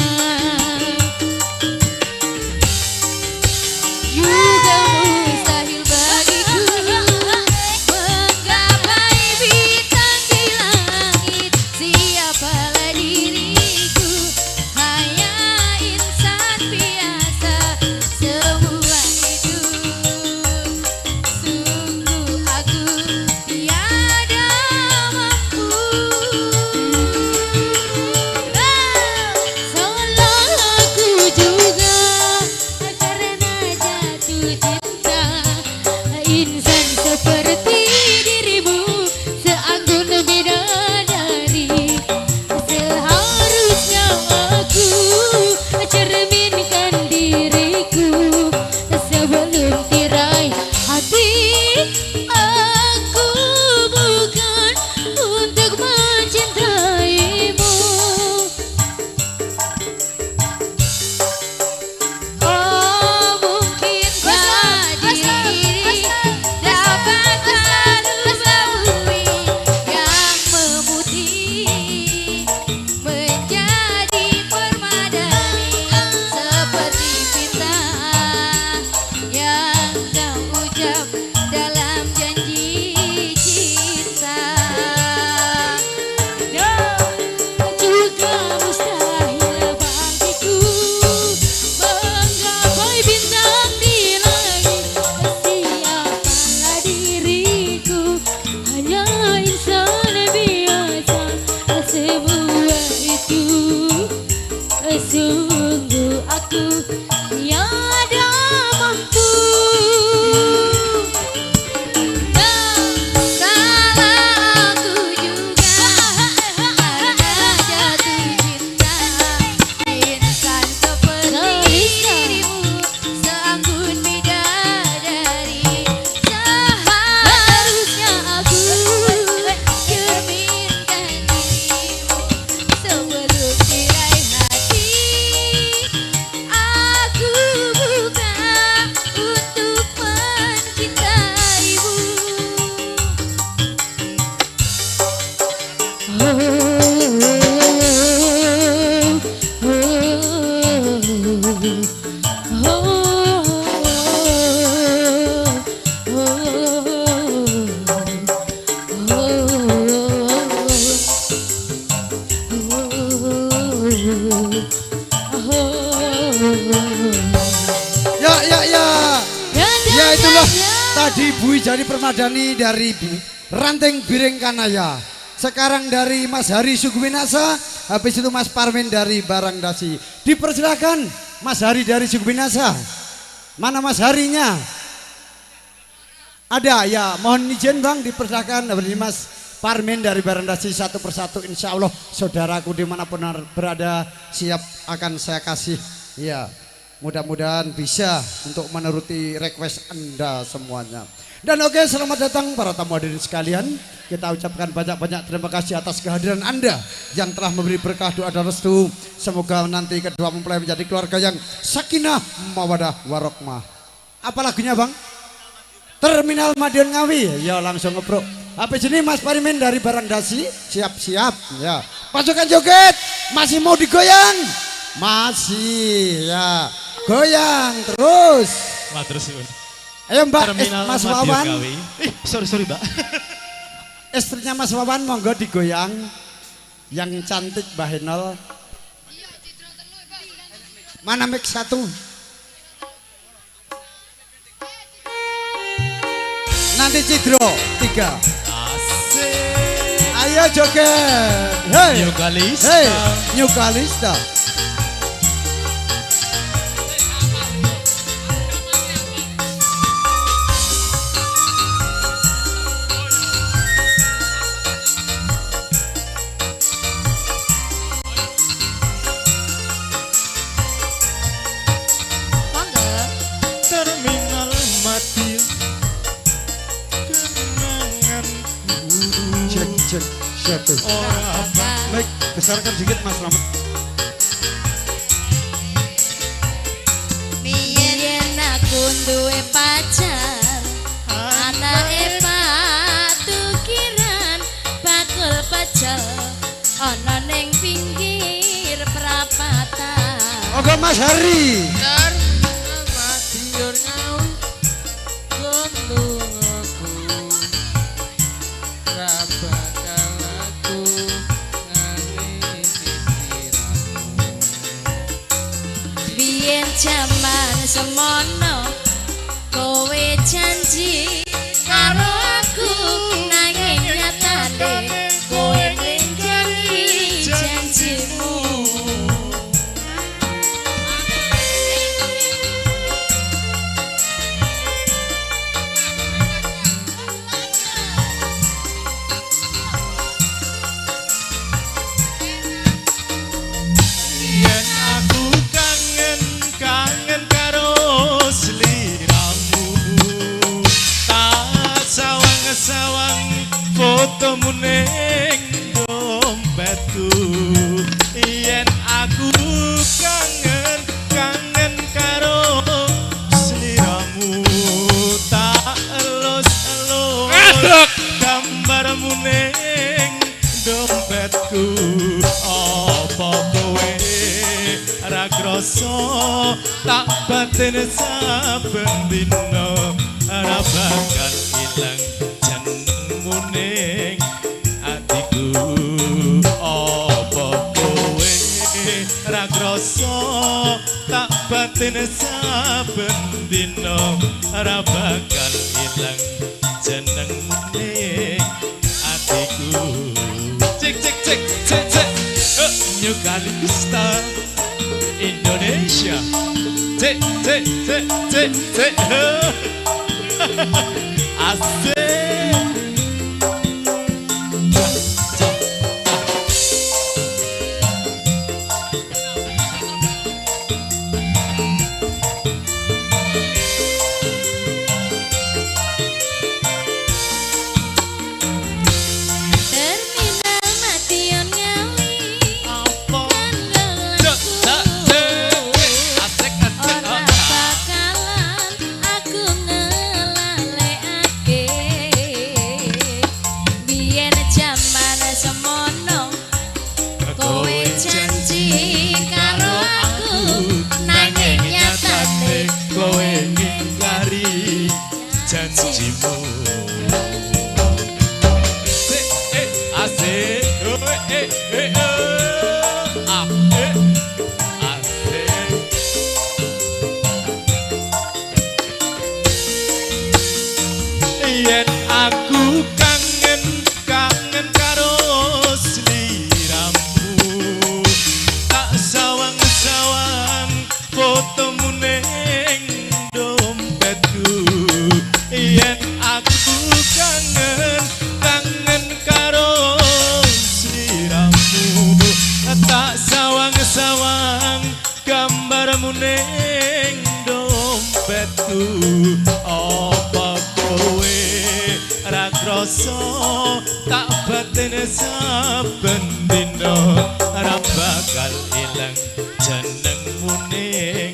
Juga mustahil bagiku menggapai bintang di langit. Siapalah diriku, hanya insan biasa. Oh, oh, oh, Ya, ya, ya. Ya itulah tadi Bu Wijani Permadani dari Ranting Biring Kanaya. Sekarang dari Mas Hari Sugwinasa, habis itu Mas Parmin dari Barangdasi. Dipersilakan Mas Hari dari Sugwinasa. Mana Mas Harinya? Ada ya, mohon izin Bang dipersilakan dari Mas Parmin dari Barangdasi satu persatu. Insya Allah saudaraku dimanapun berada siap akan saya kasih. Ya, mudah-mudahan bisa untuk menuruti request Anda semuanya. Dan oke, selamat datang para tamu hadirin sekalian. Kita ucapkan banyak-banyak terima kasih atas kehadiran Anda yang telah memberi berkah doa dan restu. Semoga nanti kedua mempelai menjadi keluarga yang sakinah, mawadah, warahmah. Apa lagunya Bang? Terminal Madiun Ngawi. Ya langsung ngebrok. Habis ini Mas Parimin dari Barangdasi, siap-siap ya. Pasukan joget, masih mau digoyang? Masih ya. Goyang terus. Matur suwun. Ayo Mbak, Mas Wawan. Sorry Mbak. Istrinya Mas Wawan monggo digoyang. Yang cantik Mbak Henol. Mana mic satu? Nanti Cidro 3. Asik. Ayo joget. Hey. New Kalista. Hey, New Kalista. Terminal Madiun kenanganku. Cek cek satu. Baik, besarkan sedikit Mas Slamet. Biyen aku duwe pacar, anake patukiran, bakul pecel ana ning pinggir perapatan. Oke Mas Hari. Terminal Madiun Ngawi lungaku ra bakal aku nangisi sliramu. Biyen jaman semono kowe janji karo aku, nanging nyatane kowe ngingkari janjimu. Yen aku kangen kangen karo sliramu, tak sawang-sawang fotomu ning dompetku. Yen aku kangen kangen karo sliramu, tak elus-elus gambarmu ning dompetku. Apa kowe ra krasa tak batin saben dina, ra bakal ilang jenengmu ning atiku. Apa kowe ra krasa tak batin saben dina, ra bakal ilang jenengmu ning atiku. Cek cek cek cek cek. New Kalista Indonesia. Cek cek cek cek cek. Asik. Terminal Madiun Ngawi Asik asik. Ora bakalan aku ngelalekake. Gambarmu ning dompetku. Apa kowe ra krasa tak batin saben dina, ra bakal ilang jenengmu ning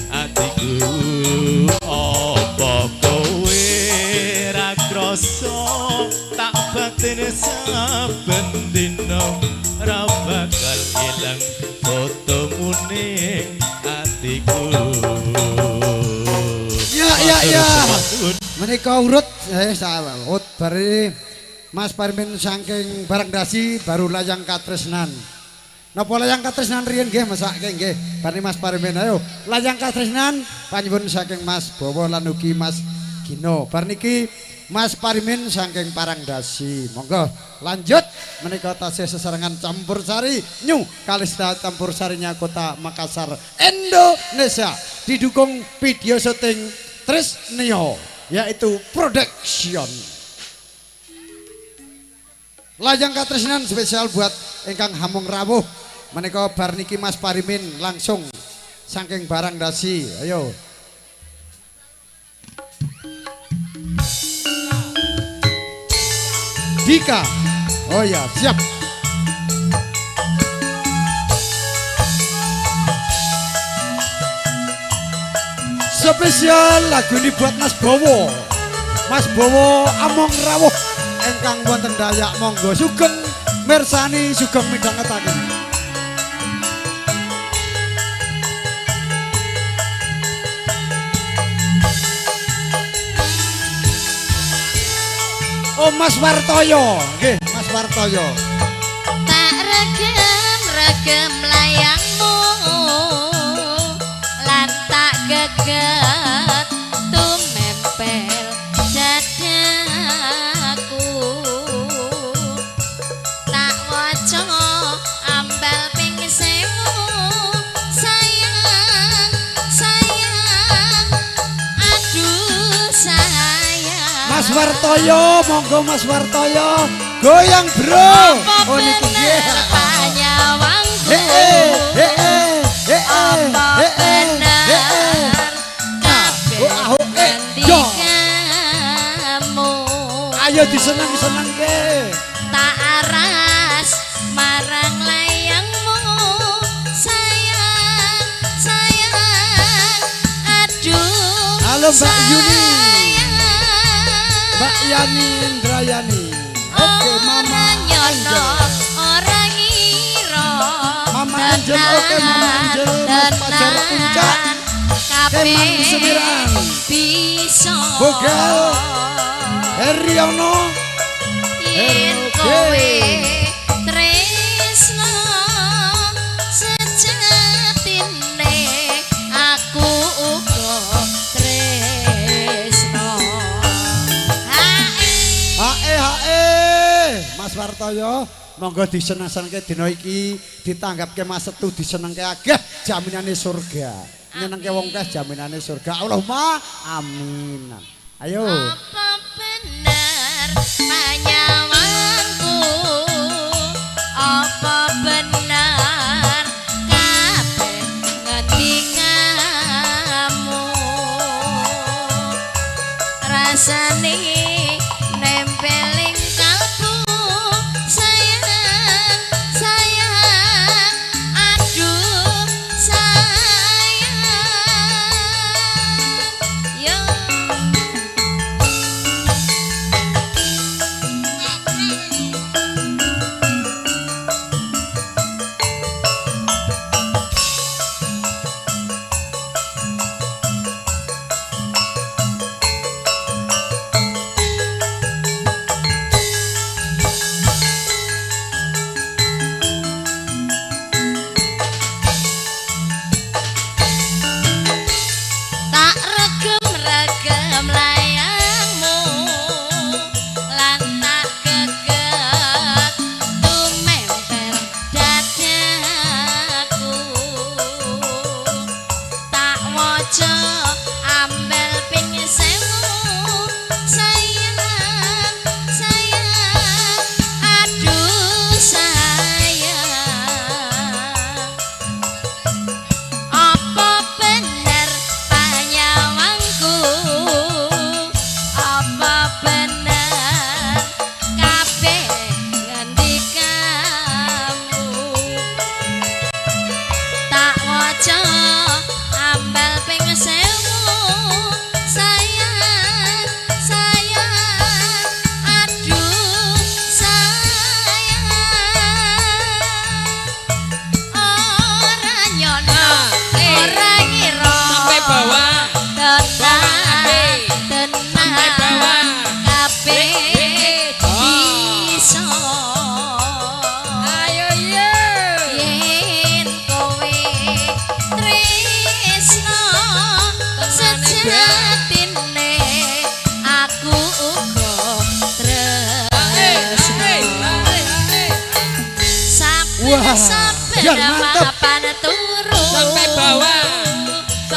atiku. Apa kowe ra krasa tak batin saben dina, ra bakal ilang fotomu ning atiku. Ya ya ya. Menika urut urut bari Mas Parmin saking Barangdasi baru layang katresnan. Napa layang katresnan riyen nggih mesake nggih. Bari Mas Parmin ayo layang katresnan panyuwun saking Mas Bowo lan ugi Mas Gino. Bar niki Mas Parmin saking Parangdasi. Monggo lanjut menika tasih sesarengan campur sari New Kalista campur sarinya Kota Makassar Indonesia didukung video syuting Trisnio yaitu production. Layang katresnan spesial buat ingkang hamung rawuh menika bar niki Mas Parimin langsung saking Barangdasi. Ayo. Dika. Oh ya, siap. Spesial lagu ini buat Mas Bowo. Mas Bowo among rawuh engkang wonten Dayak monggo sugeng mirsani sugeng midhangetaken. Oh Mas Wartoyo, nggih Mas Wartoyo. Tak regem-regem layangmu lan tak geget tumempel dadaku. Tak waca ambal ping sewu sayang sayang aduh sayang. Mas Wartoyo, monggo Mas Wartoyo, goyang bro. Apa Oh niki nggih. bener panyawangku? He he Apa he he he bener kabeh Oh, ah, eh, yo. ngendikamu? Ayo diseneng-senengke. Tak aras marang layangmu sayang sayang aduh. Halo Mbak Yuni. sayang. Mbak Yani Indrayani. Oke Mama Ora nyono, Angel. ora ngira. Mama Angel, oke Mama Angel, Mas Pajar Puncak. Kabeh Keman Semiran. bisa. Bogel. Heriono. Yen Oke. kowe tresno sejatine aku uga tresno. Hae hae Mas Wartoyo, monggo diseneng-senengke dina iki, ditanggapke Mas Setu disenengke ageh jaminane surga. Nyenengke wong akeh jaminane surga. Allahumma amin. Ayo. Apa bener panyawangku? Apa bener kabeh ngendikamu? Rasane nempel ing kalbu sayang sayang aduh sayang. Yo. Tak regem-regem layangmu lan tak geget tumempel dadaku. Tak waca ambel ping sewu sayang sayang aduh sayang. Apa Biar mantep. Papan turu. Sampai bawah.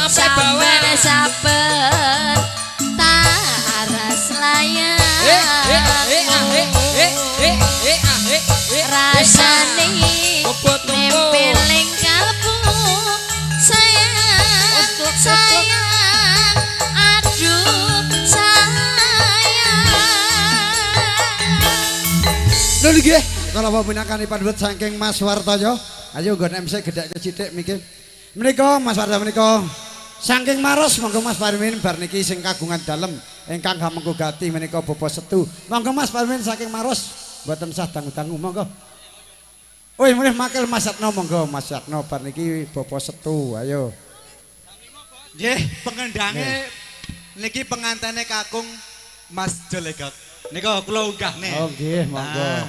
Sampai bawah. Saben taras layang. Rasane nempel ing kalbu sayang, sayang, aduh sayang. Lho nggih, kala wau minangkani pandhuwet saking Mas Wartoyo. Ayo nggon MC gedhekke sithik miki. Menika Mas Wartoyo menika saking Maros, monggo Mas Parmin bar niki sing kagungan dalem ingkang hamengku gati menika Bapak Setu. Monggo Mas Parmin saking Maros mboten sah dangu-dangu monggo. Oh, mulih makil Mas Yatno monggo Mas Yatno bar niki Bapak Setu. Ayo. Nggih, pengendange niki pengantene kakung Mas Jolegok. Nika kula unggahne. Oh nggih, monggo. Nah,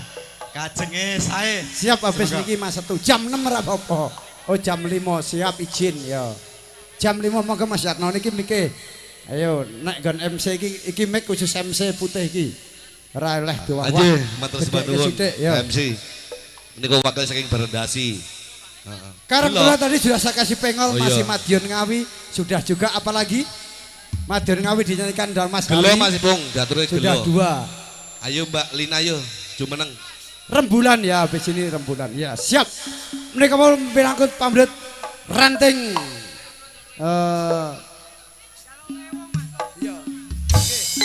kajenge sae. Siap habis niki Mas Setu. Jam 6 ora apa-apa. Oh jam 5 siap izin ya. Jam 5 monggo Mas Yatno niki mike. Ayo nek nggon MC iki iki mic khusus MC putih iki. Ora oleh doa. Nggih, matur sembah nuwun ya. MC. Niku wakil saking Barendasi. Heeh. Karena Gelo. kula tadi sudah saya kasih pengol Oh, iya. masih Madiun Ngawi, sudah juga apalagi Madiun Ngawi dinyanyikan dan Mas Gelo Hari. Mas Ipung, diature Sudah gelo. dua. Ayo Mbak Lina yo, jumeneng. Rembulan ya habis ini rembulan. Ya, siap. Menika mau pinangkut pamret ranting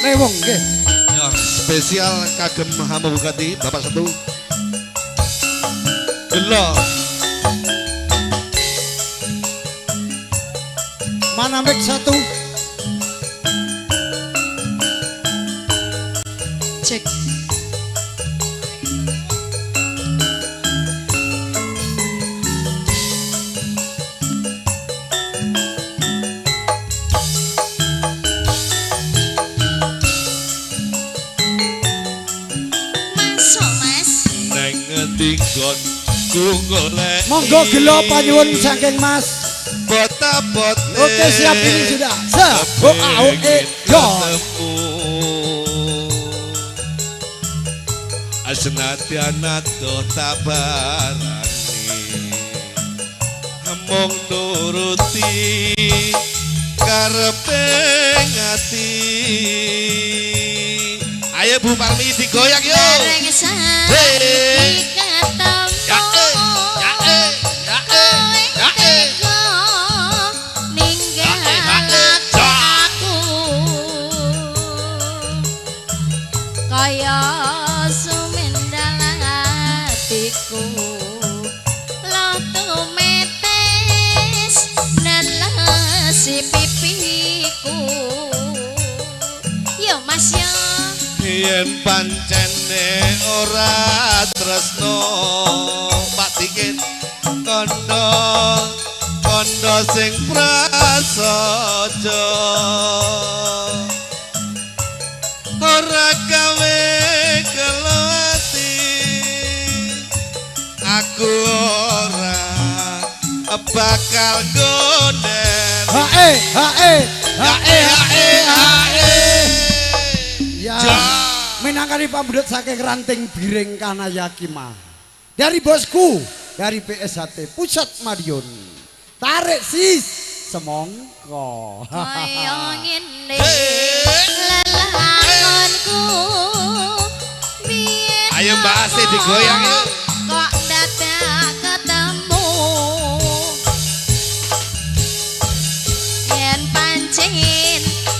Lewong nggih. Ya, spesial kagem Hamba Bugatti Bapak Setu. Gelo. Mana mic satu? Cek. Masuk Mas. Neng ngendi nggonku golek. Monggo gelo panyuwun saking Mas. Bota-bote. Oke siap ini sudah. Se, O A O E yo. Senadyan adoh tabarani mung nuruti karepe ngati. Ayo Bu Parmi digoyang yo. Bareng saiki ketemu. Ya eh, ya eh, ya eh, ya eh. Tega ninggalake aku kaya sumendal atiku lotu metes nelesi pipiku yo Mas yo. Yen pancene ora tresno Pak Dikit kondo kondo sing prasaja ora gawe gelo ati aku ora bakal gonden. H E H E H E H E H E. Ya. Minangkani pambudut saking ranting biring Kanayakima. Dari bosku, dari PSHT Pusat Madiun. Tarik sis semongko. Kaya ngene lelakonku biyen Ayo Mbak Asti digoyang yuk. Kok dadak ketemu yen pancen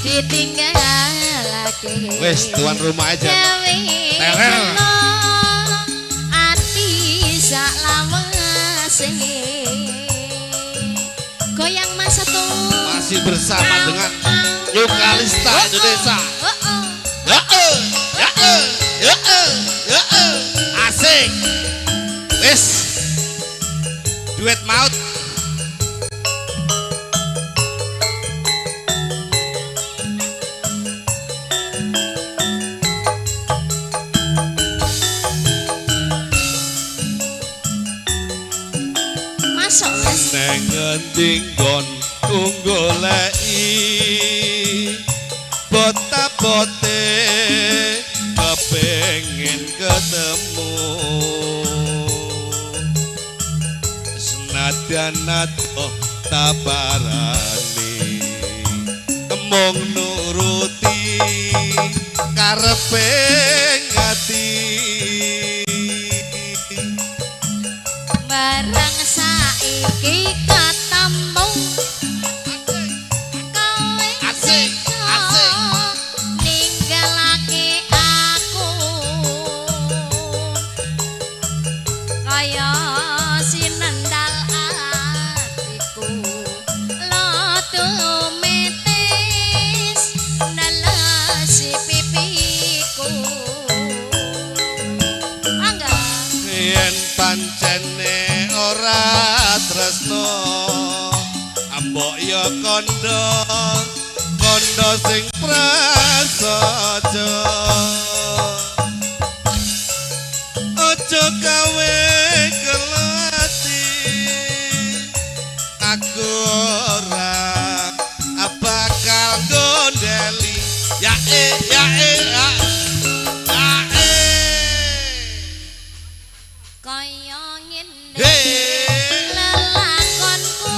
ditinggalake. Wes tuan rumah aja. Gawe Terel. kena ati sak lawase. Goyang Mas Setu. Masih bersama dengan New Kalista Indonesia. Ya eh, ya eh, ya eh, ya eh. Asik. Wes. Duet maut. Masuk Mas. Neng ngendi nggonku goleki bota-bote kepengin ketemu. Senadyan adoh taparani mung nuruti karepe ati. Barang saiki ketemu kowe asik asik ninggalake aku kaya sinendal atiku lotu metes nelesi pipiku. Mangga yen pancene ora tresno ambok ya kandha kandha sing prasaja aja gawe kelati aku ora bakal gondeli ya e ya e ya e kaya ngene lelakonku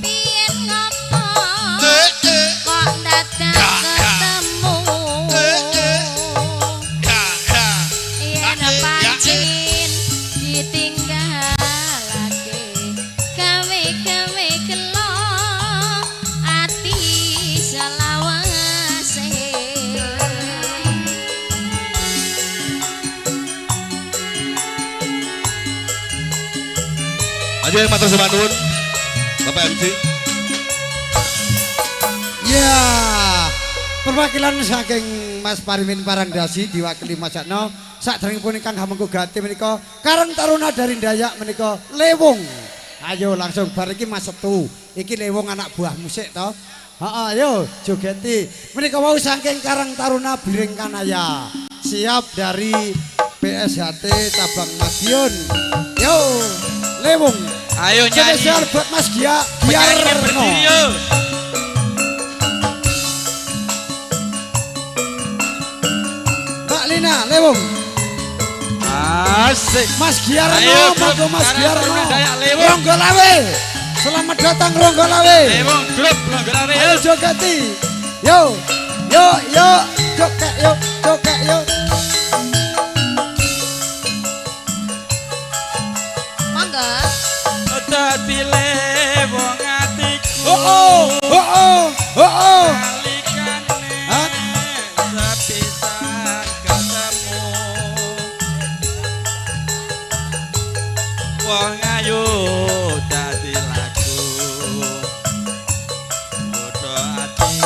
piye ngopo kok dadak ketemu yen pancen ditinggalake gawe-gawe gelo ati selawase. Aja matur sembah nuwun Bapak MC. Ya, perwakilan saking Mas Parimin Parangdasi diwakili Mas Jakno sakderengipun ingkang hamengku gati menika Karang Taruna dari Dayak menika Lewung. Ayo langsung bar iki Mas Setu. Iki Lewung anak buah musik to. Heeh, ayo jogeti. Menika wau saking Karang Taruna Biring Kanaya. Siap dari PSHT Cabang Madiun. Yo, Lewung. Ayo nyanyi. Spesial buat Mas Gia Penyanyinya berdiri yo. Mbak Lina, Lewung. Asik. Mas Giarno, Ayo, monggo Mas Karang Giarno. Taruna Dayak Lewung. Ronggo Lawe. Selamat datang Ronggo Lawe. Lewung grup Ronggo Lawe. Ayo jogeti. Yo, yo, yo, jogek yo, jogek yo. Mangga. Dadi lewung atiku. Oh oh, oh oh, oh oh. Nalikane sepisan ketemu. Wong ayu dadi lagu. Bodho ati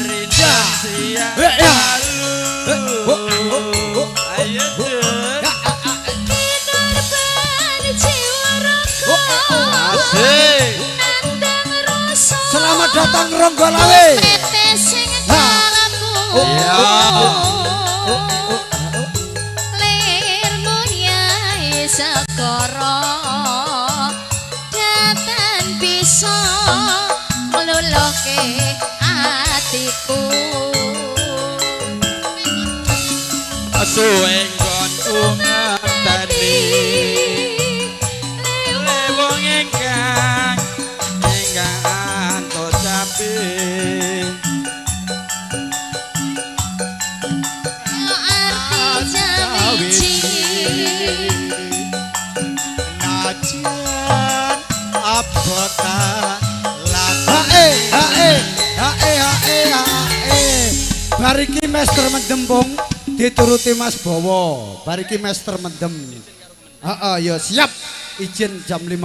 rindu siang dalu. Ayo Dek. Asik. Selamat datang Ronggo Lawe. Iya. Lirmu nyai segara datan bisa ngluluhke atiku. Suwe nggonku ngenteni lewung ingkang ingkang antuk jambi. Arti jawiji Najian abota Hae hae hae hae hae. Bar iki Master Mendempung dituruti Mas Bowo. Bar iki Master Mendem. Heeh, ya siap. Izin jam 5.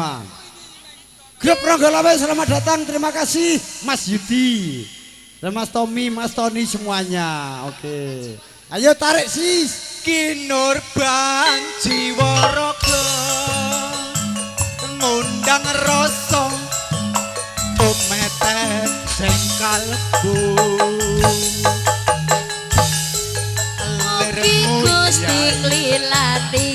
Grup Ronggo Lawe selamat datang. Terima kasih Mas Yudi dan Mas Tommy, Mas Tony semuanya. Oke. Ayo tarik sis. Kinurban jiwa raga ngundang rasa umete sing kalbu. Mugi Gusti klilati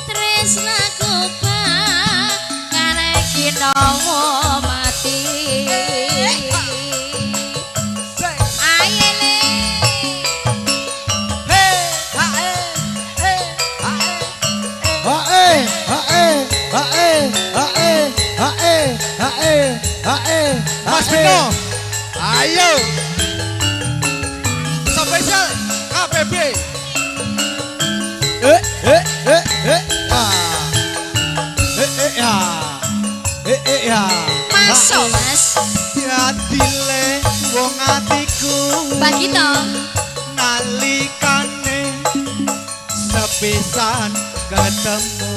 tresnaku bakal kinawa mati. Ayo le. Hae hae hae. Mas Bino. Ayo. Spesial KPB. Eh eh eh eh ah. Eh eh ya. Eh eh ya. Masuk, Mas. Diadile wong atiku. Bagito. Nalikane sepisan ketemu.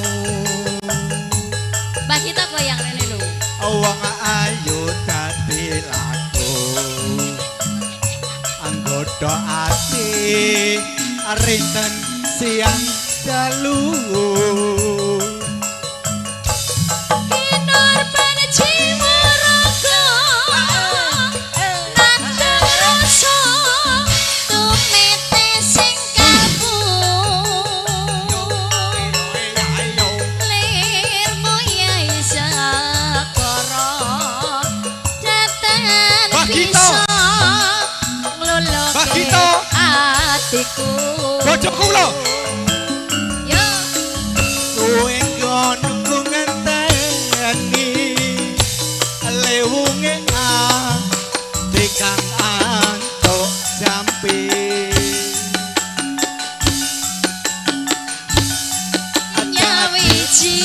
Bagito goyang rene lho. Wong ayu dadi laku. Anggoda ati rinten siang dalu. Kinurban jiwa raga nandhang rasa tumete sing kalbu. Lirmu yai sakara datan bisa ngluluke atiku. Bojoku lho. Yo. Kowe nggonku ngenteni lewunge ati kang antuk jampi. Nyawiji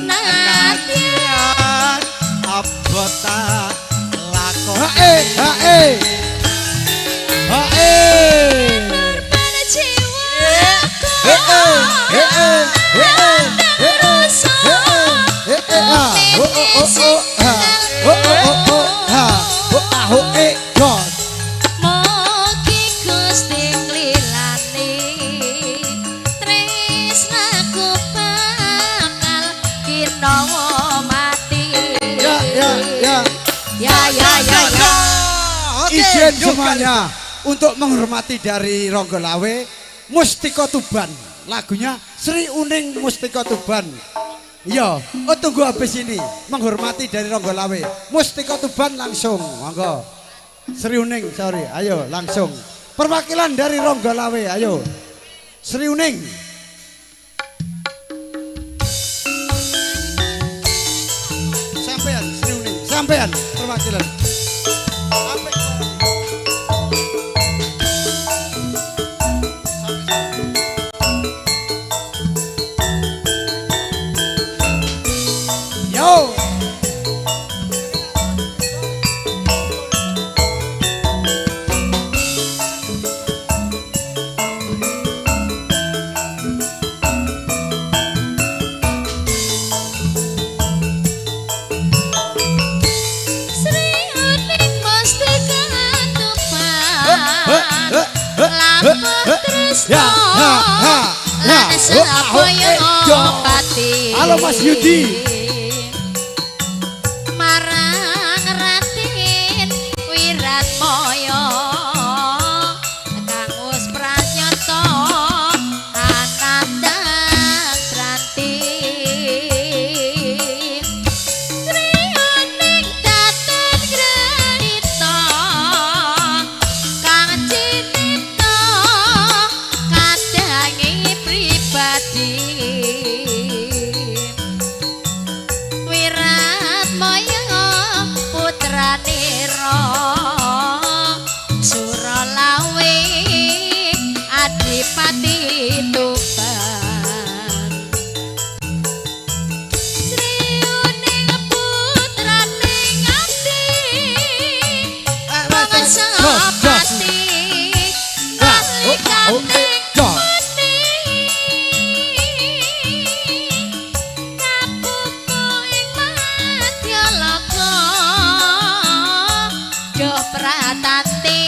nadyan apa tak lakoni. Hae hae. Hae. Kinurban jiwa Eh eh eh eh eh eh eh ah. Oh oh oh oh ha. Oh oh oh oh ha. Oh ah oh eh God. Mugi Gusti nglilani tresnaku bakal kinawa mati. Ya ya ya. Ya ya ya ya. Izin semuanya untuk menghormati dari Ronggolawe Mustika Tuban. Lagunya Sri Uning Mustika Tuban. Iya, oh tunggu habis ini menghormati dari Ronggolawe Mustika Tuban langsung, monggo. Sri Uning, sorry, ayo langsung. Perwakilan dari Ronggolawe, ayo. Sri Uning. Sampean Sri Uning, sampean perwakilan. Yo. Sri Uning Mustika Tuban. Lampah tresno Ya, ha, ha, ya. lan surabaya pati. Halo Mas Yudi. Marang Raden Wiratmaya kang wis pranyata anandang Tranti. Sri Uning datan granita kang cinita kadangi pribadi. Wiratmaya putranira Suralawe Adipati Tuban. Sri Uning putrane ngabdi Pangsapati nalikane muni kapuku ing madyaloka duh pratati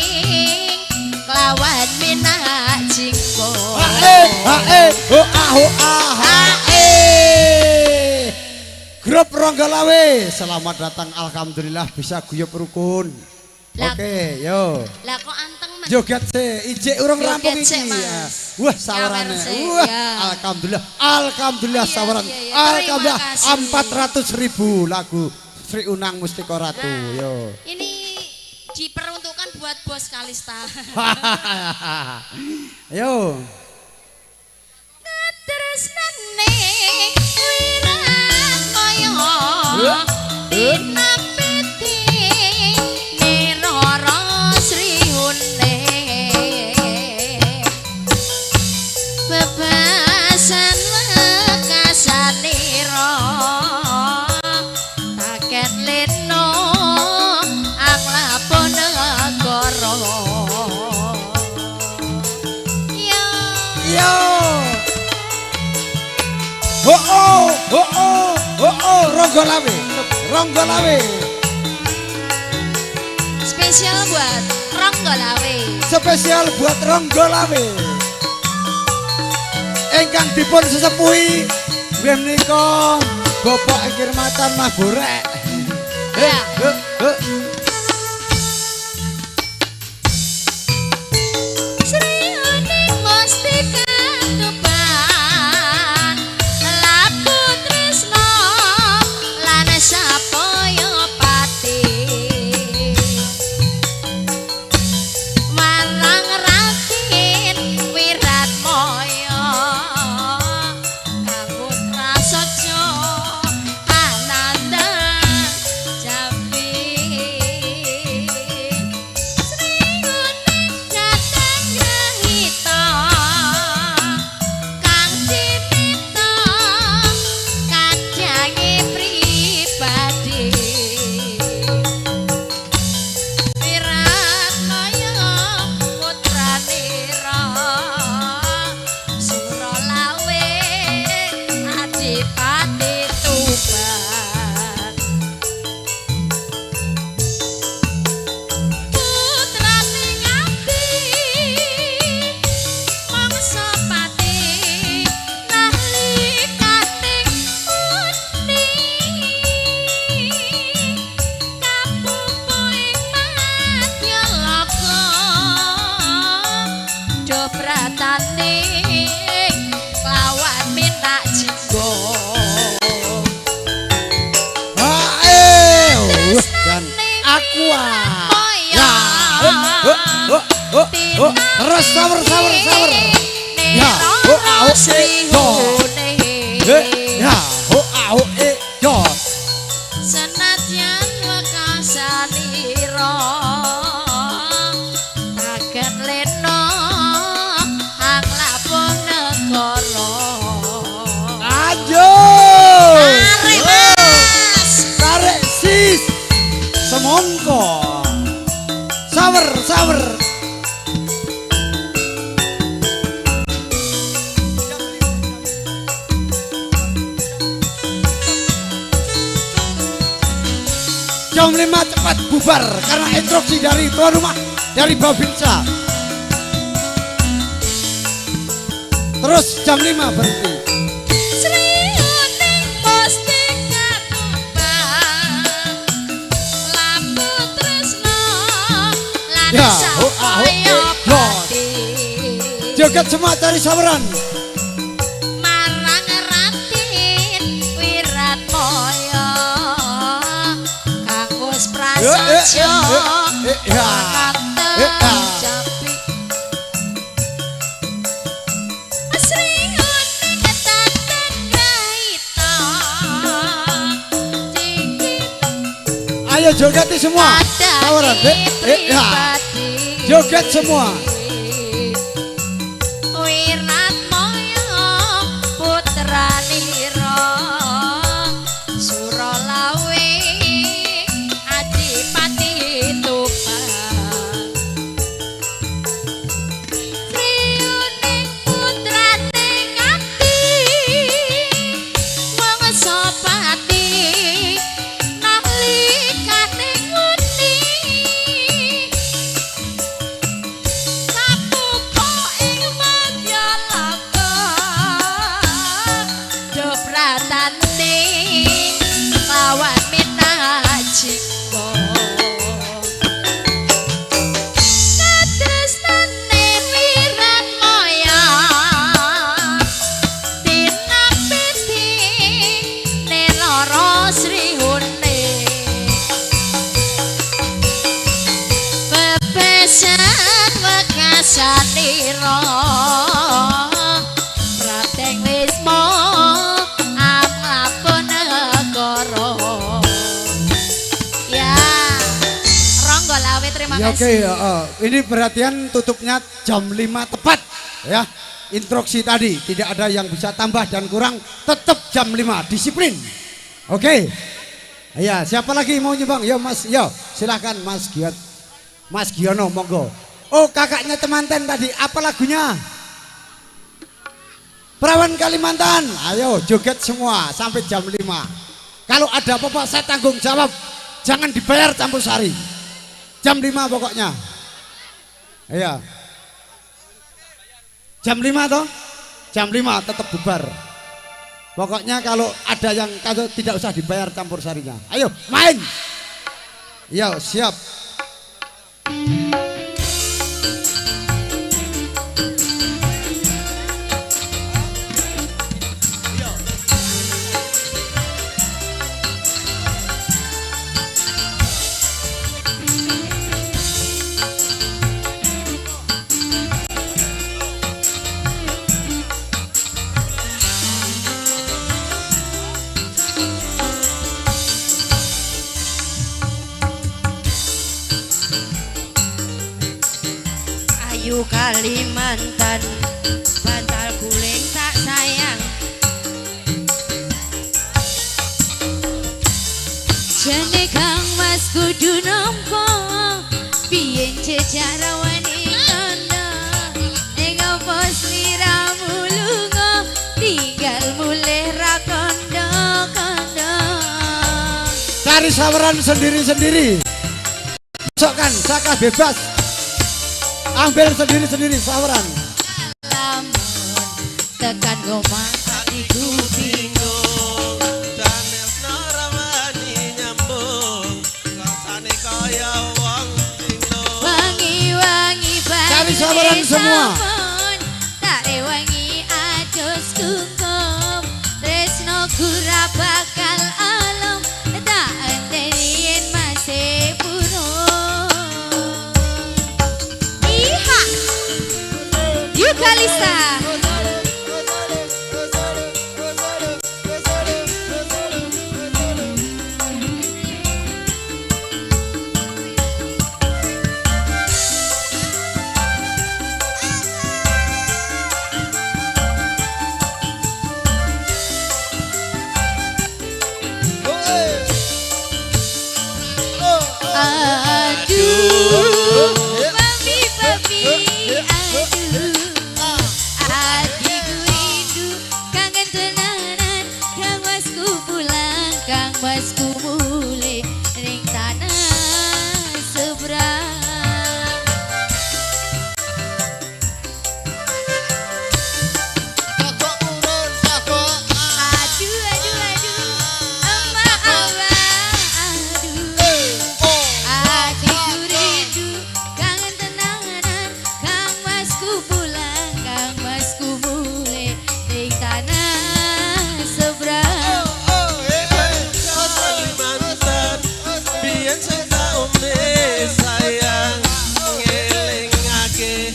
kelawan minak jinggo. Hae hae oh ah oh ah hae. Grup Ronggolawe, selamat datang, alhamdulillah bisa guyub rukun. Oke, yo. Lah kok anteng Mas? Joget sih, ijek urung rampung Joget sik, iki. Mas. Wah, sawerane. Nyawer sik, Wah, ya. alhamdulillah. Alhamdulillah Iya, saweran. iya, iya. Alhamdulillah Terima kasih. 400.000 lagu Sri Unang Mustika Ratu. Nah, Yo. Ini diperuntukkan buat bos Kalista. Yo. Tresnane Wiratmaya Tinapiti nirara srihune bebasan wekasanira taken leno anglapun negara. Yo yo oh oh oh oh oh oh Ronggolawe, Ronggolawe. Spesial buat Ronggolawe. Spesial buat Ronggolawe. Ingkang dipun sesepuhi nggih menika Bapak Kirmatan Mas Borek. Ya. Srihune mesti katuban laku tresno lan sapaya pati marang Raden Wiratmaya kanggo prasaja ananda jambi. Srihune dateng grahita kang tinita kadyange pribadi Wiratmaya putranira Suralawe Adipati Tuban putrane ngabdi mangsa pati nalikaning uni kapupu ing madyaloka dobratane lawan minak jinggo. Hae, dan aqua. Ya. Oh, oh, oh, oh. Terus sawer sawer sawer. Ya, oh a oh e yo. Eh, ya, oh a oh e yo. Senadyan wekasanira taken lena anglapuh negara. Ayo. Tarik Mas. Tarik sis. Semongko. Sawer sawer. Jam 5 cepat bubar karena instruksi dari tuan rumah dari Babinsa. Terus jam 5 berhenti. Srihune mesti katuban laku tresno lan Ya, oh, ah, oh, sapaya eh, yo. pati Joget semua cari saweran. marang Raden Wiratmaya kang wis prasaja Eh, ya. Eh, ya. jambi. Srihune ketaten grahita tinggi Ayo joget semua. Saweran. Eh, eh, ya. pribadi Joget semua. Wiratmaya putranira Suralawe Adipati Tuban Srihune putrane ngabdi mangsa pati nalikane nguni kapupa ing madyaloka dobratane lawan minajingga katresnane Wiratmaya tinapiti neloro srihune bebesan wekasanira prateng wisma amlapun negara. Terima Ya, kasih. oke, ya, ini perhatian tutupnya jam 5 tepat ya. Instruksi tadi tidak ada yang bisa tambah dan kurang, tetap jam 5, disiplin. Oke. Ya, siapa lagi mau nyumbang? Ya Mas, yo silakan Mas Giot. Mas Giono monggo. Oh, kakaknya temanten tadi, apa lagunya? Perawan Kalimantan. Ayo joget semua sampai jam 5. Kalau ada apa-apa saya tanggung jawab. Jangan dibayar campur sari. Jam 5 pokoknya. Iya. Jam 5 toh? Jam 5 tetap bubar. Pokoknya kalau ada yang kalau tidak usah dibayar campur sarinya. Ayo main. Yo, siap. Ayu Kalimantan, bantal guling tak sayang. Jane Kang Mas kudu nampa piye jejak rawani kono. Ning apa sliramu lunga tinggal mulih ra kondo-kondo. Cari saweran sendiri-sendiri. Masukkan, saka bebas. Ambil sendiri-sendiri saweran. Lamun tekan goma atiku bingung. Janesno rawani nyambung, rasane kaya wong bingung. Wangi-wangi Cari saweran semua. Tak rewangi adus kungkum. Tresno gura bakal alum, tak enteni yen masih purun. Iha Yukalista. Aduh, papi papi, aduh, hatiku rindu, kangen tenanan, Kang Masku pulang, Kang Masku mulih ning tanah seberang. Aduh, aduh, aduh, emak abah, aduh, hatiku rindu, kangen tenanan, Kang Masku pulang, Kang Masku mulih ning tanah seberang. Kalimantan, biyen sing tak ombe sayang, ngelingake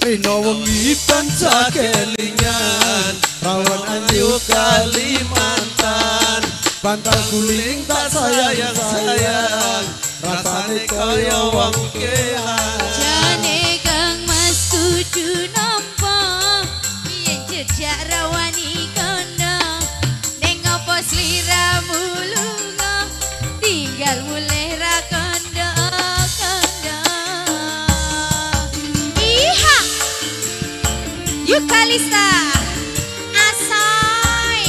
Rino wengi tansah kelingan, rawan ayu Kalimantan, bantal guling tak sayang sayang, rasane kaya wong kelangan. Jane Kang Mas kudu nampa yen jejak rawani kono. Ning apa sliramu lunga tinggal mulih ra kondo-kondo. Iha Yukalista Asoy.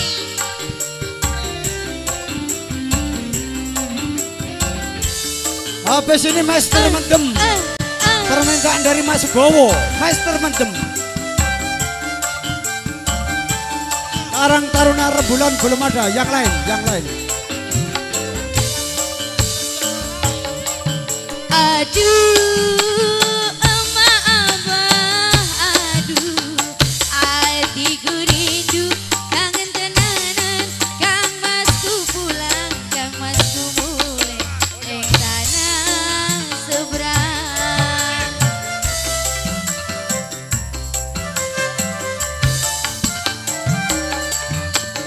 Habis ini Master Mendem. Permintaan dari Mas Bowo, Master Mendem. Karang Taruna Rembulan belum ada, yang lain, yang lain. Aduh, emak abah, aduh, hatiku rindu, kangen tenanan, Kang Masku pulang, Kang Masku mulih ning tanah seberang.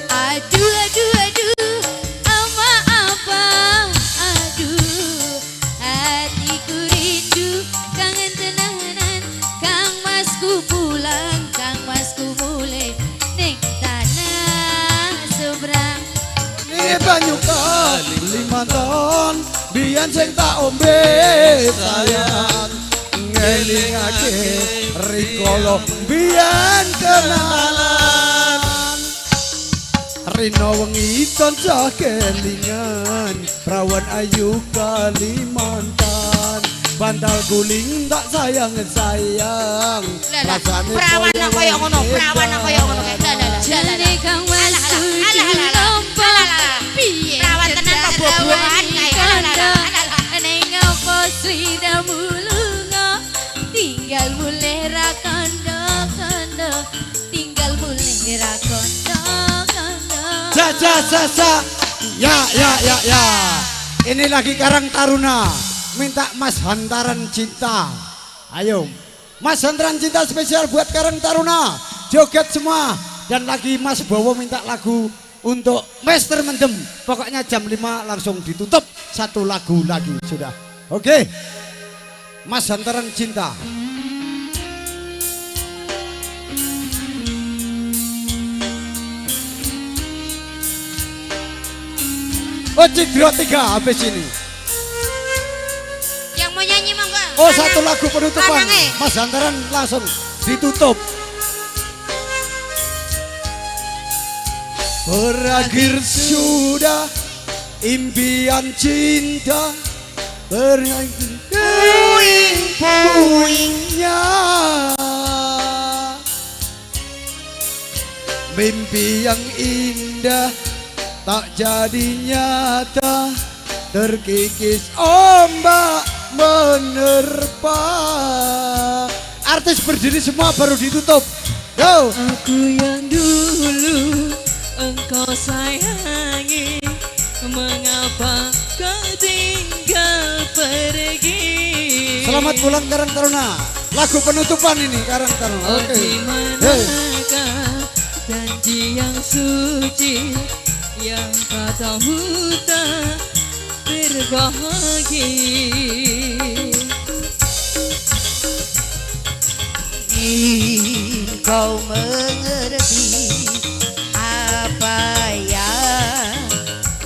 Aduh, aduh, aduh, Kalimantan biyen sing tak ombe sayang ngelingake rikala biyen kenalan. Rino wengi tansah kelingan prawan ayu Kalimantan bantal guling tak sayang sayang rasane prawan kaya ngono, prawan kaya ngono kae. Lah lah lah. Jane kang wis kudu nampa piye? Prawan tenan kok bobokan kae. Alah alah alah. Ning opo sliramu lunga tinggal mulih ra kandha-kandha, tinggal mulih ra kandha-kandha. Sa sa sa sa. Ya ya ya ya. Ini lagi Karang Taruna minta Mas Hantaran Cinta. Ayo Mas Hantaran Cinta spesial buat Karang Taruna. Joget semua. Dan lagi Mas Bowo minta lagu untuk Mister Mendem. Pokoknya jam 5 langsung ditutup. Satu lagu lagi sudah. Oke. Mas Hantaran Cinta. Oh Cidro 3 habis ini. Yang mau nyanyi monggo. Oh satu lagu penutupan. Mas Hantaran langsung ditutup. Berakhir sudah impian cinta, berakhir puing-puingnya. Mimpi yang indah tak jadi nyata, terkikis ombak menerpa. Artis berdiri semua baru ditutup. Go. Aku yang dulu engkau sayangi, mengapa kau tinggal pergi? Selamat pulang Karang Taruna. Lagu penutupan ini Karang Taruna. Oh, oke. Di manakah janji yang suci yang katamu tak terbahagi? Ingin kau mengerti apa yang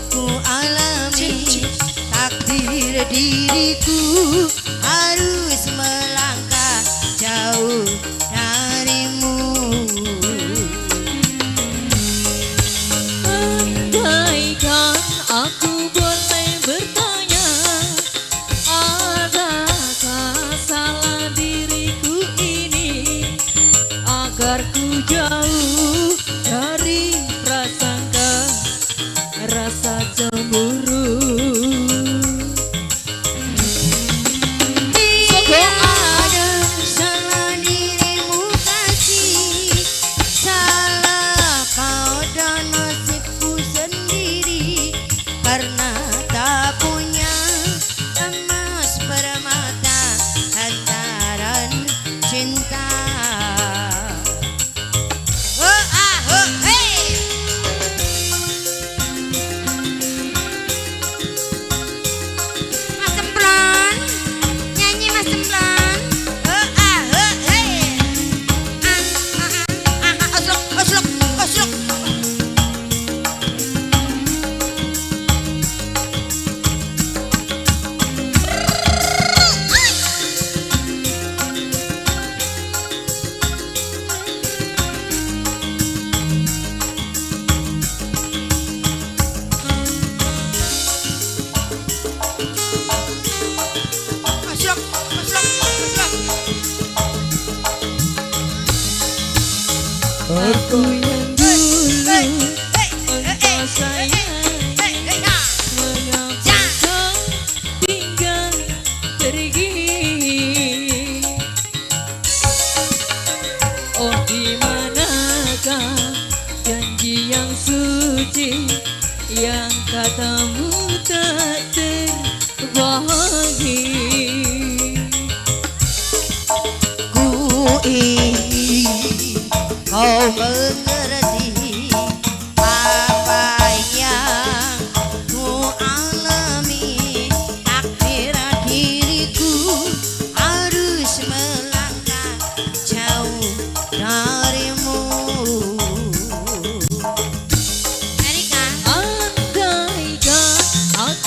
ku alami, takdir diriku harus melangkah jauh darimu. Andaikan aku boleh bertanya, adakah salah diriku ini agar ku jauh dari prasangka rasa cemburu? Tidak ada salah dirimu kasih, salah kau dan nasibku sendiri, karena tak punya emas permata hantaran cinta. Oh ah oh hey. Mas Semplon, nyanyi Mas Semplon. Oh ah oh hey. Ah ah ah ah oslok oslok oslok. Oslok oslok oslok. Aku yang dulu engkau sayangi, mengapa kau tinggal pergi? Oh di manakah janji yang suci yang katamu tak terbahagi? Ku ingin kau mengerti apa yang ku alami, takdir diriku harus melangkah jauh darimu. Erika. Andaikan aku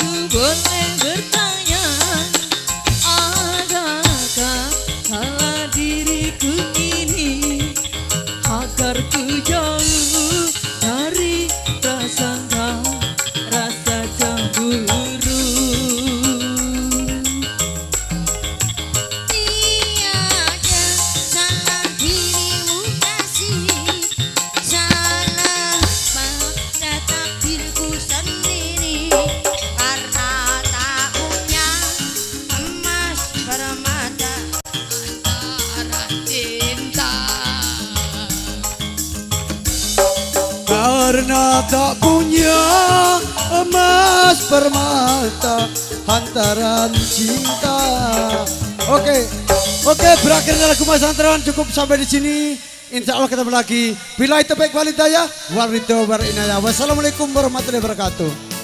Karena tak punya emas permata hantaran cinta. Oke, oke, berakhirnya lagu Mas Antrawan cukup sampai di sini. Insya Allah ketemu lagi. Bila itu baik walidaya, warido warinaya. Wassalamualaikum warahmatullahi wabarakatuh.